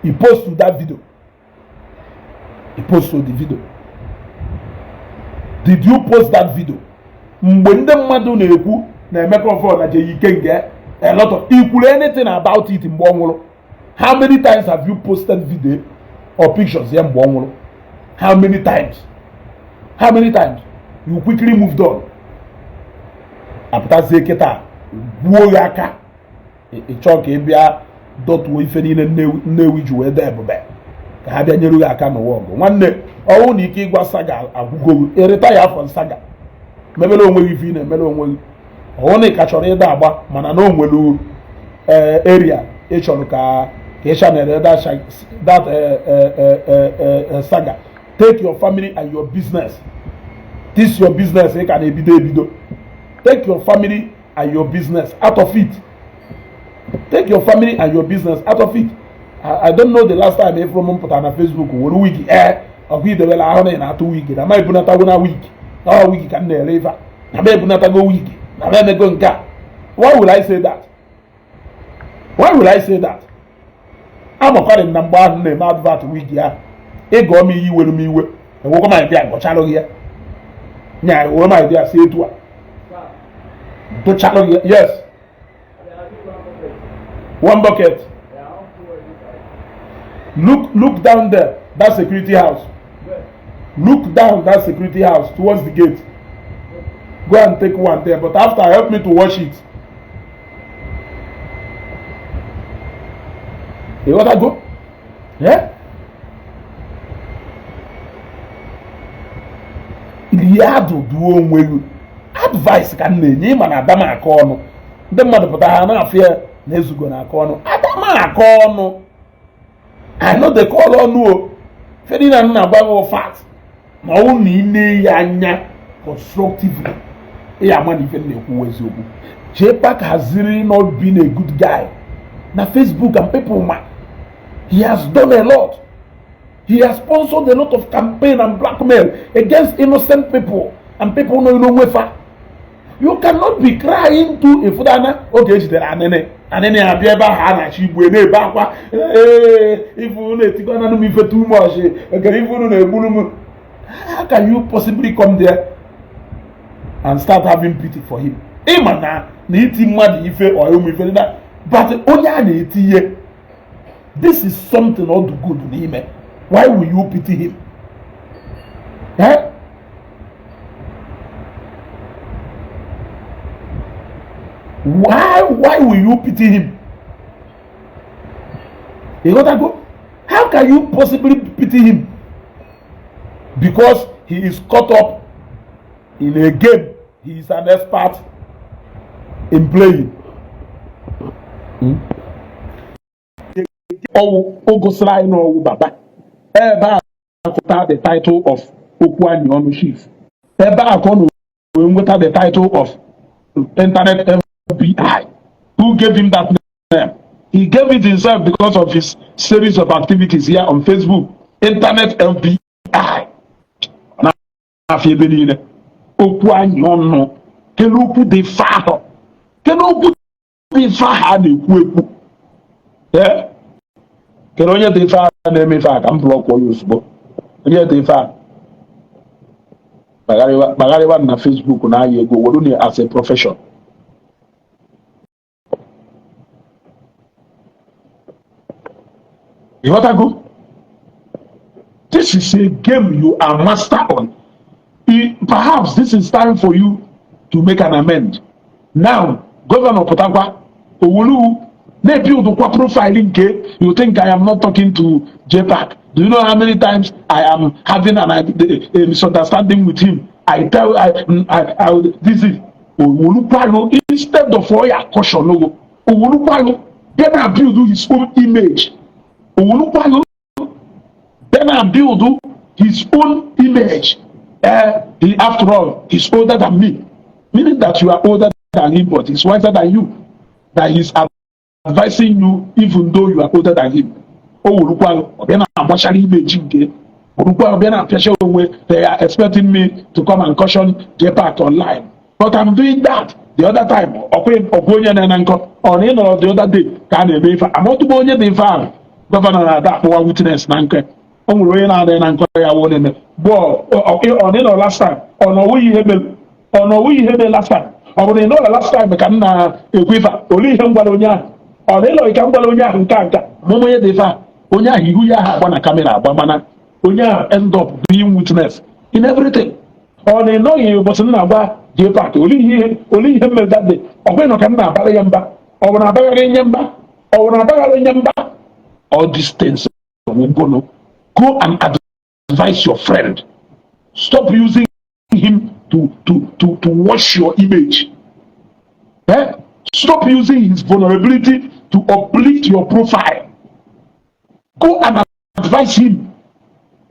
He posted that video. He posted the video. Did you post that video? Mgbe ndị mmadụ na-ekwu na Emeka Offor na Jay Ikenga, a lot of ikwuru anything about it mgbe ọ nwụrụ? How many times have you posted video or pictures ya mgbe ọ nwụrụ? How many times? How many times? You quickly moved on. Apụtazie kịta gbuo ya aka, ị chọọ ka ị bịa dọtuo ife niile Nnewi ji wee dee ebube ka ha bịa nyere gị aka n'ụwa ọgụ. Nwanne, ọnwụ na ike ịgwa saga agwụgo, ereta ya afọ saga mebere onwe gị ife ị na-emere onwe gị. Ọwụ na ị ka chọrọ ịda agba, mana na o nwere area ị chọrọ ka ị channel that saga, take your family and your business. This your business ị ka na-ebido ebido, take your family and your business out of it. Take your family and your business out of it. I don't know the last time ifuru m pụtara na Facebook were wig. Ee, ọkụ idebela ahụ na ị na-atụ wig na ma ebunatago na wig ọ wig ka m na-ere ife a na ma ebunatago wig na ma emego nke a. Why will I say that? Why will I say that? Amakwarị m na mgbe ahụ m na-eme advert wig ahụ, ịgọọ m iyi were m iwe, enwekwa m idea gọchalụ gị ya nya were m idea si etu a dụchalụ gị ya. Yes, one bucket. Look, look down there, that security house. Look down that security house towards the gate. Go and take one there, but after, help me to wash it. You want to go? Yeah. Lie adụ duo onwe gị. Advice ka m na-enye. Ịma na adam akọ ọnụ, ndị mmadụ pụta ha na-afụ ya na Ezugo na akọ ọnụ. Adam akọ ọnụ, I no dey call ọnụ o. Ferdinand na-agwa gị fact ma ọ bụrụ na ị na-eyi anya constructively, ị ama na ife m na-ekwu eziokwu. JPAC has really not been a good guy na Facebook and people ma he has done a lot. He has sponsored a lot of campaign and blackmail against innocent people and people no know nwefa. You cannot be crying to ifudana oge ejidere anịnị anịnị abịa ebe ahụ a na-achọ igbu na-ebe akwa. Ee, ife unu etikwana m ife too much ekere ife unu na-egburu m. How can you possibly come there and start having pity for him? Ịma na iti mmadụ ife or ụmụ ife na, but onye a na-eti ihe, this is something ọ dị good n'ime. Why will you pity him? Eh? Why will you pity him? You got to go. How can you possibly pity him? Because he is caught up in a game he is an expert in playing. Ọwụ o gosiri anyị na ọwụ baba ebe a kụta the title of okwu anyị ọnụ chief, ebe a ka ọ na wee nweta the title of internet FBI. Who gave him that name? He gave it himself because of his series of activities here on Facebook. Internet FBI na-afịa ebe niile. Okwu anyị ọnụ kele, okwu dị ife ahụ, kele okwu dị ife ahụ a na-ekwu ekwu. Ee, kele onye dị ife ahụ na-eme ife a ka m blockụọ ya ozugbo. Onye dị ife a kpagharịwa na Facebook na-aya ego were na as a profession. Ịghọtago? This is a game you are master on. Perhaps this is time for you to make an amend. Now, governor pụtakwa owolu na-ebuildkwa profile nke. You think I am not talking to JPAC? Do you know how many times I am having a misunderstanding with him? I tell I, this is owolukwayo. Instead of oya caution ogo owolukwayo bịa na build his own image. Owolukwayo bịa na build his own image. He, after all, he's older than me, meaning that you are older than him, but he's wiser than you, that he's advising you even though you are older than him. O werukwa ọ bịa na-agbachara image nke orukwa ọ bịa na-apịacha onwe. They are expecting me to come and caution JPAC online, but I'm doing that. The other time, ọkwa onye na-ene nkọ ọ na ị nọrọ the other day ka a na-eme ife amatụgbo onye dị ife ahụ governor na-ada akpụwa witness na nke o nwere onye na-adịghị na nkọ ya wụ na-eme bụ ọ na ị nọrọ last time, ọ na ọwụghị ihe mere, ọ na ọwụghị ihe mere last time, ọ bụ na ị nọrọ last time ka m na-ekwu ife a. Olee ihe m gwara onye ahụ? Ọ na ịlọghị ka m gwara onye ahụ nke a nke a mụmụ onye dị ife a, onye ahụ ihu ya ahụ agba na camera agba, mana onye ahụ end up being witness in everything. Ọ na ịnọghị ụbọchị m na-agwa JPAC olee ihe mere that day? Ọ bụghị na ka m na-abara ya mba, ọ bụ na abagharị nye mba, ọ bụ na abagharị nye mba. All these things, go go and advise your friend. Stop using him to wash your image. Eh? Stop using his vulnerability to uplift your profile. Go and advise him.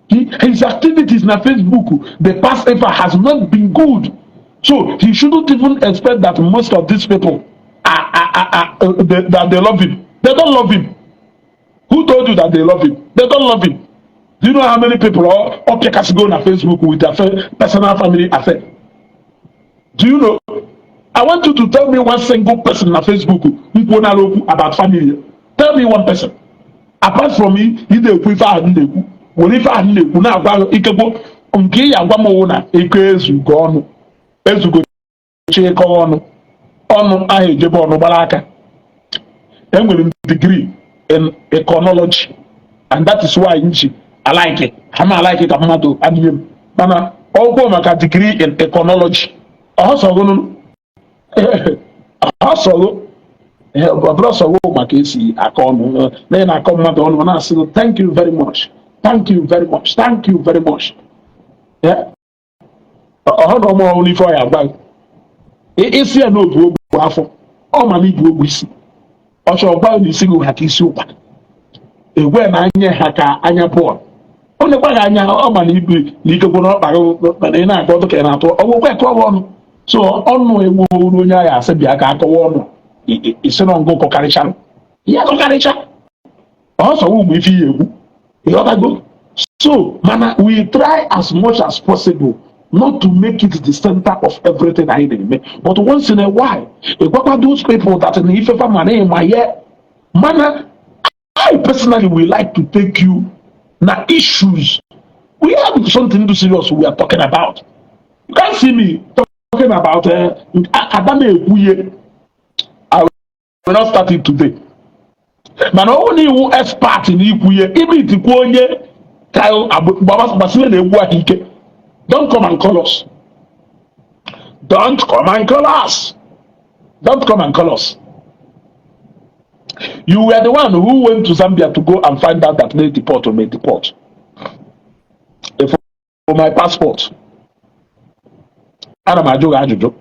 His activities na Facebook the past ever has not been good, so he shouldn't even expect that most of these people are, that they love him. They don't love him. Who told you that they love him? They don't love him. Do you know how many people are up go na Facebook with their personal family affair? Do you know? I want you to tell me one single person na Facebook nkwuonala okwu about family. Tell me one person apart from me. Ị na-ekwu ife ahụ m na-ekwu, were ife ahụ m na-ekwu na-agwa ikekwo nke ị ya agwa m wụ na eko ezugo ọnụ ezugo chịkọ ọnụ ọnụ ahụ ejebe ọnụ gbara aka. Enwere m degree in econology, and that is why m ji alike ha ma alike ka mmadụ adịghị m mana ọgwụ maka degree in econology. Ọsọgụ ọ bụrụ sọgụ maka esi akọ ọnụ na ị na-akọ mmadụ ọnụ na-asị, "Thank you very much, thank you very much, thank you very much." Ọhụ na ọmụ ọhụrụ n'ife ọ ya agwa gị isi ya n'obu ogbu afọ ọ ma na ibu ogbu isi ọ chọrọ gwa na isi gị ha ka isi ụkwa egwe na anya ha ka anya bọọlụ ọ na-ekwa gị anya ọ ma na ibu na ikekwe na ọkpa gị mana ị na-aga ọdụ ka ị na-atụ ọgwụkwa ekọwa ọnụ. So ọnụ enwe olu onye agha asị bịa ka akọwa ọnụ isi na ngụ kọkarịchara ihe akọkarịcha ọsọ ụmụ ife ihe egwu. Ịghọtago? So mana we try as much as possible not to make it the center of everything anyị na-eme, but once in a while ịgwakwa those people that na ifefa ma na ịma ye. Mana I personally will like to take you na issues. We have something too serious we are talking about. You can't see me talking about ada na-ekwu ihe. I will not start it today, mana ọ na iwu expert n'ikwu ihe ime itikwu onye Ka gbasiwe na egwu ahụ ike. Don't come and call us. Don't come and call us. Don't come and call us. You were the one who went to Zambia to go and find out that may deport or may deport. If for my passport, ana m ajụ gị ajụjụ.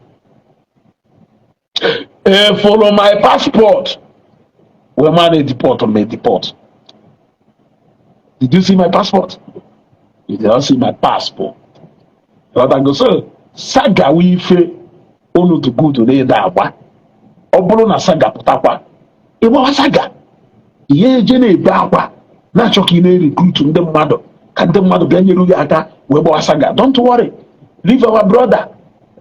Follow my passport. Wee ma na deport or may deport. Did you see my passport? You did not see my passport. Ghọtago? So saga wụ ife unu to good na-ede agba. Ọ bụrụ na saga pụtakwa, ịgbawa saga, ihe eje na-ebe akwa na-achọ ka ị na-erecruit ndị mmadụ, ka ndị mmadụ bịa nyere gị aka wee gbawa saga. Don't worry, leave our brother.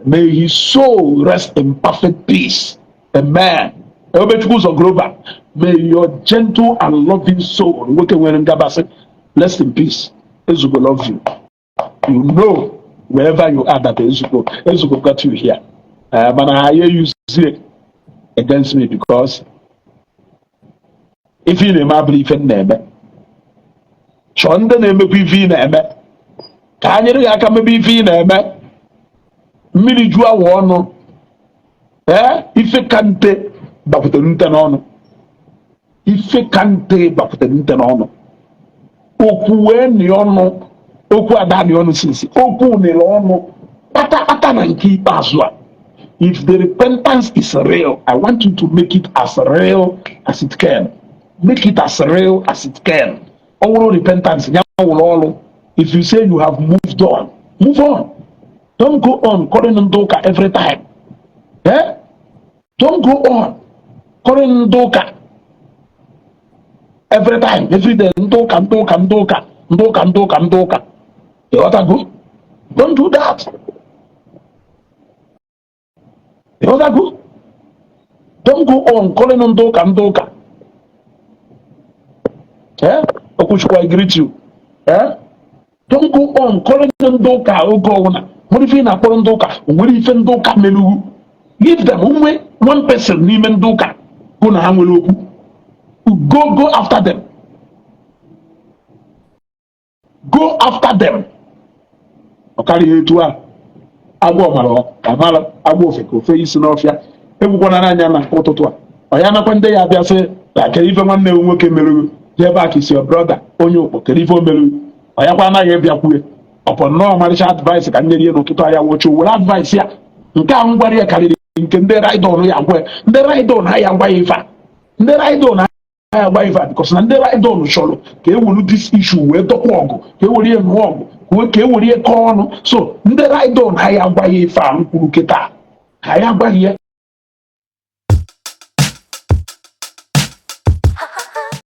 May his soul rest in perfect peace. Amen. Ebubechukwu Ụzọ Global, may your gentle and loving soul, nwoke nwere ngabasị, rest in peace. Ezugo love you. You know, wherever you are, that Ezugo got you here. Mana ha ya use it against me, because ife ị na-eme abụrụ ife m na-eme. Chọọ ndị na-emekwa ife ị na-eme ka ha nyere gị aka mebe ife ị na-eme. Mmiri ju awa ọnụ. Ee, ife ka nte gbakwutere nte n'ọnụ. Ife ka nte gbakwutere nte n'ọnụ. Okwu wee nị ọnụ, okwu ada nị ọnụ sinsi okwu nịrị ọnụ kpatakpata. Na nke ikpeazụ a, if the repentance is real, I want you to make it as real as it can. Make it as real as it can. Ọ wụrụ repentance ya wụrụ ọrụ. If you say you have moved on, move on. Don't go on calling ndị ụka every time. Eh? Don't go on calling ndị ụka every time, every day. Ndị ụka, ndị ụka, ndị ụka, ndị ụka, ndị ụka, ndị ụka. Ịghọtago? Don't do that. Ịghọtago? Don't go on calling ndị ụka, ndị ụka. Eh, Okwuchukwu, I greet you. Eh, don't go on calling ndị ụka oge ọbụla. Nwere ife ị na-akpọrọ ndị ụka? O nwere ife ndị ụka merugwu? Give them onwe one person n'ime ndị ụka bụ na ha nwere okwu. Go after them. Go after them. Ọ karịghị etu a. Agwọ mara amara agwọ, ofe ka ofe isi n'ọfịa. Egwukwana n'anya na nke ụtụtụ a. Ọ ya nakwa ndị ya abịa sị na kere ife nwanne m nwoke merụrụ. Jee ebe a ka isi brother onye ụkpọ kere ife o merụrụ. Ọ yakwa anaghị ịbịakwue ọpọ nnọọ. Ọmarịcha advice ka m nyere ihe n'ụtụtụ a, ya wụcha were advice ya. Nke a m gwara ya karịrị nke ndị Rydon ya gwa ya. Ndị Rydon ha ya gwa ya ife a, ndị Rydon ha ya gwa ife a, because na ndị Rydon chọrọ ka e were this issue wee dọkwa ọgụ, ka e were ya nụọ ọgụ, ka e were ya kọọ ọnụ. So ndị Rydon ha ya gwa ya ife a m kwuru kịta, ha ya agwaghị ya.